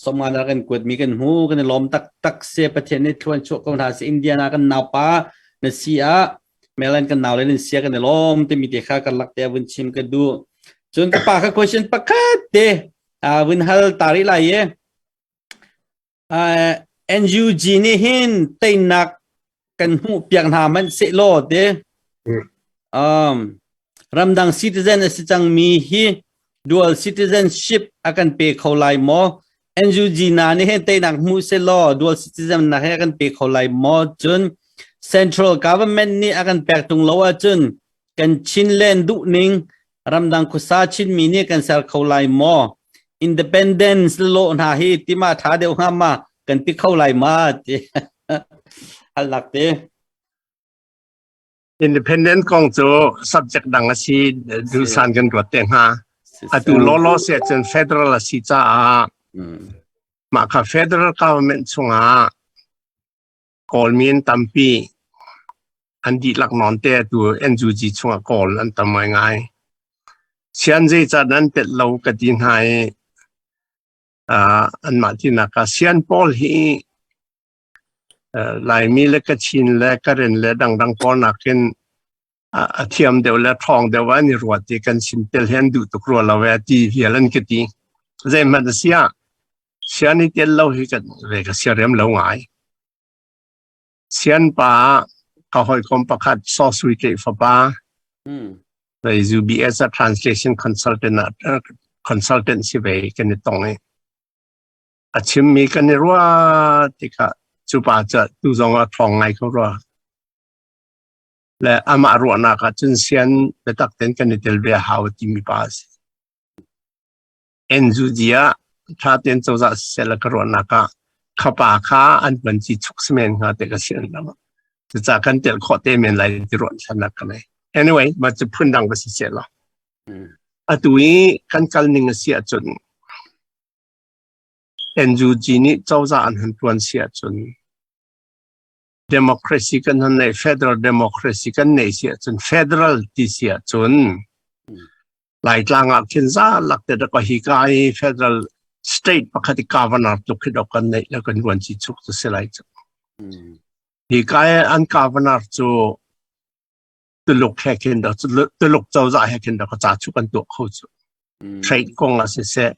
50 na kan kuat mi kan hmu kan i lawm tak tak se Pathian nih thluan chuah ko hna se Indiana kan naupa na si ah Merlin kan nau le nan sia kan i lawm timi ti kha kan lak te vun chim ka du cun ka pa kha question pakhat te vun hal tari lai ye NUG nih hin teinak kan hmuh piak hna hmanh sehlaw te ramdang citizen a si cangmi hi dual citizenship a kan pe kho lai maw? NUG na nih hin teinak hmuh sehlaw dual citizen nak hi a kan pe kho lai maw? Cun central government nih a kan pek tung lo ahcun kan Chinland duhning ramdang khuasa Chinmi nih kan ser kho lai maw? Independence lawh hna hi tima tha deuh hnga ma kan ti kho lai ma ti halnak te. Independent kong cu subject dang a si duhsan kan ruat te hnga. Atu law se cun federal a si caah mah kha federal government chungah Kawlmi an tampi. An dihlak nawn te atu NUG chungah Kawl an tam ngaingai. Sian zeicah nan telh lo ka ti hna i anmah tinak ah sian pawl hi Laimi le Kachin le Karen le dangdang pawl nakin a thiam deuh le ṭhawng deuh ah an i ruat i kan sin tel hi an duh tuk rua lo e ti vial an ka ti. Zeihmanh a si ah sian i tel lo hi kan ve ka siarem lo ngai. Sian pa ka hawikom pakhat Saw Sui Tlei fapa vei UBS a translation consultant ah consultant si ve kan i tong i a chimmi kan i ruah tikah cu pa cu tu zong a ṭhawng ngai ko rua. Le amah ruahnak ah cun sian biatak tein kan i tel ve a hau timi pa a si. NUG ah ṭha tein cozah siseh le ka ruahnak ah khapa kha an van ci chuk si men hnga te ka si an lam. Cucaah kan tel khawh te men lai ti ruah thlannak ka nei. Anyway, mah cu phundang va si seh law. Atu i kan kal ning a si ahcun NUG nih cozah an han tuan si ahcun democracy kan han nei, federal democracy kan nei si ahcun, federal ti si ahcun Laitlang ah khin za lak te ka hi ka i federal state pakhat i governor tluk khi dok kan neih le kan vuan ci chuk cu si lai cu. Hi ka i an governor cu Tuluk he khin da Tuluk cozah he khin da ka ca chu kan tuah kho cu. Trade kong ah siseh,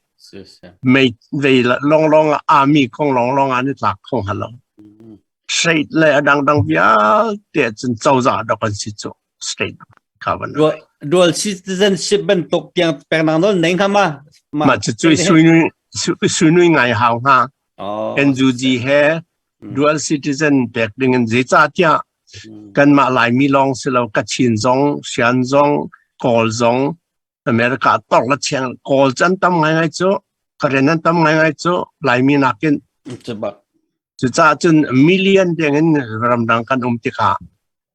mei vei long long army kong long long an i tlak kho halo. Trade le a dangdang vialte cun cozah dok an si cu state governor. Dual citizenship bantuk tiang pek nang nawl nei hnga ma? Ma cu cu suinui ngai hau hnga. NUG he dual citizen pek ding in zeicahtiah kanmah Laimi lawng si lo Kachin zong, Shan zong, Kawl zong America tor la chiang Kawl can tam ngaingai cu Karen an tam ngaingai cu Laimi nakin. Cucaah cun million deng in ramdang kan um tikah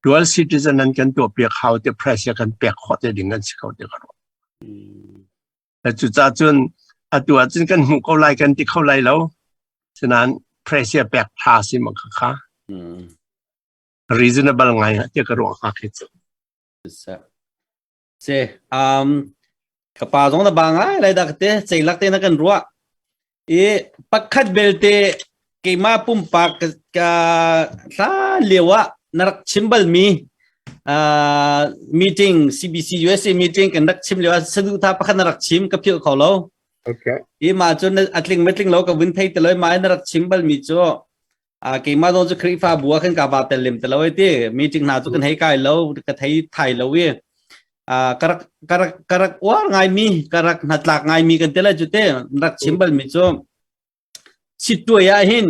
dual citizen an kan tuah piak hau te pressure kan pek khawh te ding an si kho te ka ruah. Cucaah cun atu ahcun kan hmuh ko lai kan ti kho lai lo. Sinain pressure pek tha si ma kha kha. Reasonable ngai te ka ruah hnga khi cu. Se ka pa zong na ba ngai lai dak te ceilak te na kan ruah i pakhat belte keimah pumpak ka hlan lio ah na rak chim bal mi meeting CBC USA meeting kan rak chim lio ah saduhthah pakhat na rak chim ka philh kho lo. Okay. I ma cun a tling ma tling lo ka vun thei te loi ma na rak chim bal mi cu keimah zong cu Khrihfabu ah khan ka va tel lem te lo ai ti meeting hna cu kan hei kai lo ka thei thai lo i ka rak ka rak ka rak uar ngai mi ka rak hnatlak ngai mi kan te lai cu te rak chim bal mi cu Sittuai ah hin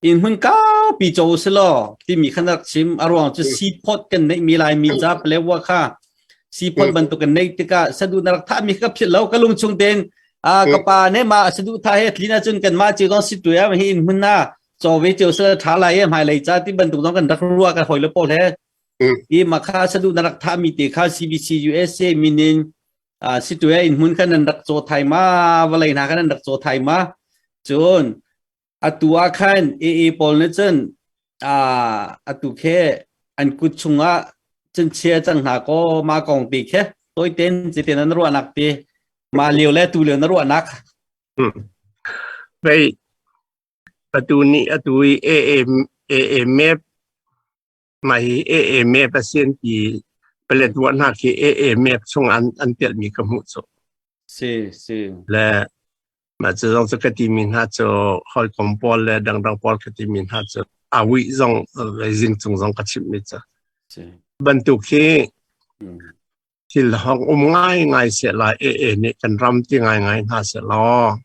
inn hmun kaupi co si law timi khan rak chim. A ruang cu seaport kan neih mi Laimi ca Palewa kha seaport bantuk kan neih tikah saduh na rak thah mi ka philh lo ka lung chung tein ka pa ne ma saduh tha he tlin ahcun kan mah cio zong Sittuai ah hi inn hmun na caw ve cio sila tha lai e hmailei ca ti bantuk zong kan rak ruah ka hoi le pawl he i makha saduh na rak thah mi te kha CBC USA minin Situ in hmun khan nan rak caw thai ma, vawlei hna khan nan rak caw thai ma? Cun atu ah khan AA pawl nih cun atu khe an kut chungah cun chia cang hna kaw ma kong te khe tawiten citen an ruahnak te ma lio le tu lio na ruahnak. Vei atu ni atu i AA AA map Mah hi AA map a si an ti. Paletwa hna khi AA map chung an an telhmi ka hmuh cu. Si si. Le mah cu zong cu ka timi hna cu hawikom pawl le dangdang pawl ka timi hna cu awih zong zing cung zong ka chimhmi cu. Si. Bantuk hi thil hong um ngaingai seh la AA nih kan ram ti ngaingai hna seh law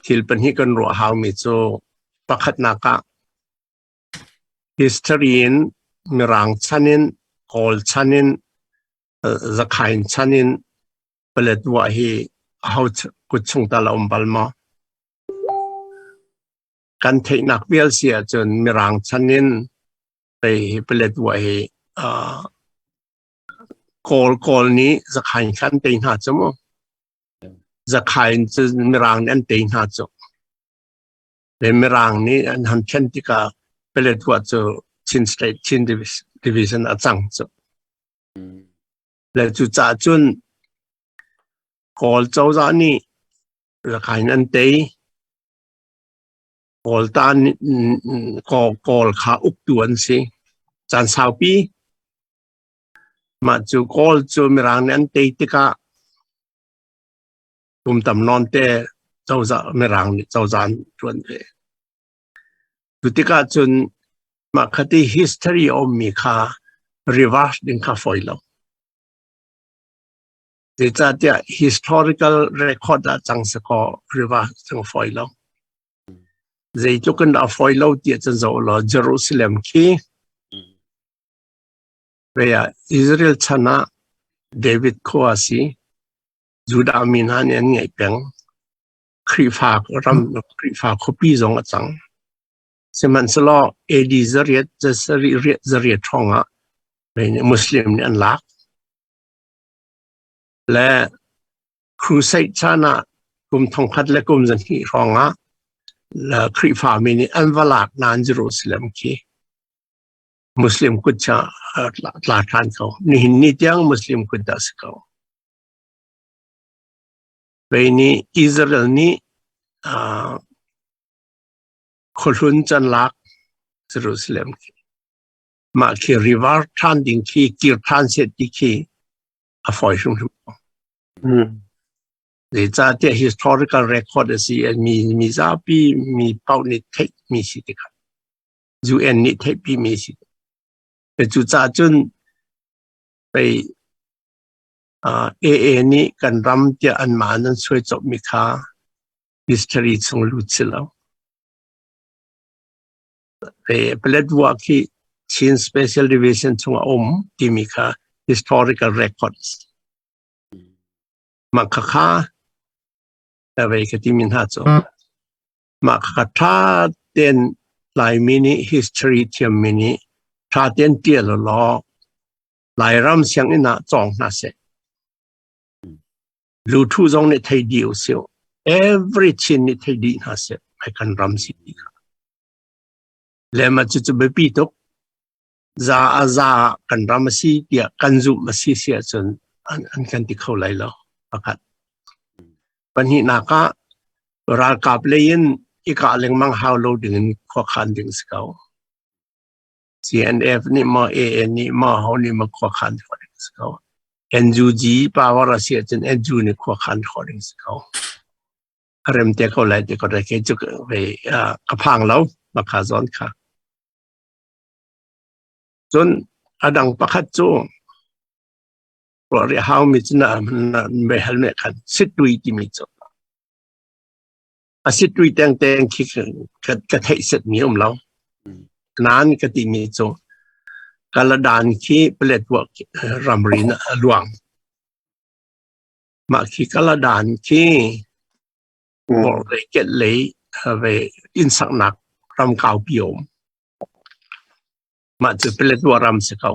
thil pahnih kan ruah haumi cu pakhatnak ah History in Mirang chan in, Kawl chan in, Zakhain chan in Paletwa hi aho kut chung tal a um bal maw? Kan theihnak vial si ahcun Mirang chan in pei hi Paletwa hi Kawl Kawl nih Zakhain kha an tei hna cu mu. Zakhain cu Mirang nih an tei hna cu. Le Mirang nih an han thlen tikah Paletwa cu Chin State Chin Division a cang cu. Le cucaah cun Kawl cozah nih Rakhine an tei. Kawl ta Kawl kha uktu an si. Caan saupi mah cu Kawl cu Mirang nih an tei tikah kum tam nawn te cozah Mirang nih cozah an ṭuan ve. Cu tikah cun mah khati history a ummi kha reverse ding kha fawi lo. Zeicahtiah historical record ah cang si kaw reverse ding fawi lo. Zeitluk in a fawi lo ti ahcun zoh law Jerusalem khi Israel chan ah David khua a si. Judah mi hna nih an ngeih peng. Khrihfa ram Khrihfa khuapi zong a cang. Sihmanhsehlaw AD zariat zariat hrawng ah Muslim nih an lak. Le Crusade chan ah kum 1000 le kum 200 hrawng ah. Khrihfami nih an va lak nain Jerusalem khi Muslim kut cha tla ṭhan ko. Nihin ni tiang Muslim kut dah si ko. Vei nih Israel nih khuahlun can lak Jerusalem khi. Mah khi river ṭhan ding khi kir ṭhan set ti khi a fawi hrimhrim ko. Zeicahtiah historical record a si i mi mi zapi mi paoh nih theih mi si tikah UN nih theihpi mi si. Cucaah cun pei AA nih kan ram tiah anmah nan suai cawpmi kha history chung lut si lo. Paletwa khi Chin Special Division chung a um timi kha historical records. Mah khakha vei ka timi hna cu mah khakha ṭha tein Laimi nih history thiammi nih ṭha tein ṭial law Lairam sianginn ah cawng hna seh. Luthu zong nih thei dih usih. Every Chin nih thei dih hna seh. Ai kan ram si ti kha. Le mah cucu biapi tuk. Za a za kan ram a si tiah kan zumh a si si ahcun an kan ti kho lai lo. Pakhat. Pahnihnak ah ralkap lei in i kah lengmang hau lo ding in khuakhan ding si ko. CNF nih maw AA nih maw ho nih maw khuakhan khawh ding si ko. NUG power a si ahcun NU nih khuakhan khawh ding si ko. A rem te ko lai ti ko da ke cu ka phang lo makha zawn kha. Cun a dang pakhat cu ruah ri hau mi cu na me hal me khan sit tui timi cu a sit tui teng teng khi ka theih set mi um lo. Nan ka ti mi cu Kaladan khi Paletwa ramri na a luang. Mah khi Kaladan khi bor lei ket lei ve inn saknak ram kaupi a um. Mah cu Paletwa ram si ko.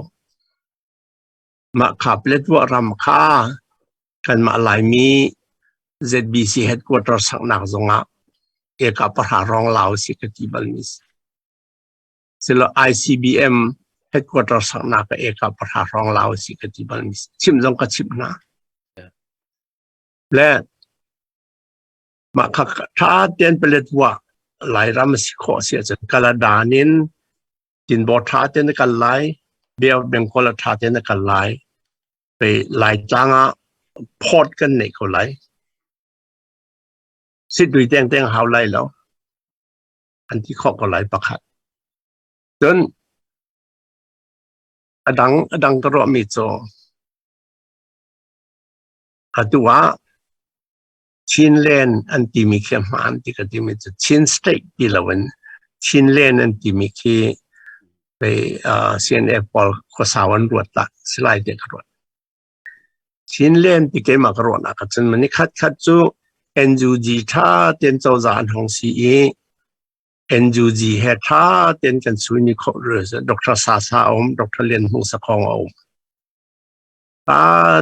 Mah kha Paletwa ram kha kanmah Laimi ZBC headquarter saknak zongah eka pahra rong lau si ka ti bal mi si. Silo ICBM headquarter saknak ah eka pahra hrawng lau si ka ti bal mi si. Chim zong ka chimh hna. Le mah kha tha ten Paletwa Lairam si khawh si ahcun Kaladan in Tinbaw tha ten kal lai, Bay of Bengal tha ten kal lai. Pe Laitlang ah port kan nei ko lai. Sit dui teng teng hau lai lo. An ti khawh ko lai pakhat. Cun a dang ka ruahmi cu atu ah Chinland an timi khi a hmaan ti ka timi cu Chin State ti loin Chinland an timi khi pei CNF pawl khuasau an ruat lah si lai ti ka ruat. Chinland ti keimah ka ruahnak ahcun mani khat khat cu NUG ṭha tein cozah an hong si i NUG he ṭha tein kan sui khawh Dr. Sasa a um, Dr. Lian Hmung Sakhong a um.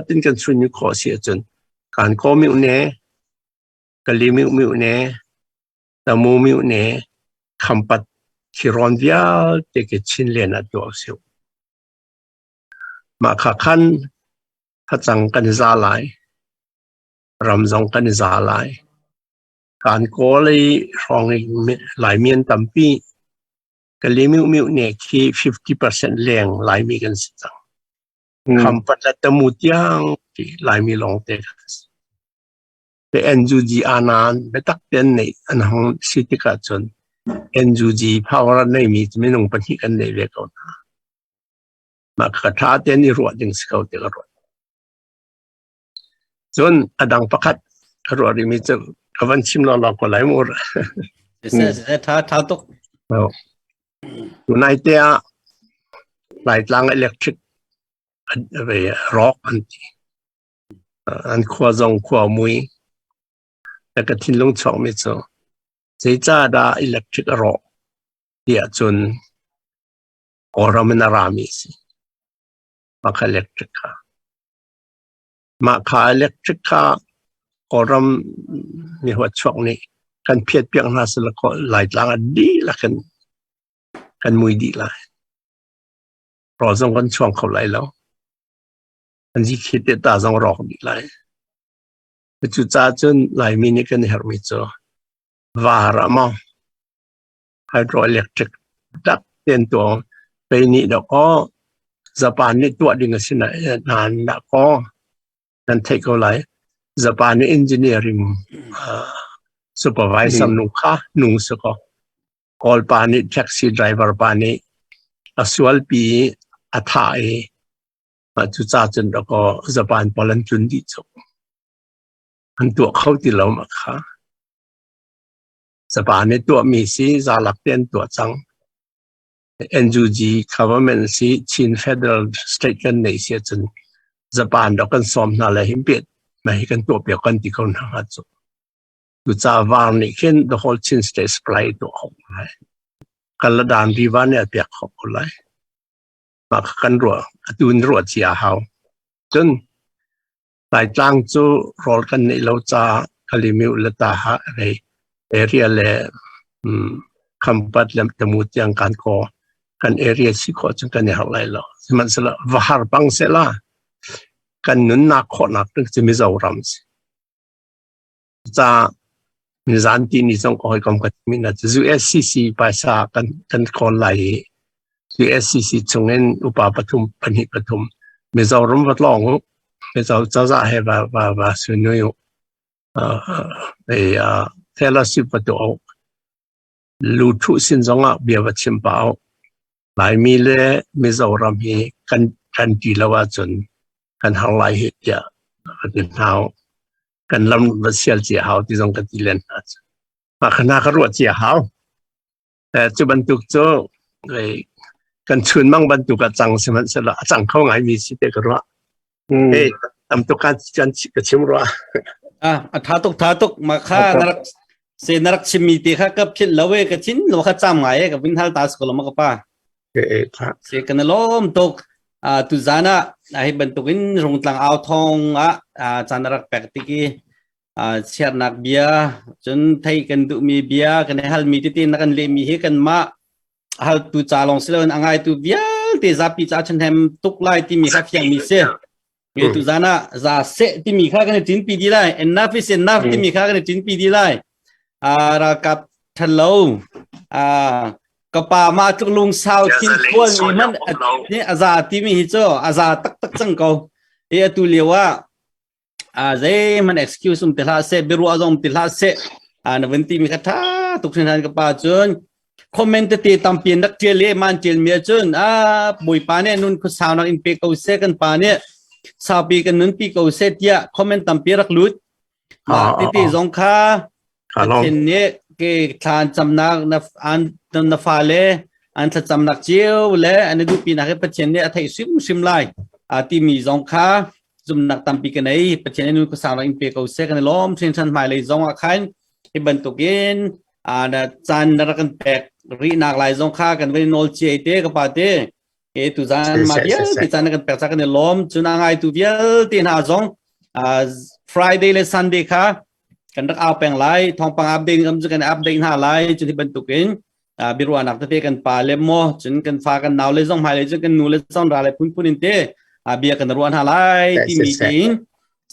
Tin kan sui khawh si ahcun kan kaw miohne, Kali miohne, Tamu miohne, Khampat thirawn vialte khi Chinland ah tuah usih. Mah kha khan facang kan i za lai, ram zong kan i za lai. Kan kawl i hrawng i Laimi an tampi. Kali miohmioh ne khi 50% leng Laimi kan si cang. Khampat le Tamu tiang ti Laimi lawngte kan si. Te NUG anan biatak te an neih an hong si tikah cun NUG power a neimi cu minung pahnih kan nei ve ko hna. Mah kha ṭha tein i ruah ding si ko ti ka ruat. Cun a dang pakhat ka ruah rihmi cu ka van chim lawlaw ko lai mu. Ṭha ṭha tuk. Tunai te ah Laitlang electric rawk an ti. An khua zong khua mui. Ka thinlung chuakmi cu zeicahdah electric a rawh tiah cun Kawlram in a rami a si. Mah kha electric kha. Mah kha electric kha Kawlram mihuat chuak nih Kan phiat piak hna sila ko Laitlang ah dihlak in kan mui dih lai. Rawl zong kan chuang kho lai lo. An zi te ta zong rawk dih lai. Cucaah cun Laimi nih kan herhmi cu var ah maw hydroelectric tak ten tuang pei nih dok aw Japan nih tuah ding a si na nan dah kaw nan theih ko lai. Japan nih engineering supervisor nu kha nung si ko. Kawl pa nih taxi driver pa nih a sualpi i a thah i mah cucaah cun dakaw Japan pawl an tlun dih cu. An tuah kho ti lo mah kha. Japan nih tuahmi si zalak te an tuah cang. NUG government si Chin Federal State kan nei si ahcun Japan dok kan sawm hna le himpiat mah hi kan tuah piak kan ti ko hna hnga cu. Cucaah var nih khin the whole Chin State supply tuah khawh ko lai. Kaladan riva nih a piak khawh ko lai. Mah kha kan ruah, atu in ruah cia a hau. Cun Laitlang cu rawl kan neih lo caah Kalimiu le Taha rei area le Khampat le Tamu tiang kan kaw kan area si khawh cun kan i harh lai lo. Sihmanhsehlaw va har bang sehla kan nunnak khawhnak ding cu Mizoram si. Ca nizan ti ni zong ka hawikom ka chim na cu USCC paisa kan kan kawl lai i USCC chungin upa pathum pahnih pathum Mizoram va tlawng u Mizo cozah he va va va sunui u fellowship va tuah u luthuh sin zongah bia va chim pah u Laimi le Mizoram hi kan kan ti lo ahcun kan har lai hi tiah ka ti hna u. Kan lam va sial cia hau ti zong ka ti len hna cu. Mah kha hna ka ruah cia hau. Cu bantuk cu kan chunmang bantuk a cang sihmanhsehlaw a cang kho ngaimi si te ka ruah. Hey, tam tuk kan kan ka chim rua. Ah, a tha tuk tha tuk ma kha narak se narak chimmi te kha ka philh lo e ka chin lo kha cham ngai e ka vin hal ta ko lo ma ka pa. E tha. Se kan lom tuk a tu zana a hi bantukin rungtlang au thong a chan rak pek tiki a chiarnak bia cun thei kan duh mi bia kan hal mi tete na kan le mi hi kan ma hal tu ca lawng si loin a ngaitu vialte zapi ca ṭhahnem tuk lai timi kha fiang mi si. Nge tu zan ah za seh timi kha kan i ṭinpi dih lai. Enough is enough timi kha kan i ṭinpi dih lai. Ralkap ṭhalo ka pa ma tluk lung sau thin khual mi hmanh a za timi hi cu a za taktak cang ko. E atu lio ah zeihmanh excuse um ti hlah seh biaruah zong um ti hlah seh na vun ti mi kha tha tuk hrinhran ka pa cun comment tete tampi an rak tial i man tial mi cun a bawipa nih nun khuasau nak in pe ko seh kan pa nih saupi kan nun pi ko seh tiah comment tampi rak lut mah tete zong kha Pathian nih ke thlan camnak na an na fale an thlacamnak cio le an i duhpinak hi Pathian nih a theih hrimhrim lai a timi zong kha zumnak tampi ka nei. Pathian nih nun khuasang in pe ko seh kan i lawm hringhran hmailei zong ah khan hi bantukin na caan na rak kan pek rihnak lai zong kha kan van i nawl ciai te ka pa te ke tuzan ma vialte caan na kan pek ca kan i lawm cun a ngaitu vialte hna zong Friday le Sunday kha kan rak au peng lai thawngpang update ngam cu kan update hna lai cu ti bantukin biaruahnak tete kan pa le maw cun kan fa kan nau le zong hmailei cun kan nu le zong ra le phunphun in te bia kan ruah hna lai timi tiin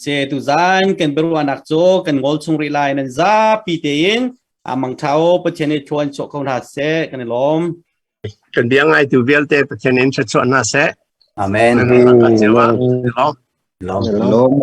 se tu zan kan biaruahnak cu kan ngol chung rih lai nan zapi tein amang thao Pathian nih thuan chuah ko hna seh kan i lawm. Kan bia ngaitu vialte Pathian in thluachuah hna seh. Amen. Lawm. Lawm.